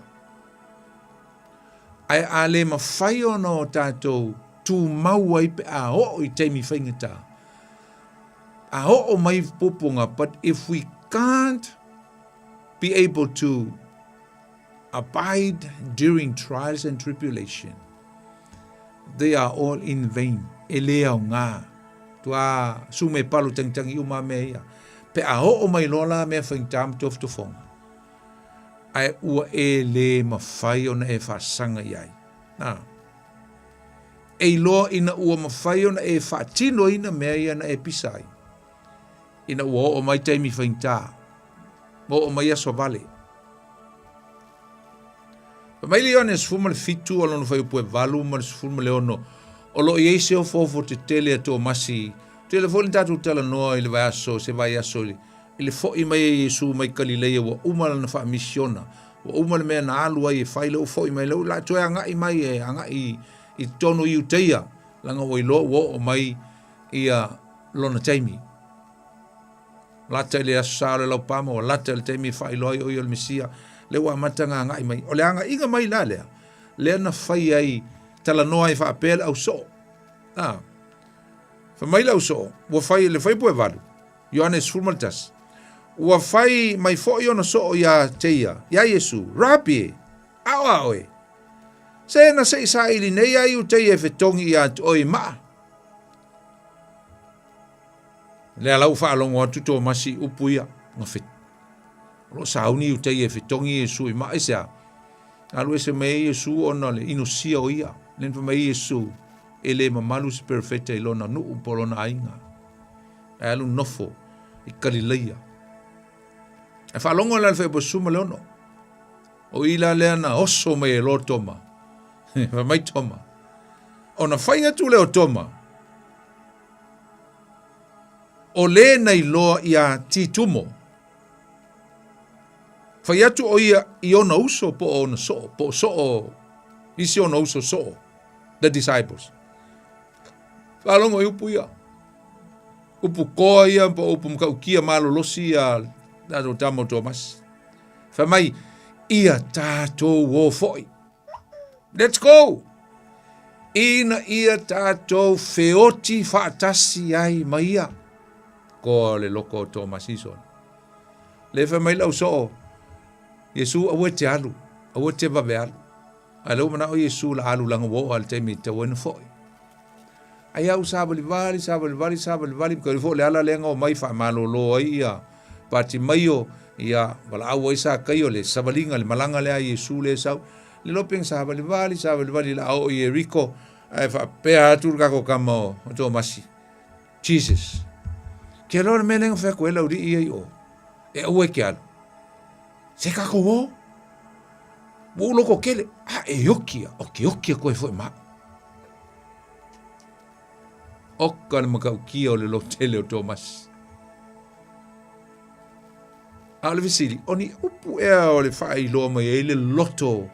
Ae a le mafai ona o tatou tumau ai pe a oo i taimi faigata, a oo mai pupuga, but if we can't be able to abide during trials and tribulation, they are all in vain. E le aoga. Tua sume palu tangitangi uma mea ia. Pe a oo mai loa la mea faigata ma tofotofoga, ae ua e le mafai ona e faasaga i ai. Na. E iloa ina ua mafai ona e faatinoina mea ia na e pisa ai. Ina ua oo mai taimi faigata, oo mai aso vale. Fai mai le Ioane 17 o lona fuaiupu e 8 ma le 16, o lo o i ai se ofoofo tetele a Tomasi, tele foi le tatou talanoa i le vaiaso, se vaiaso i le foi mai e Iesu mai Kalileia ua uma lana faamisiona, ua uma le mea na alu ai e fai, lea ua foi mai, lea ua la toe agai mai e agai i totonu o Iuteia, leaga ua iloa ua oo mai ia lona taimi. Lata i le Aso Sa o le Laupama, ua lata i le taimi e faailoa ai o ia o le Mesia, lea ua amata ona agai mai. O le agaiga mai la lea, lea na fai ai, talanoa ai faapea le ausoo. A, fai mai le ausoo, ua fai le fuaiupu e 8, Ioane 11, ua fai mai foi ona soo iā te ia, iā Iesu, Rabi e, aoao e, se na se i saili nei a Iuteia e fetogi iā te oe i maa. Lea la ua faalogo atu Tomasi i upu ia, na fe, o lo o sauni Iutaia e fetogi Iesu i maa. Aisea? Na alu ese mai ai Iesu ona o le inosia o ia. Lea na fai mai ai Iesu, e le mamalu se perofeta i lona nuu po o lona aiga. Ae alu nofo i Kalilaia. Ae faalogo la le fai Iesu ma le ono. O i la lea na oso mai ai loa Toma. Fai mai Toma. Ona fai atu lea o Toma, o lē na iloa iā Titumo. Fai atu ʻo ia i ona uso po o ona soʻo, po o soʻo isi ona uso soʻo, the disciples. Faalogo i upu ia. Upu koa ia po o upu matautia malolosi ia tatou tama o Tomasi. Fai mai, ia tatou o foi. Let's go! Ina ia tatou feoti faatasi ai ma ia. Koa le loko o Tomasi sona. Le fai mai lau soo, Iesu aua e te alu, aua e te vave alu. A lea ua manao Iesu la alu laga ua oo lava i le taimi e tatau ai ona foi. Ai au savalivali, savalivali, savalivali, ma foi le ala lea na omai faamalolo ai ia Patimaio, ia valaau ai Sakaio le savaliga le malaga lea a Iesu lea e sau. Le iloa pe na savalivali, savalivali la oo i Ieriko, ae faapea atu le tatou tama o Tomasi, Jesus, ke loa le mea lea na fai atu ai le aualii ia i o, e aua e te alu. Se tatou o. Ua ou loko tele, a e oki ia, o ke oki aku ai foi ma au. Oka le matautia o le lotele o Tomasi. A o le fesili, o ni upu ea o le faailoa mai ai le loto,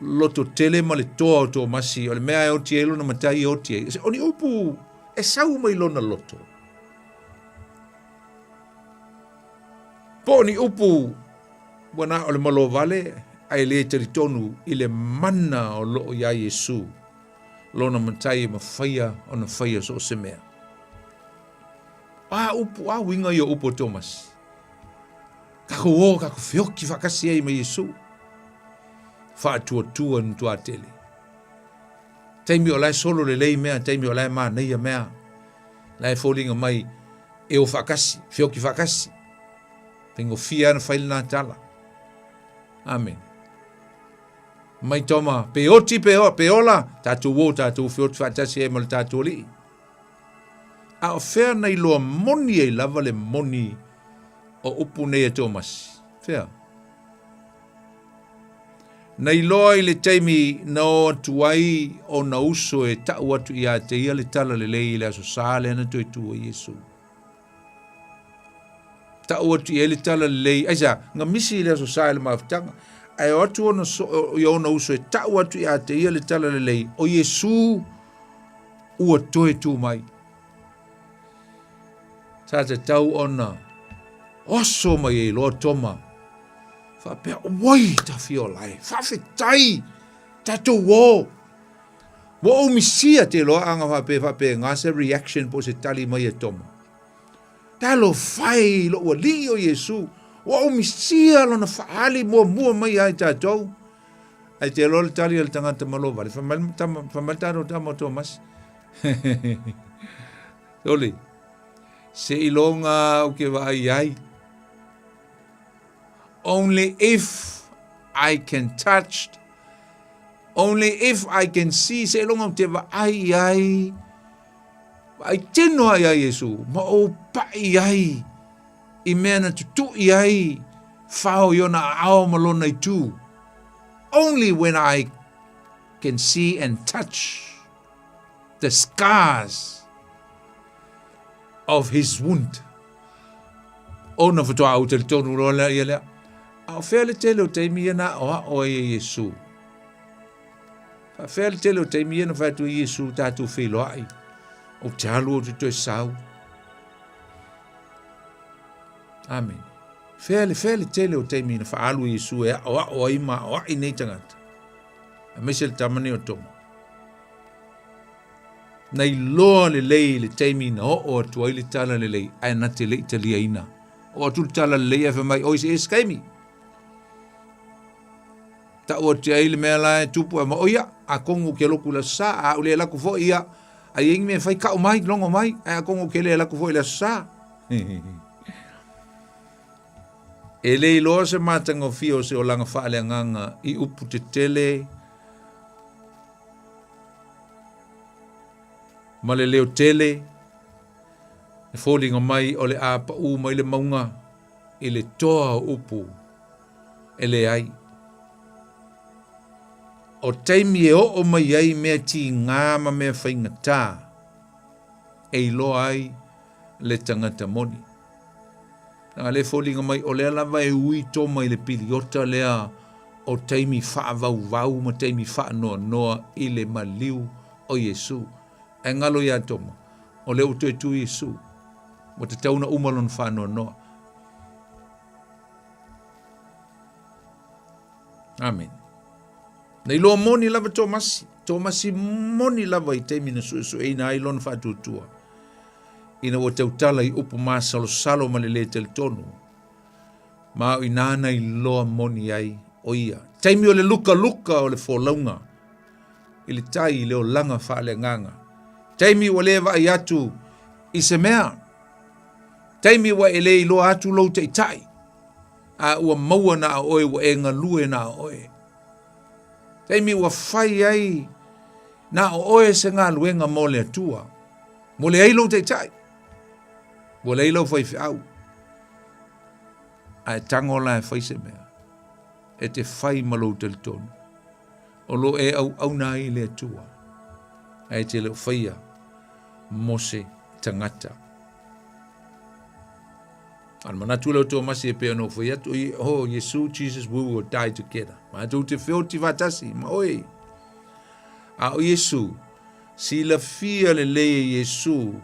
loto tele ma le toa o Tomasi, o le mea e oti ai lona matai e oti ai. O ni upu e sau mai lona loto. Po o ni upu ua na o le malovale ae le talitonu i le mana o loo iā Iesu. Lona matai e mafaia ona faia so o se mea. A upu, a uiga ia o upu a Tomasi. Takou o, takou feoki faatasi ai ma Iesu. Faatuatua i matua tele. Taimi o la e solo lelei mea, taimi o la e manaia mea. La e foliga mai e o faatasi, feoki faatasi. Faigofie lava ona fai lena tala. Amene. Mai Toma, pe oti pe, pe ola, tatou o, tatou feoti faatasi ai ma le tatou Alii. A o fea na iloa moni ai lava le moni o upu nei a Tomasi? Fea? Na iloa i le taimi na o atu ai ona uso e tau atu ia te ia le tala lelei i le Aso Sa lea na toe tu ai Iesu. Tau atu i ai le tala lelei. Aisea? Na misi i le Aso Sa i le mafutaga. Ae o atu ona so, i ona uso e tau atu ia te ia le tala lelei, o Iesu ua toe tu mai. Sa tatau ona oso mai ai loa Toma. Faapea, oi, tafiola e, faafetai, tatou o. Ua ou misia te loa a na faapea faapena se reaction po o se tali mai a Toma. Talofa e i lou Alii o Iesu, ua ou misia lona faaali muamua mai ia i tatou. Ae te iloa le tali a le tagata malovale, fai mai le tama, fai mai le tatou tama o Tomasi. Sole, seiloga au ke vaai ai. Only if I can touch Only if I can see, seiloga ou te vaai i ai, vaai tino ai ia Iesu, ma ou paʻi ai i mea na tutuʻi ai fao i ona aao ma lona itu. Only when I can see and touch the scars of his wound. Ona faatoa ou talitonu loa lea ia lea. A o fea le tele o taimi ia na aʻoaʻo ai e Iesu? Faafea le tele o taimi ia na fai atu ai Iesu tatou feiloai, ou te alu ou te toe sau. Amen. Fea le, fea le tele o taimi na faaalu e Iesu e aʻoaʻo ai ma aʻoaʻi nei tagata. Aemaise le tama nei o Toma. Na iloa lelei le taimi na oo atu ai le tala lelei, ae na te le i taliaina. Oo atu le tala lelei ae fai mai, oi se ese taimi. Tau atu ai le mea la e tupu, ae ma, oi ia, atonu ou te lotu i le Aso Sa, a ou le alu atu foi ia, A i ai ni mea e fai, kau mai, logo mai, ae atonu ou te le alu atu foi i le Aso Sa. E le iloa se matagofie o se olaga faaleagaga i upu tetele ma le leo tele, e foliga mai o le a paʻū mai le mauga i le toa o upu e leai. O taimi e oo mai ai mea tigā ma mea faigata e iloa ai le tagata moni. Leaga lea e foliga mai o lea lava e ui toma i le piliota lea o taimi faavauvau ma taimi faanoanoa i le maliu o Iesu. Ae galo ia Toma, o lea ua toe tu Iesu, ua tatau ona uma lona faanoanoa. Amen. Na iloa moni lava Tomasi, Tomasi moni lava i taimi na suesueina ai lona faatuatua, ina ua tautala i upu masalosalo ma le lē talitonu, ma o i ina na iloa moni ai o ia. Taimi o le lukaluka o le folauga i le tai i le olaga faaleagaga. Taimi ua le vaai atu i se mea. Taimi ua e le iloa atu lou taitai, a ua maua na o oe ua e galue na o oe. Taimi ua fai ai na o oe se galuega mo le Atua. Ua leai lou taitai, ua leai lau faifeau, ae tago la e fai se mea, e te fai ma lou talitonu, o lo o e auauna ai i le Atua, ae e te le o faia mo se tagata. A o le manatu lea o Tomasi e pei ona ou fai atu, oh, Iesu, Jesus, we will die together. Matou te feoti faatasi ma oe. A o Iesu, silafia lelei e Iesu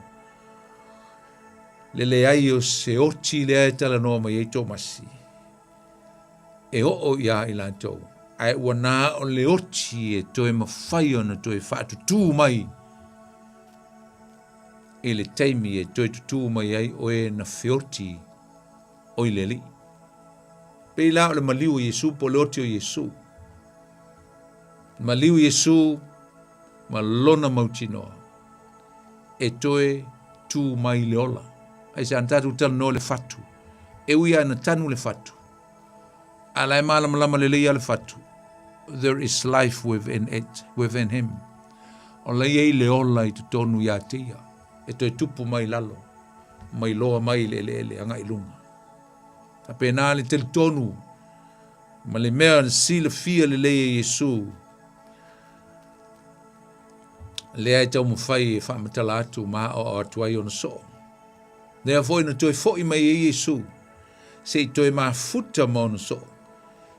le leai o se oti lea e talanoa mai ai Tomasi e oo iā i latou, ae ua na o le oti e toe mafai ona toe faatutū mai i le taimi e toe tutū mai ai o e na feoti o i le Alii. Pei la o le maliu o Iesu po o le oti o Iesu. Maliu Iesu ma lona mautinoa e toe tū mai le ola. Aisea, na tatou talanoa le fatu. E ui lava ina tanu le fatu, a la e malamalama lelei lava le fatu. There is life within it, within him. O la i ai le ola i totonu iā te ia, e toe tupu mai lalo, mai loa mai i le eleele agai i luga. Faapena le talitonu ma le mea na silafia lelei e Iesu, lea e taumafai e faamatala atu ma aoao atu ai ona soo. Lea foi na toe foi mai ai Iesu, se i toe mafuta ma ona soo,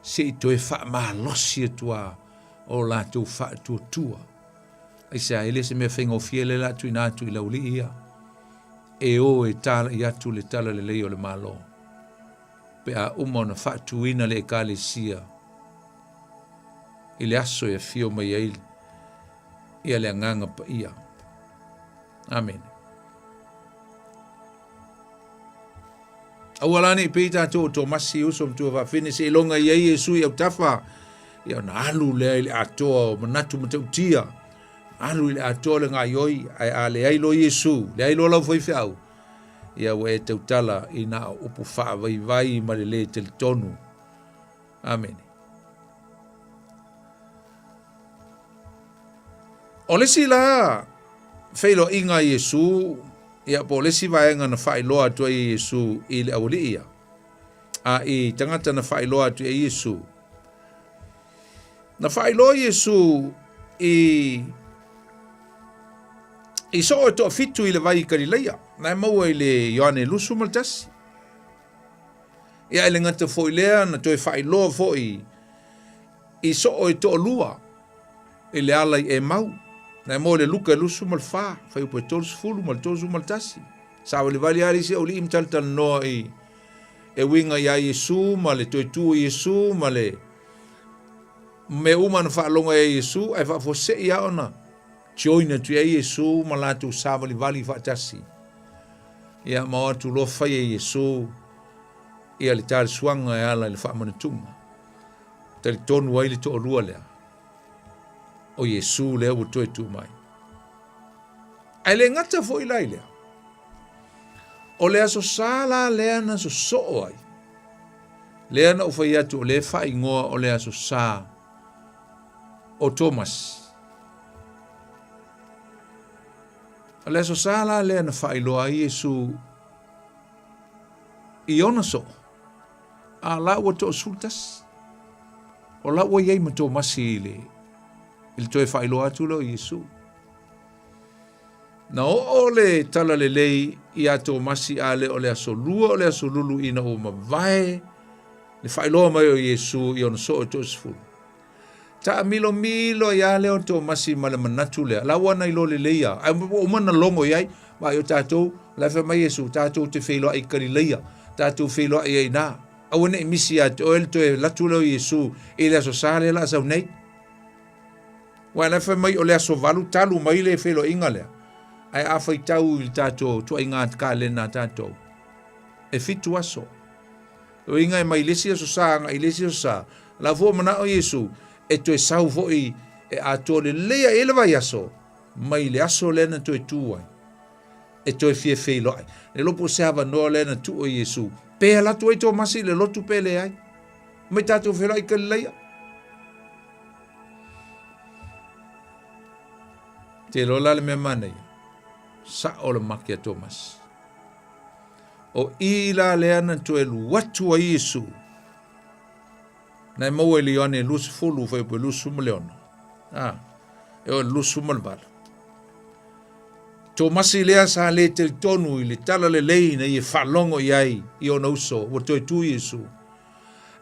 se i toe faamalosi atu a o latou faatuatua. Aisea, e le se mea faigofie lea o le a tuuina atu i le aualii ia, e o e talai atu le talalelei o le Malo, pe a uma ona faatuina le Ekalesia i le aso e afio mai ai ia le Agaga Paia. Amene. Aua la ne i pei tatou o Tomasi, uso ma tuafafine, seiloga i ai Iesu i autafa, ia ona alu lea i le atoa o manatu matautia, alu i le atoa o le gaoioi, ae a leai loa Iesu, leai loa lau faifeau, ia ua e tautala i na o upu faavaivai ma le lē talitonu. Amene. O le isi la feiloaiga a Iesu, ia po o le isi vaega na faailoa atu ai e Iesu i le aualii ia, a i tagata na faailoa atu i ai Iesu, na faailoa Iesu i i soo e toafitu i le vai i Kalileia, na e maua i le Ioane 21. Ia e le gata foi lea na toe faailoa foi i soo e toalua i le ala i Emau. Na e maua i le Luka 24, fuaiupu e 30 ma le 31. Savalivali lava le isi aualii ma talatalanoa i e uiga iā Iesu ma le toe tu o Iesu ma le mea uma na faalogo ai e Iesu, ae faafuasei lava ona join atu i ai Iesu ma latou savalivali faatasi. Ia ma o atu loa fai e Iesu ia le talesuaga e ala i le faamanatuga. Talitonu ai le toalua lea, o Iesu lea ua toe tu mai. Ae le gata foi la i lea, o le Aso Sa la lea na sosoo ai, lea na ou fai atu o lea e faaigoa o le Aso Sa o Tomasi. O le Aso Sa la lea na faailoa ai Iesu i ona soo, a la ua toa-11. O la ua i ai ma Tomasi i le, i le toe faailoa atu lea o Iesu. Na oo le talalelei iā Tomasi a le o le aso lua o le aso lulu ina ua mavae le faailoa mai o Iesu i ona soo e toasefulu. Taamilomilo ai lava lea o Tomasi ma le manatu lea, la ua na iloa lelei lava, ae ua uma ona logo i ai, vaai o tatou, o la e fai mai Iesu, tatou te feiloai i Kalileia, tatou feiloai ai i ina. Aua ne i misi ia te oe le toe alu atu lea o Iesu i le Aso Sa lea o le a sau nei. Aua o la e fai mai o le aso valu talu mai le feiloaiga lea, ae a faitau i le tatou tuaiga kalena a tatou, e fitu aso. O uiga e mai le isi aso sa agai i le isi aso sa, la foi ua manao Iesu e toe sau foi e atoa lelei ae i ai le vaiaso mai le aso lea na toe tu ai e toe fia feiloai. Le iloa po o se avanoa lea na tuu e Iesu pe alu atu ai Tomasi i le lotu pe leai. Mai tatou feiloai i Kalilaia. Te iloa la le mea manaia, sao le make a Tomasi. O i la lea na toe alu atu ai Iesu, na e maua i le Ioane 20 fuaiupu e 26, a, e oo i le 28. Tomasi lea sa le talitonu i le talalelei na ia faalogo i ai i ona uso, ua toe tu Iesu.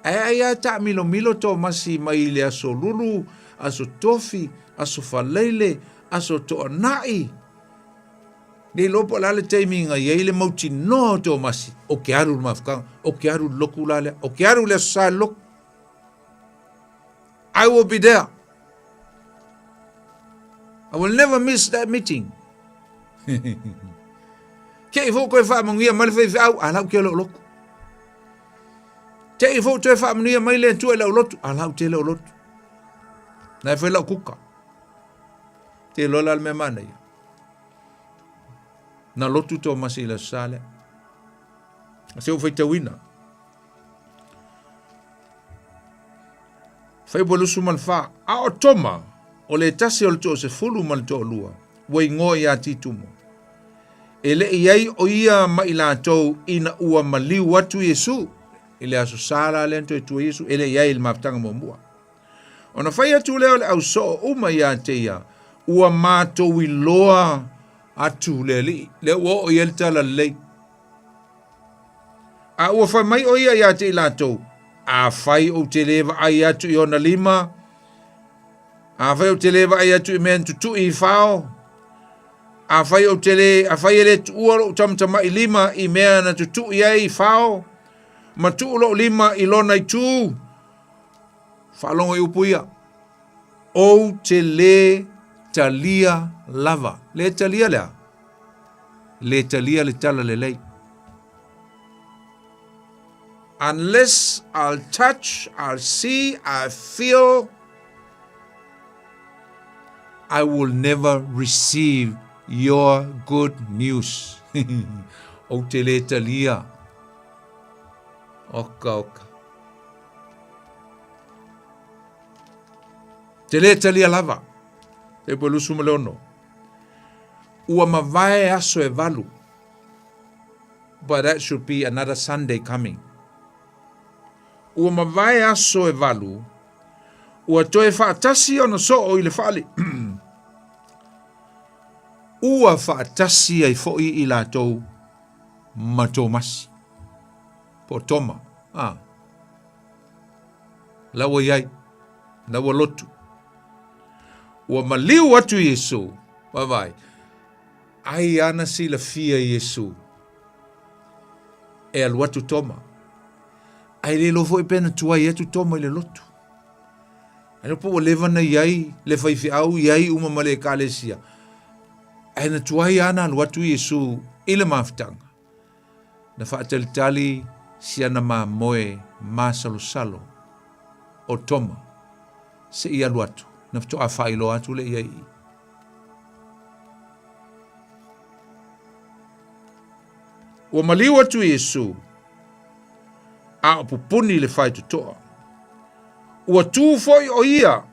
Ae ai lava taamilomilo Tomasi mai le aso Lulu, aso Tofi, aso Faleile, aso Toanai. Le iloa po o le a le taimi na i ai le mautinoa o Tomasi, ou te alu i le mafutaga, ou te alu i le lotu la lea, ou te alu i le Aso Sa i le lotu. I will be there. I will never miss that meeting. Te i foi toe faamanuia mai le faifeau, a la ou te le o lotu. Te i foi toe faamanuia mai le Atua i lau lotu, a la ou te le o lotu. Na e fai lau kuka. Te iloa la le mea manaia. Na lotu Tomasi i le Aso Sa lea. A se ou faitauina. Fuaiupu 24, A o Toma, o le tasi o le toasefulu ma le toalua, ua igoa ia Titumo. E le i ai o ia ma i latou ina ua maliu atu Iesu, i le Aso Sa la lea na toe tu ai Iesu, e le i ai i le mafutaga muamua. Ona fai atu lea o le ausoo uma ia te ia, ua matou iloa atu le Alii, lea ua oo i ai le talalelei. A ua fai mai ʻo ia ia te i latou, Afai ou te lē vaai atu i ona lima, afai ou te lē vaai atu i mea na tutuʻi i fao, afai ou te lē, afai e lē tuua loʻu tamatamaʻi lima i mea na tutuʻi ai i fao, ma tuu loʻu lima i lona itu, faalogo i upu ia, ou te lē talia lava. Lē talia le a? Lē talia le talalelei. Unless I'll touch, I'll see, I feel, I will never receive your good news. Ou te lē talia. Oka, oka. Te lē talia lava. Te po lusu ma le ono. Ua mavae aso e valu. But that should be another Sunday coming. Ua mavae aso e valu, ua toe faatasi ona soo i le fale. Ua faatasi ai foi i latou ma Tomasi. Po o Toma. Ah. La ua i ai. La ua lotu. Ua maliu atu Iesu. Vaavaai. Ai ana silafia Iesu e alu atu Toma. Ae le iloa foi pe na tuai atu Toma i le lotu. Ae iloa po ua leva na i ai le faifeau i ai uma ma le ekalesia. Ae na tuai lava na alu atu Iesu i le mafutaga. Na faatalitali si ana mamoe masalosalo o Toma se i alu atu, na faatoa faailoa atu lea i ai i. Ua maliu atu Iesu, a o pupuni le faitotoa. Ua tu foi o ia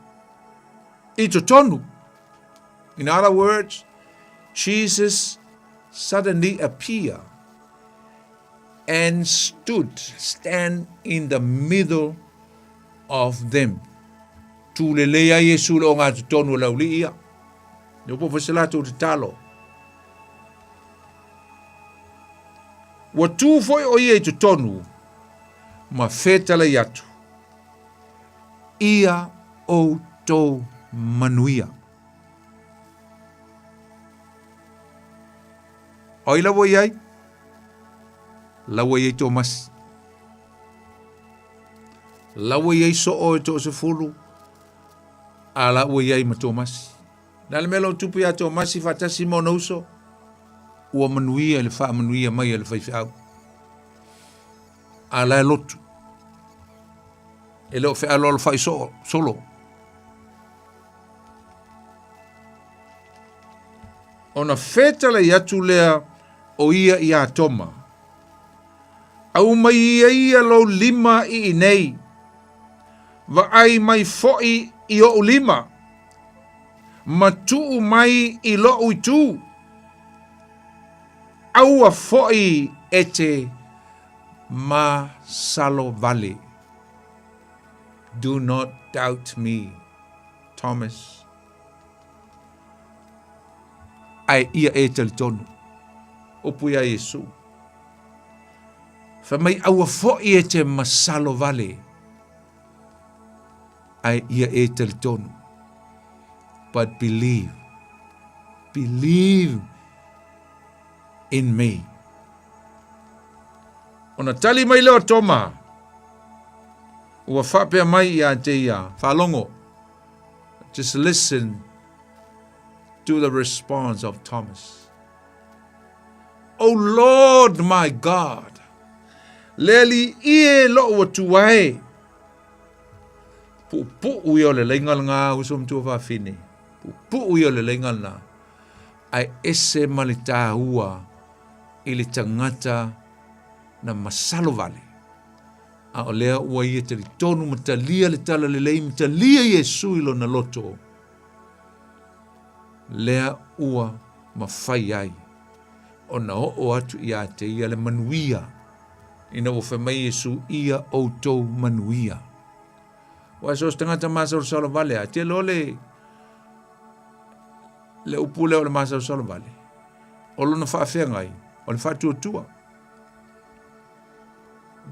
i totonu. In other words, Jesus suddenly appeared and stood, stand in the middle of them. Tu lelei ai Iesu le ogatotonu o le auli'i ia. Le upu foi se latou tatalo. Ua tu foi o ia i totonu ma fetalai atu, Ia outou manuia. O ai la ua i ai? La ua i ai Tomasi. La ua i ai soo e toasefulu, a la ua i ai ma Tomasi. Na le mea lau tupu iā Tomasi faatasi ma ona uso, ua manuia i le faamanuia mai a le faifeau. A la e lotu. E le o fealoalofai soo, solo. Ona fetalai atu lea o ia iā Toma, Aumai ia ia lou lima i inei, vaai mai foi i oʻu lima, ma tuu mai i loʻu itu. Aua foi e te masalo vale. Do not doubt me, Thomas. Ae ia e talitonu. Upu iā Iesu. Fai mai aua foi e te masalo vale, ae ia e talitonu. But believe, believe in me. Ona tali mai lea o Toma, ua faapea mai ia te ia, faalogo, just listen to the response of Thomas. O Lord my God, le Alii e loʻu Atua e. Puupuu ia o le laina lena uso ma tuafafine. Puupuu ia o le laina lena. Ae ese ma le taua i le tagata na masalo vale. A o lea ua ia talitonu ma talia le tala lelei ma talia Iesu i lona loto. Lea ua mafai ai ona oo atu ia te ia le manuia, ina ua fai mai Iesu, Ia outou manuia. Ua so se tagata masalosalo vale a te loa le le upu lea o le masalosalo vale. O lona faafeagai, o le faatuatua.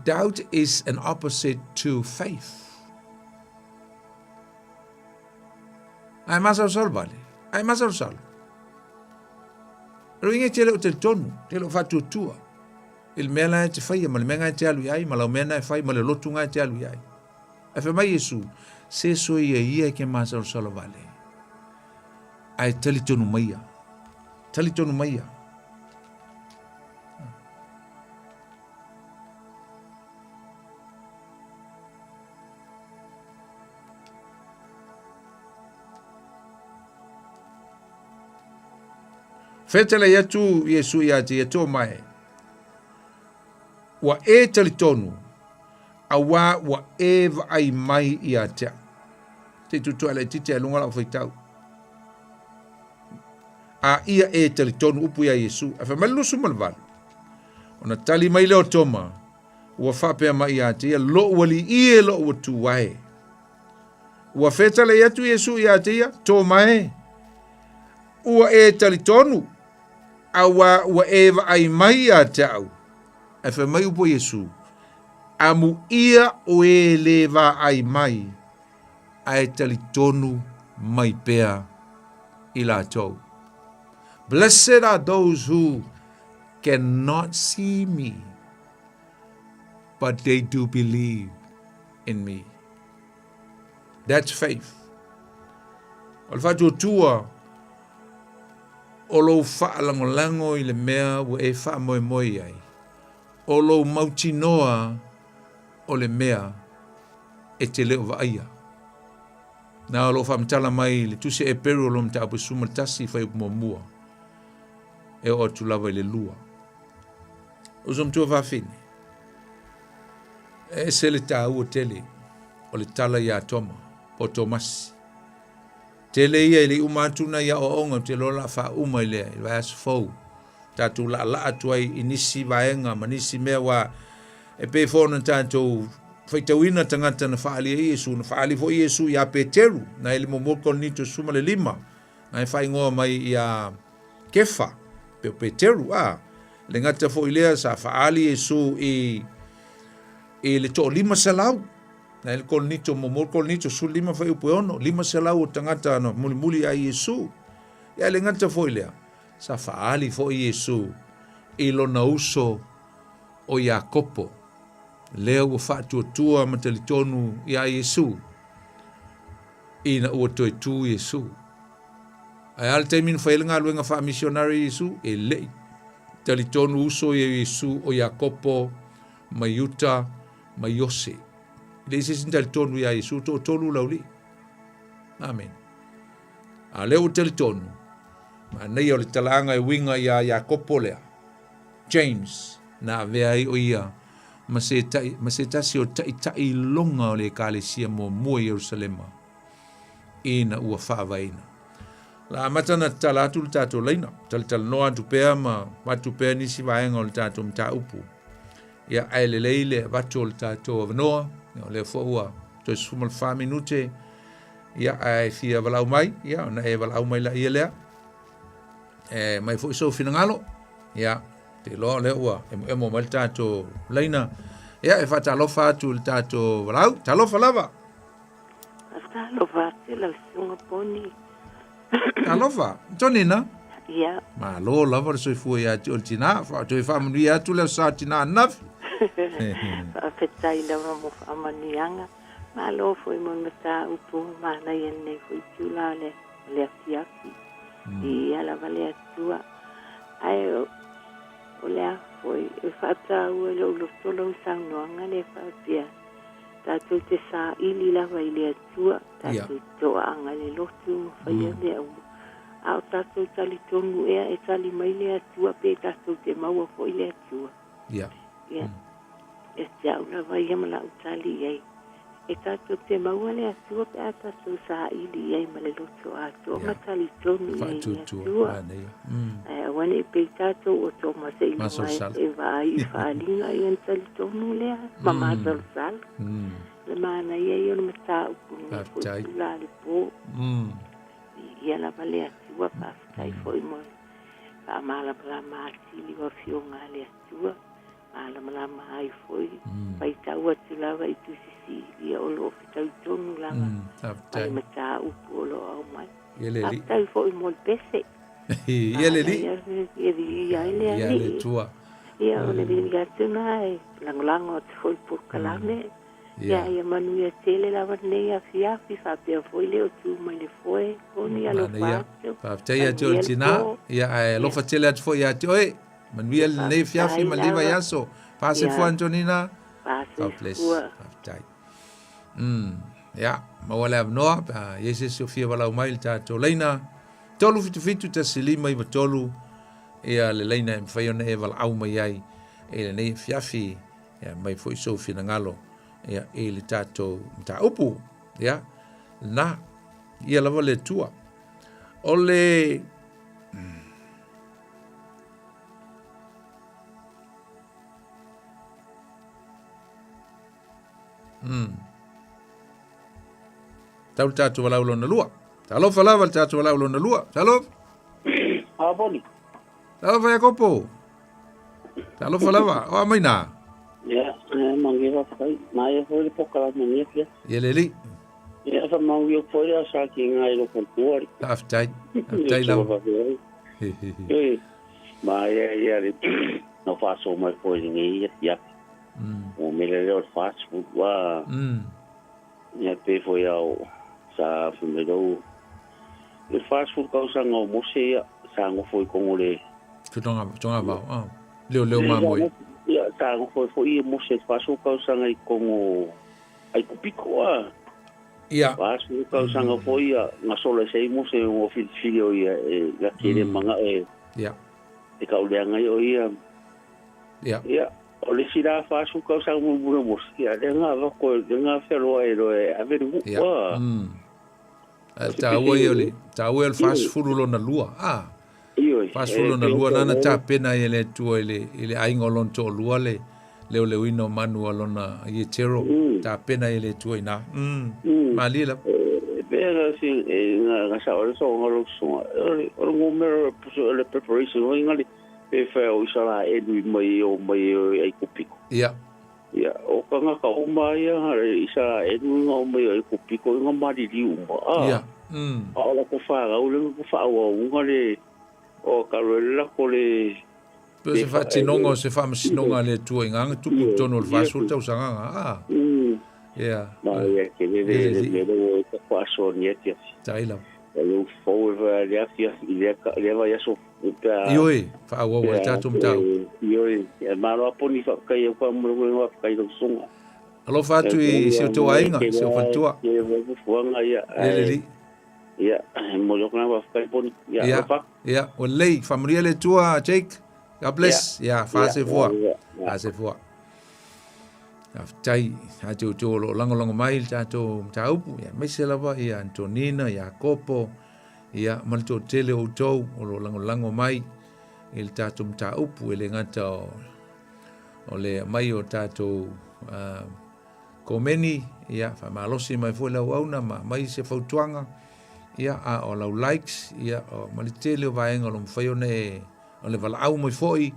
Doubt is an opposite to faith. Ae masalosalo vale. Ae masalosalo. O inge te leo talitonu, te leo faatuatua. I le mea la e te whaia, ma le mea ngai te alu i ai, ma lau mea nai whai, ma le lotu ngai te alu i ai. Ae fai mai Iesu, se so ia ia e ke masalosalo vale. Ae talitonu maia. Talitonu maia. Fetalai atu Iesu ia te ia tō mai. Ua e talitonu, auā ua e vaai mai ia te au. Te tutu ala i titi a lunga lau whaitau. A ia e talitonu upu ia Iesu. A whamali lusu ma le valu. Ona tali mai leo Toma, Ua faapea mai ia te ia, Loʻu aliʻi e, loʻu Atua e. Ua fetalai atu Iesu ia te ia, Toma e, ua e talitonu, auā ua e vaai mai ia te au. Ae fai mai upu a Iesu, Amuia o e le vaai mai, ae talitonu mai pea i latou. Blessed are those who cannot see me, but they do believe in me. That's faith. O le faatuatua o lou faalagolago i le mea ua e faamoemoe ai, o lou mautinoa o le mea e te le o vaaia. Na o loo faamatala mai le tusi a Eperu o lo mataupu e 11 fuaiupu muamua e oo atu lava i le lua. Uso matua fafine, e ese le tāua tele o le tala iā Toma, po o Tomasi. Tele ia e le i uma atu nai aoaoga ou te iloa o le a faauma i le vaiaso fou. Tatou laalaa atu ai i nisi vaega ma nisi mea aua e pei foi ona tatou faitauina tagata na faaalia i Iesu, na faaali foi Iesu iā Peteru, na i le muamua Korinito 15, na e faaigoa mai iā Kefa, pe o Peteru, a, le gata foi lea sa faaali Iesu i i le toalima selau, na i le Korinito muamua Korinito 15 fuaiupu e 6, 500 o tagata na mulimuli ia Iesu. Ia le gata foi lea, sa faaali foi Iesu i lona uso o Iakopo, lea ua faatuatua ma talitonu iā Iesu, ina ua toe tu Iesu. Ae a le taimi na fai ai le galuega faamisionari a Iesu? E le i talitonu uso ia Iesu o Iakopo ma Iuta ma Iose. E leai se isi na talitonu iā Iesu, toatolu le aualii. Amene. A o lea ua talitonu, manaia o le talaaga e uiga iā Iakopo lea, James, na avea ai o ia ma se, ma se tasi o taitailoga o le Ekalesia muamua i Ierusalema ina ua faavaeina. La amata ona tatala atu le tatou laina, talatalanoa atu pea ma avatu pea nisi vaega o le tatou mataupu. Ia, ae lelei le avatu o le tatou avanoa, ia, o lea foi ua toe 14 minute, ia, ae fia valaau mai, ia, ona e valaau mai laia lea. E mai foi sou finagalo, ia, te iloa o lea ua emoemo mai le tatou laina. Ia, e faatalofa atu i le tatou valaau. Talofa lava! Talofa atu lau susuga Poni. Talofa, Tonina. Ia. Malo lava le soifua ia te oe le tina. Toe faamanuia atu le aso Sa tina ananafi. Faafetai lava mo faamanuiaga. Malo foi mo le mataupu manaia i lenei foi itula o le afiafi. Viia lava le Atua. Ae o le a foi, e faataua i lou loto lau saunoaga lea faapea, Tatou te saili lava i le Atua, tatou te toaaga i le lotu ma faia mea uma. A o tatou talitonu ea e tali mai le Atua pe tatou te maua foi le Atua? Ia. Ia. Ia te au lava ia ma lau tali i ai. E tatou te maua le Atua pe a tatou saili i ai ma le loto atoa ma talitonu i ai i le Atua. Ae aua ne i pei tatou o Tomasi i luga e vaai i faaaliga ia ona talitonu lea ma masalosalo. O le manaia ia o le mataupu lenei foi itula i le po. Viia lava le Atua, faafetai foi mo le faamalamalama atili o Afioga a le Atua, malamalama ai foi, faitau atu lava i tusi silia o lo o fetau tonu lava ma le mataupu o lo o aumai. Faafetai foi mo le pese. Ia le alii. Ia viia ai le alii. Ia le Atua. Ia o le viiga atu na e lagolago atu foi i le polokalame. Ia ia manuia tele lava lenei afiafi faapea foi le o tu mai le foe poni alofa atu. Faafetai ia te oe le tina. Ia ae alofa tele atu foi ia te oe. Manuia lenei afiafi ma lenei vaiaso. Faasefua Antonina. God bless. Faafetai. Ia, maua le avanoa pe a i ai se isi o fia valaau mai i le tatou laina. 377 1593 ia le laina e mafai ona e valaau mai ai i lenei afiafi ia mai foi sou finagalo ia i le tatou mataupu ia na ia lava le Atua o le Tau le tatou valaau lona lua. Talofa lava le tatou valaau lona lua. Talofa. A boni. Talofa Iakopo. Talofa lava. O a mai nā. Ia, e mangi whawhai. Mai e foi le pokala mania fia. Ia le li. Ia, fa mau i foi le asa ki ngā i loko puari. Faafetai. Faafetai lava. E, ma ia ia le no whaso mai foi le ngi ia ia. O mele leo le fast food wa. Ia pei foi au sa fai mai lou le 40 tausaga o Mose ia sa nofo i Kongo le Tonga tonga vao. Ah. Leo leo mamoe. Ia sa nofo foi ia Mose le 40 tausaga i Kongo ai kupiko a. Ia. 40 tausaga foi ia gasolo ai sei Mose o filifili o ia e la kele manga e. Ia. E kauleaga ai o ia. Ia. Ia, o le isi la 40 tausaga mulimuli o Mose, ia lea na avatu e, lea na feloai loa e ave le nuu. Ia. Mm. Ae o le taua ia o le, taua ia o le 40 lona lua. Ah. Ioe. 40 lona lua na na tapena ai e le Atua i le, i le aiga o lona toalua le leoleoina o manu a lona Ietero. Mm. Tapena ai e le Atua i ina. Mm. Mm. Malie lava. E pei na si e na na sa o le soga lo soga. O le o le ngomero o le preparation o inga le pe whea o Isaraelu i mai o mai o Aikupiko. Ia. Ia, o kangaka uma ia Isaraelu nga o mai o Aikupiko i nga malili uma. Ah. Ia. Mm. A o la ko whārau le ko whaauaunga le o ka roe la ko le Pe se whaatinoga o se whaamasinoga a le Atua i ngā tupu i tonu o le 40 tausaga nga. Ah. Mm. Ia. Ma ia ke le le le le le o ka whaasoa ni ati ati. Tai lava. E le ufou e wha le afi afi i le vai aso pe a Ioe, whaauau ai tātou mataupu. Ioe, e malo a poni whakakai au wha mura mura wha whakai lau sunga. Alofa atu i si o tō aiga, si o whatua. Ke wai fuanga ia. Le le li. Ia, mo loko na wha whakai poni. Ia, alofa. Ia, o lei, whamanuia le Atua, Jake. God bless. Ia, wha se fua. Wha se fua. Faafetai ia te outou o lo o lagolago mai i le tatou mataupu, ia aemaise lava ia Antonina, Iakopo, ia ma le toatele o outou o lo o lagolago mai i le tatou mataupu, e le gata o, o le aumai o tatou uh, komeni, ia faamalosi mai foi le auauna ma aumai se fautuaga, ia a o lau likes, ia o, ma le tele o vaega o lo mafai ona e o le valaau mai foi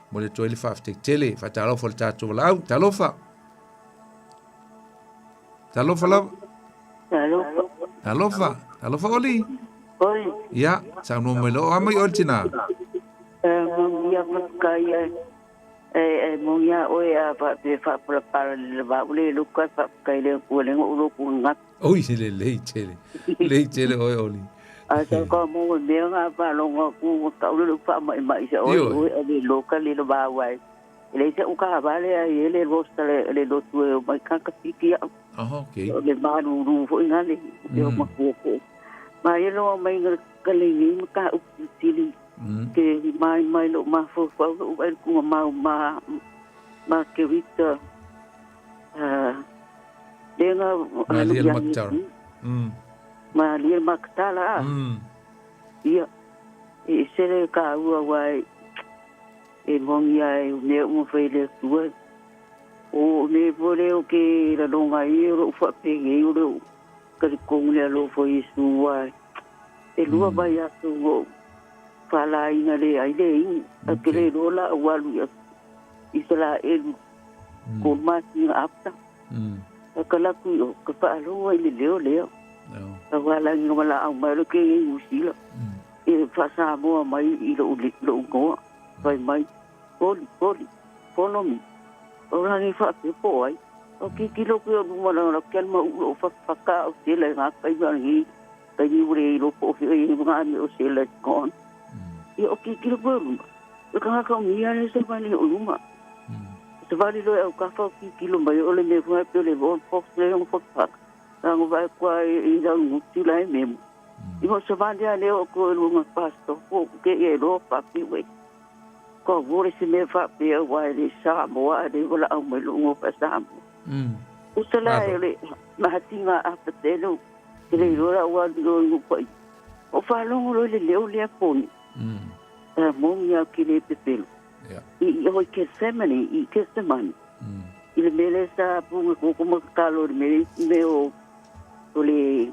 Momoli atu ai le faafetai tele. Faatalofa i le tatou valaau. Talofa. Talofa lava. Talofa. Talofa. Talofa Oli. Oli. Ia, saunoa mai loa. O a mai oe le tinā? Manuia faafetai ai. E moni a oe a faapea faapalapala le vaa o le luka faafetai le Atua le o loku ngata. Oi, lelei tele. Lelei tele oe Oli. A sa ka mo mea nga faalogo atu ua tau le faamaʻimaʻi sa oe oe a le loka le vaa wai. Le se uka vale ai ele rosta le le lotu e mai ka ka piki au. Oh, okay. O le malulu foi nga le e o makua ko. Ma e loa mai nga ka le ni ma ka upu tili. Ke mai mai lo mafaufau lo ai ku ma ma ma ke wita. Ah, le nga Malia le Makatala. Malia le Makatala a. Ia, e sele ka ua wai e mongi ai o mea uma fai le atua. O me po le o ke lalonga i o lou whaapenge o lou kalikongu le alofa o Iesu wai. E lua mai aso o whalainga le ai le ingu. A ke le lola o walu i Isaraelu ko masina after. A ka laku i o ka whaaloa i le leo leo. Ka whalangi o wala au mai lo ke i Usila. E whasamoa mai i lou ngoa. Whai mai. Oli, oli, follow me. O rangi whaape po ai. O ki ki loku o luma la la kia ma u o whaka o te le ngā kai ma ngi. Kai ni ure i lopo o whio i ngā me o se le kon. I o ki ki loku o luma. O ka ngaka o mia ne se mai o luma. Se vali loe au ka whao ki ki luma i ole me whai pe le von fox le yong fox pak. Nga ngo vai kua i rau ngutu la e memo. I mo se vali a leo o ko lunga pastor ko ke e lo pa pi we. Ko vore se me fa pe au wai le sa mo a le wala au mai lunga pa sa mo. O te la e le mahatinga a pa te lo. Te le rola wa lo ngu pa. O fa longo lo le leo le poni. Mo mi au ki le pepelo. I hoi ke semani, i ke semani. I le mele sa punga koko makakalo le mele me o o le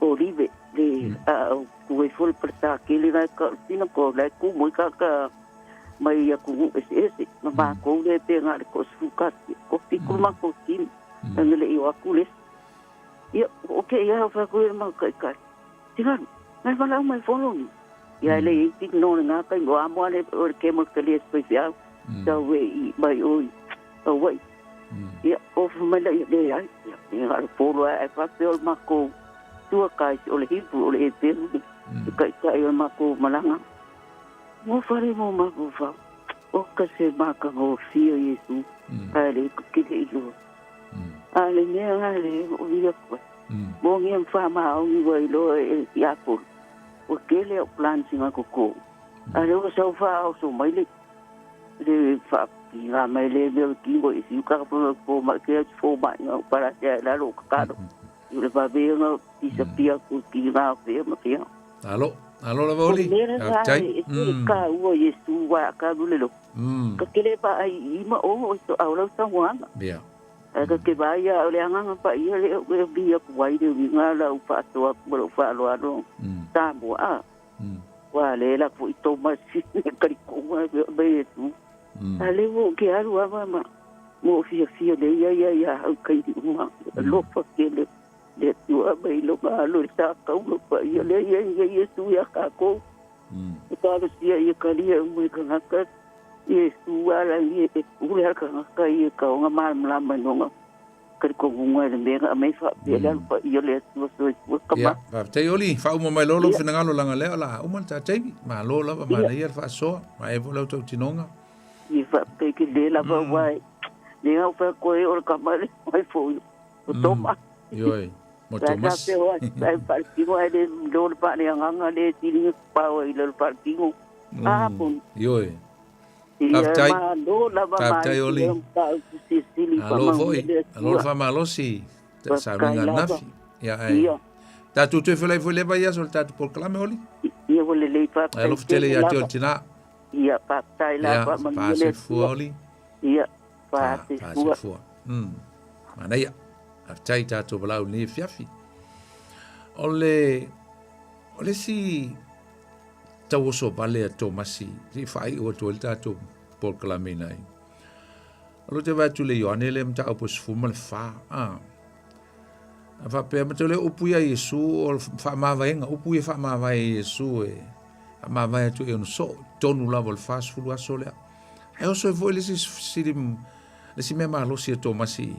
olive le a o kue fol prata ke le nai ka tina ko le ku mo ka ka mai ia ku ese ese ma ma ko le pe nga le ko su ka ko fi ku ma ko tin na le i wa ku le ia o ke ia fa ku ma kai kai tina nai fa mai follow ni ia le i tik no nga kai mo amo le o ke mo ke le especial sa we i mai o o wai ia o fa mai le le ai ia nga le polo ai fa pe o ma ko tua kai o le hipu o le e pe kai kai o ma ko malanga mo fare mo ma ko fa o ka se ma ka mo fio Yesu a le ki le ilo a le mea a le o ia ko mo ngi fa ma o ngi wai lo e ia ko o ke le o plan singa ko ko a le o sa fa o so mai le Le faapiga mai lea mea o le tino i fiu kaka fomai ke atu fomai nga pala te ai lalo o kakalo. I le vave ona disappear ku tiga fea ma fea. Alo, alo lava Oli. O le mea lena Faafetai. e tele taua Iesu wa ka alu le loto. Ka kele vaai i ma o o to au lau saunoaga. Ae ka te vaai a o le agaga paia lea e vi atu ai le uiga lau faasoa atu ma lou faaaloalo Samoa a. Ua le la foi Tomasi le kalikoga e mai Iesu. A le ua ou te alu lava ma mo fiafia lei ia ia ia au kaimi uma. Alofa tele le Atua mai lona alo i le tātaula paia lea ia ia Iesu ia tātou. E talosia ia talia uma i tagata Iesu ala i e pule a tagata ia taoga malamalama i lona talitonuga i le mea na aumai faapea le alo paia o le Atua soifua Ia, tama. faafetai Oli, faauma mai loa lou Ia. finagalo leaga lea o le a uma le ta taimi. Malo lava, Ia. manaia le faasoa, maea foi lau tautinoga. Ia faafetai tele lava aua e le au fai atu ai o le tama le mai foi o Toma. Ioe, mo Sa Tomasi. sa peo ai, ai faaletino ae le iloa le faaleagaga le sili pao ai i le faaletino. A poni. Ioe. Ia Faafetai. malo lava Faafetai mai Oli. le mataupu silisili Alo foi, faamanuia le alo le Atua. faamalosi, Faafetai saunoaga lava. ananafi. Ia ae. Ia. Tatou toe felai foi lea vaiaso i le tatou polokalame Oli. Ia ua lelei Ae faafetai alofa tele tele ia te oe lava. le tina. Ia faafetai Ia, lava faamanuia le faasoifua Atua. Oli. Ia faasoifua. Faasoifua. Manaia. Faafetai i tatou valaau i lenei afiafi. O le, o le isi tauoso vale a Tomasi, se i faaiu atu ai le tatou polokalame ina ai. O lo te vaai atu le Ioane le mataupu e 14, a. A faapea, ma te le upu ia Iesu o le faamavaega, upu ia faamavae e Iesu e faamavae atu e ona soo, tonu lava o le 40 aso lea. Ae oso ai foi le isi fesili, le isi mea malosi a Tomasi i.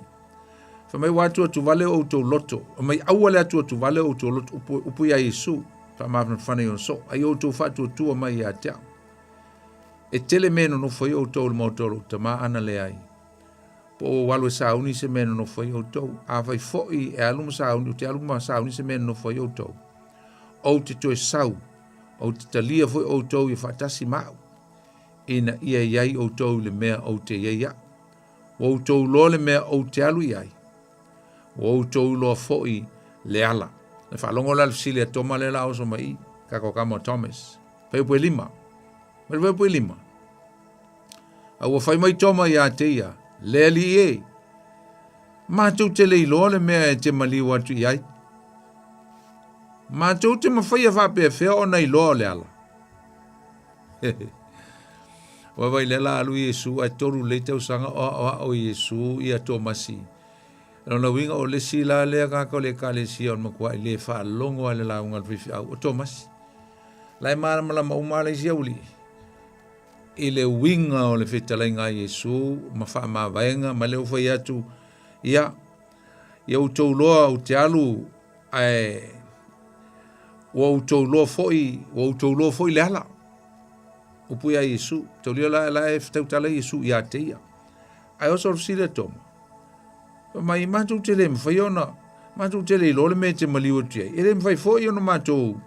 Fai mai ua atu atu vale o outou loto, fai mai aua le atu atu vale o outou loto, upu, upu ia Iesu, faamafanafana i ona soo, ai outou faatuatua mai ia te au. E tele mea e nonofo ai outou i le maota o lou tama ana leai. Po o ua alu e sauni se mea e nonofo ai outou. Afai foi e alu ma sauni, ou te alu ma sauni se mea e nonofo ai outou. Ou te toe sau, ou te talia foi outou ia faatasi ma au, ina ia i ai outou i le mea ou te i ai au. Ua outou iloa le mea ou te alu i ai, ua outou iloa foi le ala. Na faalogo la le fesili a Toma lea la oso mai i, kako kama o Thomas. Fuaiupu e lima. Mai le fuaiupu e lima. A ua fai mai Toma iā te ia, Le Alii e, matou te le iloa le mea e te maliu atu i ai. Matou te mafaia faapefea ona iloa o le ala. Ua vai lea la alu Iesu ae tolu lelei tausaga o aʻoaʻo Iesu ia Tomasi. Lona uiga o le isi la lea tagata o le ekalesia o le matuai le faalogo lava i le lauga a le faifeau o Tomasi. La e malamalama uma lava le isi aualii i le uiga o le fetalaiga a Iesu ma faamavaega ma le ua fai atu, ia, ia outou loa ou te alu ae ua outou iloa foi, ua outou iloa foi le ala. Upu ia Iesu, taulia la, la e tautala Iesu ia te ia. Ae oso le fesili a Toma, fai mai, matou te le mafai ona, matou te le iloa le mea e te maliu atu i ai. E le mafai foi ona matou,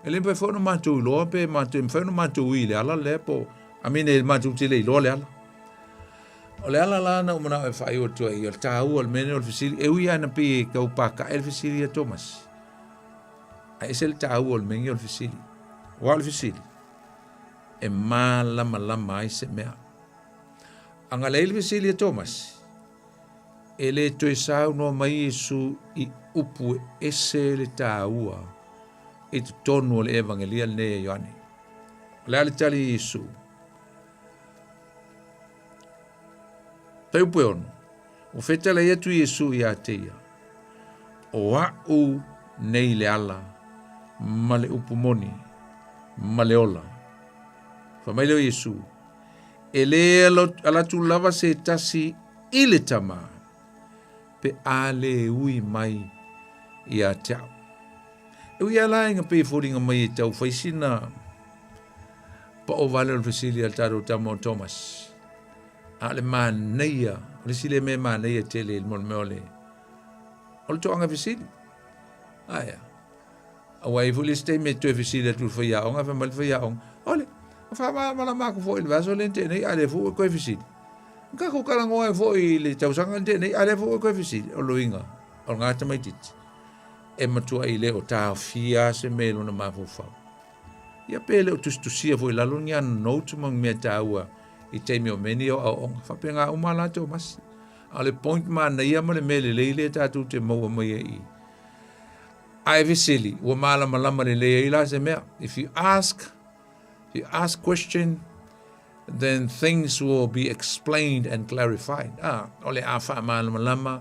e le mafai foi ona matou iloa pe matou, e mafai ona matou ui i le ala lea po, I mean, e matou te le iloa le ala. O le ala la na ou manao e faaiu atu ai, o le taua o le mea lenei o le fesili, e ui lava ina pei e tau pakae le fesili ia Tomasi, ae ese le taua o le mea lenei o le fesili. Aua o le fesili, e malamalama ai se mea. A na leai le fesili a Tomasi, e le toe saunoa mai Iesu i upu e ese le taua i totonu o le Evagelia lenei a Ioane. O le a le tali a Iesu? Fuaiupu e ono, ua fetalai atu Iesu iā te ia, O a'u nei le ala ma le upu moni ma le ola. Fai mai lea o Iesu, E le ala atu lava se tasi i le Tama, pe a le ui mai ia te au. E ui lava la ina pei e foliga mai e tau fai sina pao vale o le fesili a le tatou tama o Thomas. A o le manaia, o le isi lea mea e manaia tele i le mea o le, o le toaga fesili. Aia. Aua e i ai foi le isi taimi e toe fesili atu i le faiaoga, fai mai le faiaoga, Ole, Na faamalamalama atu foi i le vaiaso lea na tea nei, a o lea foi ua e toe fesili. Na tatou talanoa ai foi i le tausaga na tea nei, a o lea foi ua e toe fesili. O le uiga o lena tamaitiiti, e matuai le o taofia lava se mea i lona mafaufau. Ia pe le o tusitusia foi i lalo ni ana notes ma ni mea taua i taimi o mea nei o aoaoga. E faapena uma lava latou masi. A o le point manaia ma le mea lelei lea tatou te maua mai ai i i, a e fesili, ua malamalama lelei ai la se mea. If you ask, if you ask question, then things will be explained and clarified. Ah, o le a faamalamalama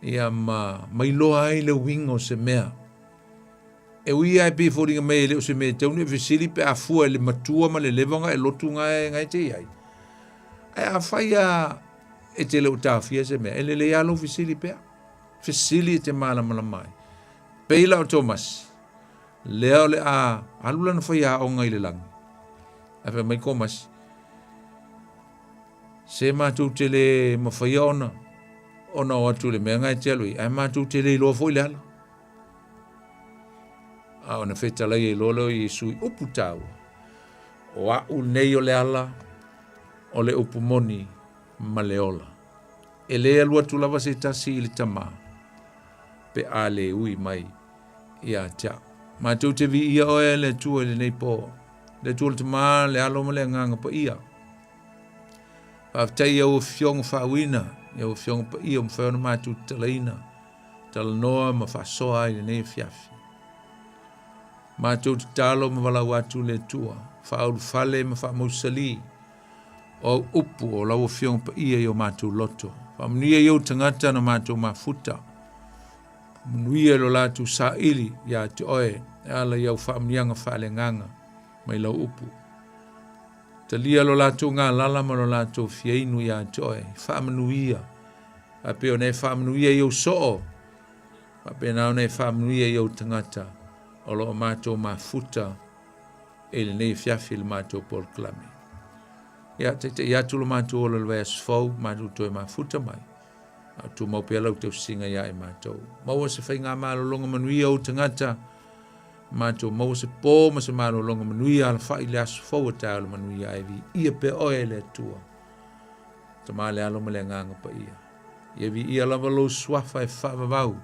ia ma mailoa ai le uiga o se mea. E ui lava e pei e foliga mai e le o se mea e tatau ona e fesili pe a fua i le matua ma le leva ona e lotu na e te i ai. Ae afai lava e te le o taofia se mea, e lelei lava lou fesili pea. Fesili e te malamalama ai. Pei la o Tomasi, lea o le a alu lana faiaoga i le lagi. Ae fai mai Tomasi, Se matou te le mafaia ona ona o atu i le mea na e te alu i ai, ae matou te le iloa foi le ala. A ona fetalai ai loa lea o Iesu i upu taua, O a'u nei o le ala, o le upu moni ma le ola. E le alu atu lava se tasi i le Tama, pe a le ui mai ia te a'u. Matou te viia oe e le Atua i lenei po, le Atua o le Tama, le Alo ma le Agaga Paia. Faafetai i au Afioga faauina, i au Afioga paia ua mafai ona matou tatalaina, talanoa ma faasoa ai i lenei afiafi. Matou tatalo ma valaau atu le Atua, faaulufale ma faamausali o au upu o lau Afioga paia i o matou loto. Faamanuia i ou tagata na matou mafuta. Manuia i lo latou saili ia te oe e ala i au faamanuiaga faaleagaga mai lau upu. Talia lo latou galala ma lo latou fiainu ia te oe. Faamanuia. Faapea ona e faamanuia i ou soo, faapena ona e faamanuia i ou tagata o lo o matou mafuta i lenei afiafi i le matou polokalame. Ia, taitai atu lo matou ola i le vaiaso fou, matou toe mafuta mai. A o tumau pea lau tausiga ia i matou. Maua se faigamalologa manuia ou tagata, matou maua se pō ma se malologa manuia alafai i le aso fou a taeao le manuia ae viia pea oe e le Atua. Tama le Alo ma le Agaga Paia. Ia viia lava lou suafa e faavavau,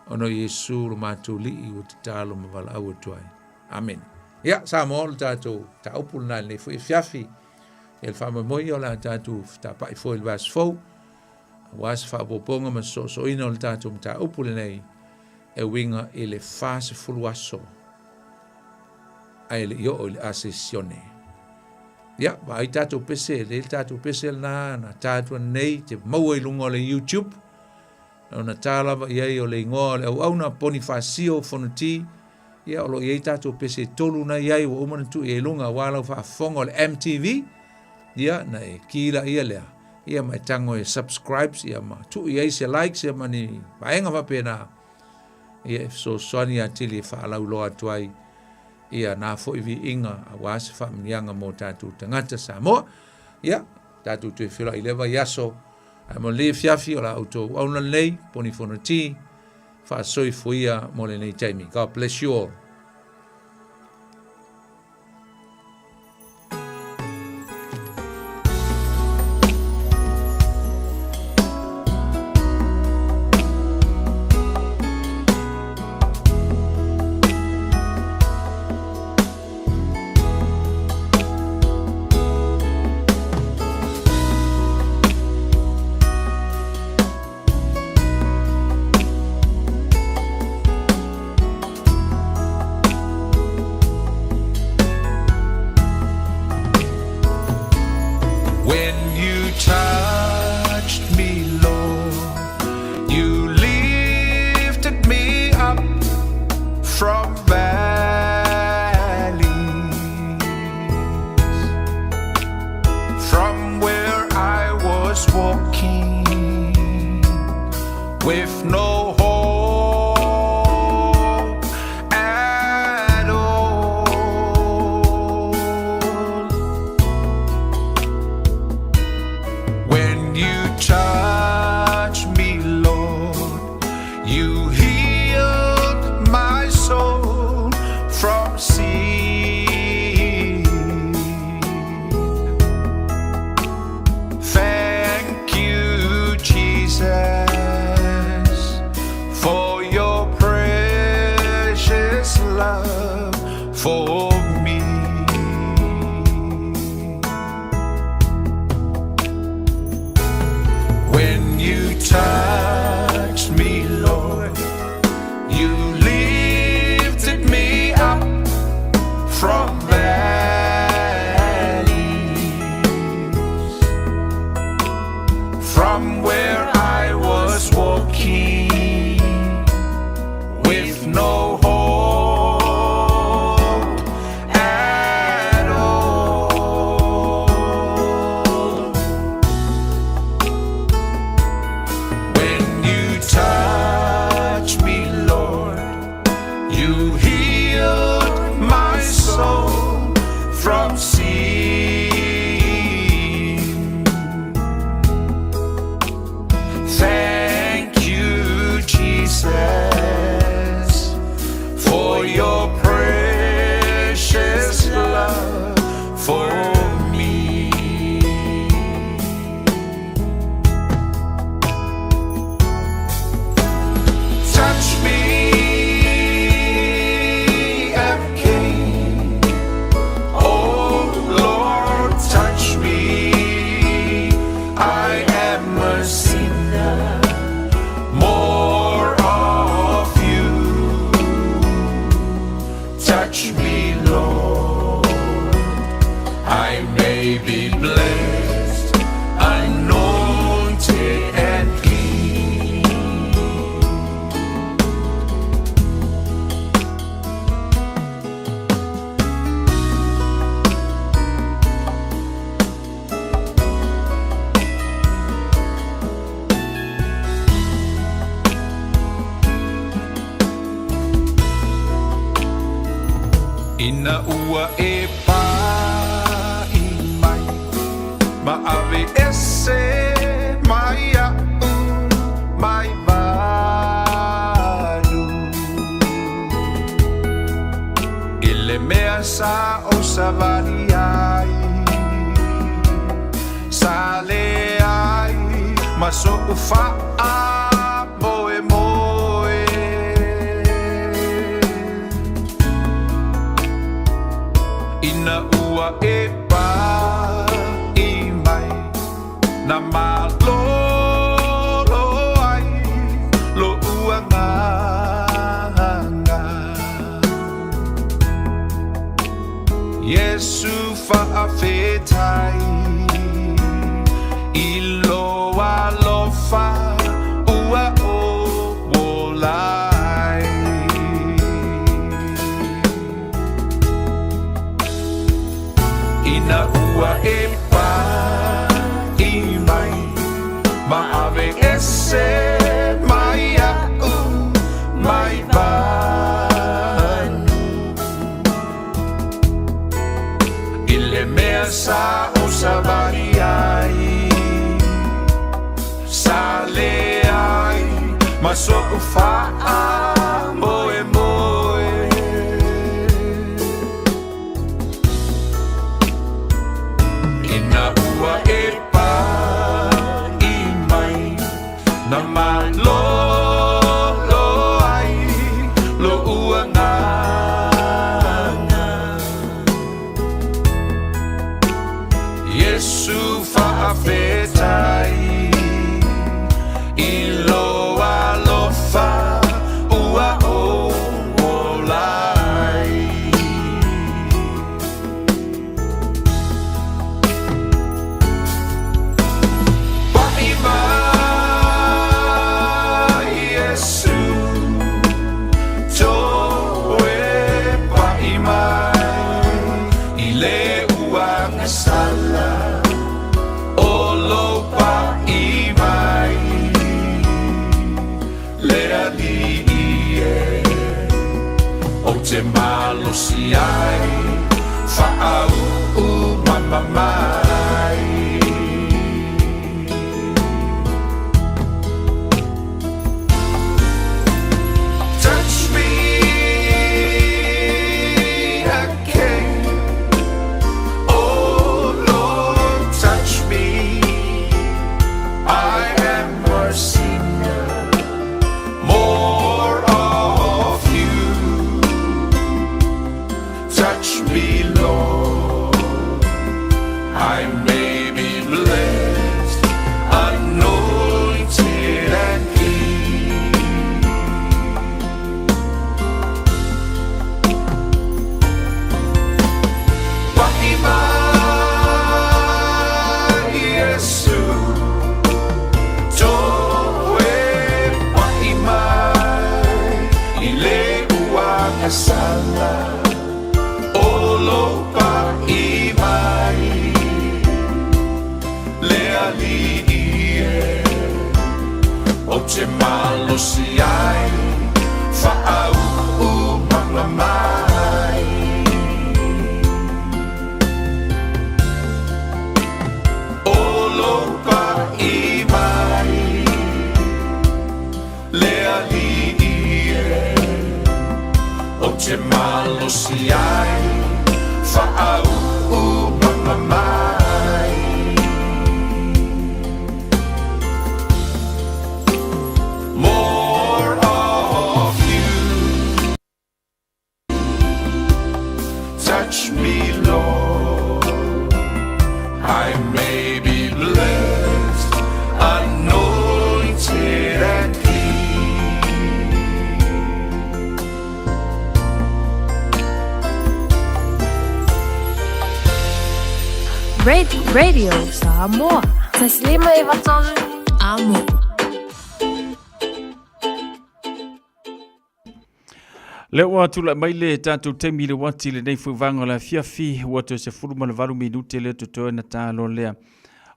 ona o Iesu lo matou Lii ua tatalo ma valaau atu ai. Amene. Ia, Samoa, o le tatou mataupu lena i lenei foi afiafi. Ia, le faamoemoe ia o le a tatou fetapai foi i le vaiaso fou, aua se faaopoopoga ma se soosooina o le tatou mataupu lenei e uiga i le 40 aso ae le i oo i le Asesione. Ia, vaai tatou pese, lea le tatou pese lena na ta atu nei, te maua i luga o le YouTube, ona ta lava i ai o le igoa o le auauna, Ponifasio Fonoti, ia, o lo o i ai tatou pese e tolu na i ai, ua uma ona tuu i ai i luga, aua lau faafofoga o le MTV, ia, na e ki laia lea, ia, ma e tago e subscribes, ia, ma tuu i ai se likes, ia, ma ni vaega faapena, ia, e fesoasoani atili e faalauiloa atu ai, Ia na foi viiga aua se faamanuiaga mo tatou tagata Samoa. Ia, tatou toe feiloai i lea vaiaso. Ae mo lenei afiafi o la outou auauna lenei, Poni Fonoti, faasoifuia mo lenei taimi. God bless you all. When you touched me, Lord, you lifted me up from valleys, from where I was walking with no hope at all. When you touch me, Lord, you healed my soul from sin. touched me, Lord, you lifted me up from valleys, from where I was walking with no hope at all. When you touch me, Lord, you healed my soul from sin. Thank you, Jesus, for your precious love for me. Touch me, MK. Oh Lord, touch me. I am a sinner. More of you. Touch me, Lord. I may be blessed, anointed and clean. Ina ua e pai mai ma ave ese mai a'u mai valu I le mea sa o savali ai sa leai ma so'u faamoemoe. Ina ua e pa'i mai na malōlō ai lo'u agaga. Iesu fa'afetai i lou alofa ua ou ola ai. Ina ua e pa'i mai ma ave ese mai a'u mai vanu I le mea sa ou savali ai sa leai ma so'u faamoemoe. Ina ua e pa'i mai na malōlō ai lo'u agaga. Iesu fa'afetai i lou alofa ua ou ola ai. Pa'i mai Iesu toe pa'i mai i le uagasala o lou pa'i mai le Alii e ou te malosi ai faauu mama mai. Touch me again. Oh Lord, touch me. I am a sinner. More of you. Touch me, Lord. I te malosi ai faauumaga mai. O lou pa'i mai le Alii e, ou te malosi ai faauumaga mai. More of you. Touch me, Lord. I may be blessed, anointed and clean. Radio Samoa. Taslima Ivatolu. Amo. Lea ua tulai mai le tatou taimi i le uati i lenei foi vaega o le afiafi, ua toe 18 minute lea totoe ona ta loa lea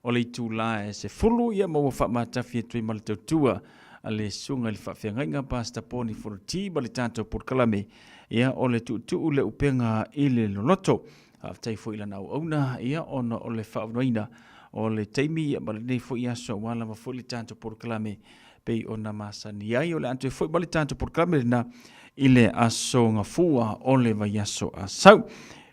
o le itula e 10, ia ma ua faamatafi atu ai ma le tautua a le Susuga i le Faafeagaiga Pastor Poni Fonoti ma le tatou polokalame, ia o le tuutuu le upega i le loloto. Faafetai foi i lana auauna, ia ona o le faaavanoaina o le taimi ia ma lenei foi aso aua lava foi le tatou polokalame pei ona masani ai. O le a toe foi mai le tatou polokalame lena i le aso Gafua o le vaiaso a sau.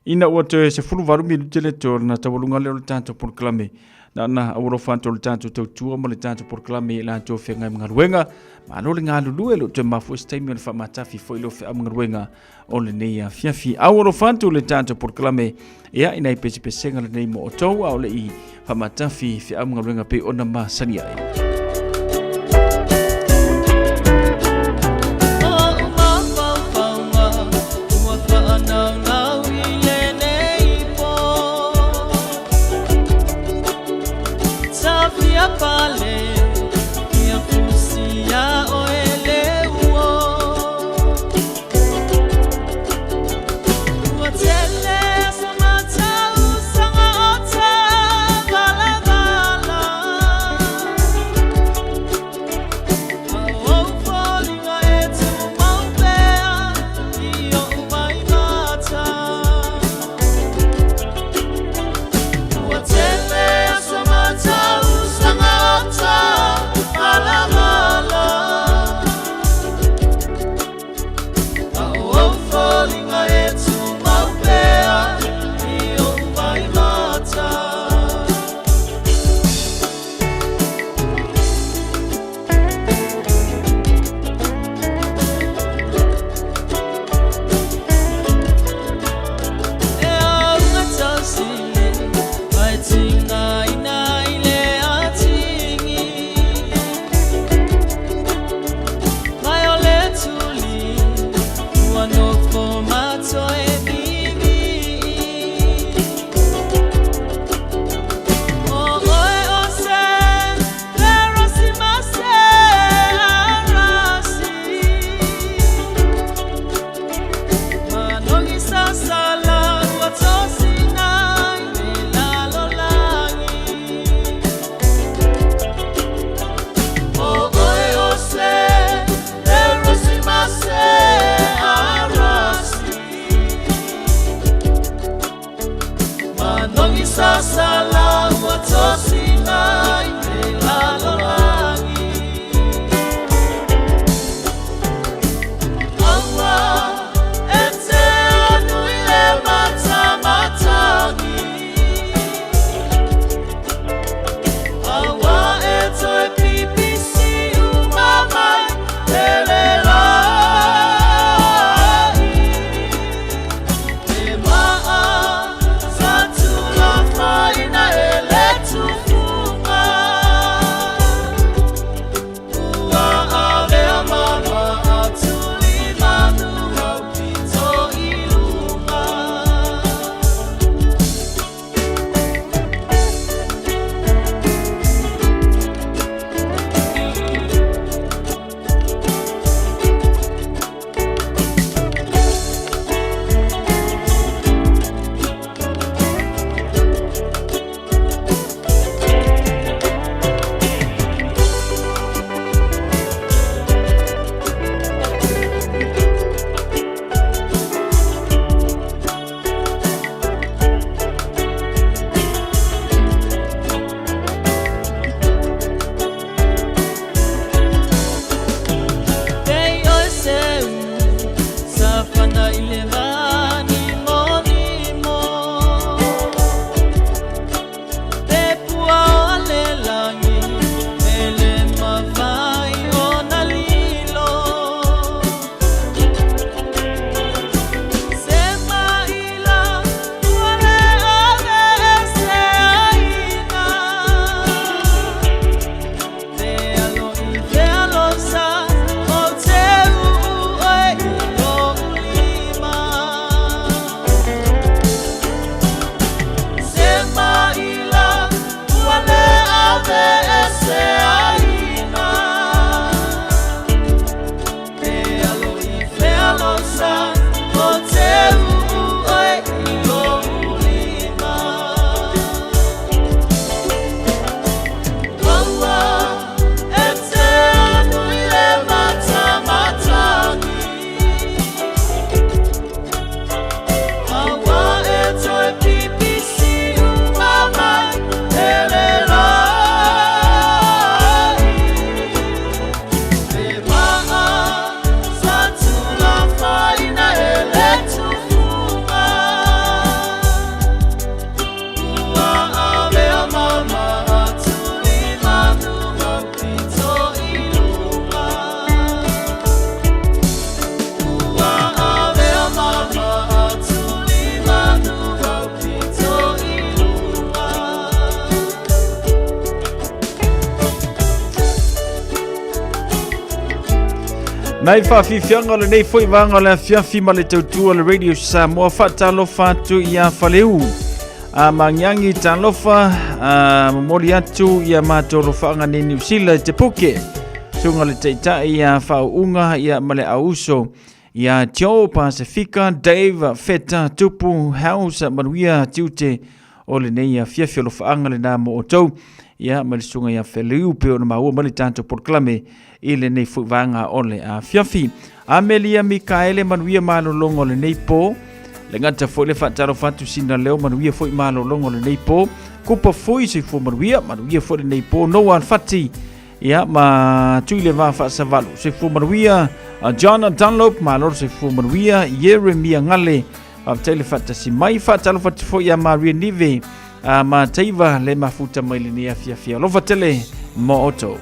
Ina ua toe 18 minute le toe ona taualuga lea o le tatou polokalame, na ona aualofa atu o le tatou tautua ma le tatou polokalame i latou feagai ma galuega. Malo le galulue, le o toe mafua se taimi o le faamatafi foi leo feau ma galuega o lenei afiafi. Aualofa atu le tatou polokalame, ia ina i pesepesega lenei mo outou, a o le i faamatafi feau ma galuega pei ona masani ai. Nai faafiafiaga o lenei foi vaega o le afiafi ma le tautua o le Radio Samoa faatalofa atu ia Faleu a magiagi talofa a momoli atu ia matou alofaaga nei Niu Sila i te puke suga le taitai ia faauuga ia ma le auuso ia Joe Pasifika Dave Feta Tupu House manuia tiute o lenei afiafi alofaaga lena mo outou ia ma le susuga ia Feliu pe ona maua mai le tatou polokalame i lenei foi vaega o le afiafi. Amelia Mikaele manuia malologa o lenei po. Le gata foi le faatalofa atu sina leo manuia foi malologa o lenei po. Kupa foi soifua manuia, manuia foi lenei po. Noa Alfati ia ma tui le va faasavalu soifua manuia. John Dunlop malo soifua manuia. Yeremia Ngale Faafetai le faatasi mai, faatalofa atu foi ia Maria Nive a ma Teiva le mafuta mai lenei afiafi. Alofa tele mo outou.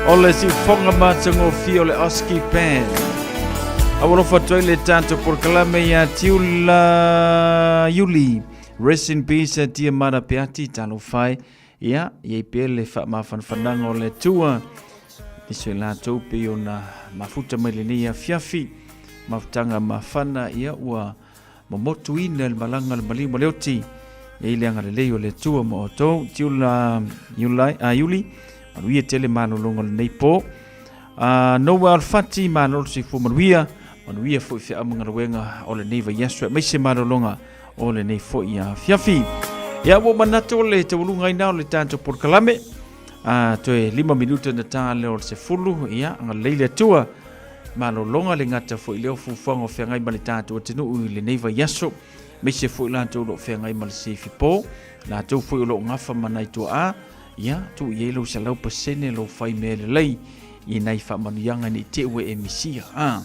O le siufoga matagofie o le Oski Band. A ua alofa atu ai le tatou polokalame ia Tiula Iuli. Rest in peace dear Mara Peati, talofa e. Ia, i ai pea le faamafanafanaga o le Atua i so i latou pei ona mafuta mai lenei afiafi, mafutaga mafana, ia ua momotuina le malaga le maliu ma le oti, e i le agalelei o le Atua ma outou. Tiula Iulai, a Iuli, manuia tele malologa o lenei po. A Noa Alfati, malo le soifua manuia, manuia foi feau ma galuega o lenei vaiaso, aemaise malologa o lenei foi afiafi. Ia, ua manatu o le taualuga ai na o le tatou polokalame. A, toe 5 minuta na ta lea o le 10, ia, agalelei le Atua. Malologa le gata foi lea o fuafuaga o feagai ma le tatou atunuu i lenei vaiaso, aemaise foi latou o lo o feagai ma le sefipo, latou foi o lo o gafa ma nai tuaa, ia, tuu i ai lou 100% lou fai mea lelei i nai faamanuiaga ne i te i ua e misia. A,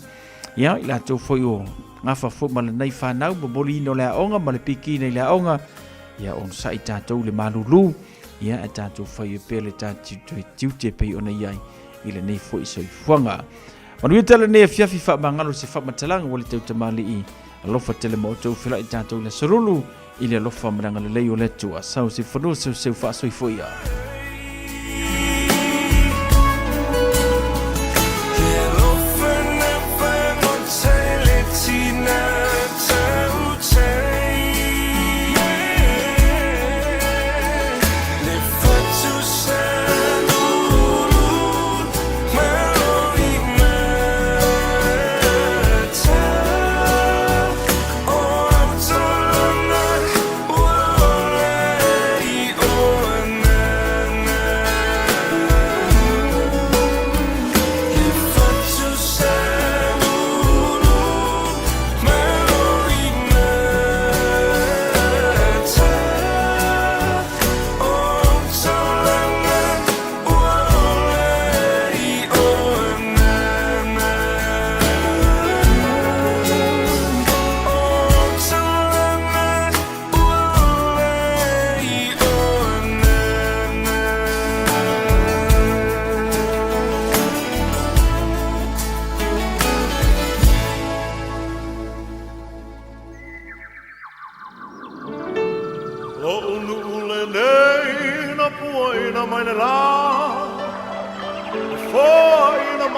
ia, i latou foi o gafa foi ma lenei fanau, momoliina o le aoga ma le pikiina i le aoga, ia, onosai tatou le malulu, ia, e tatou fai ai pea le tatou tiute pei ona i ai i lenei foi soifuaga. Manuia tele lenei afiafi faamagalo se faamatalaga ua le tautamalii alofa tele ma outou felai tatou i le aso lulu i le alofa ma le agalelei o le Atua. Sau se fanua seuseu faasoifua ia. Lo'u nuu lenei na puaina mai le la.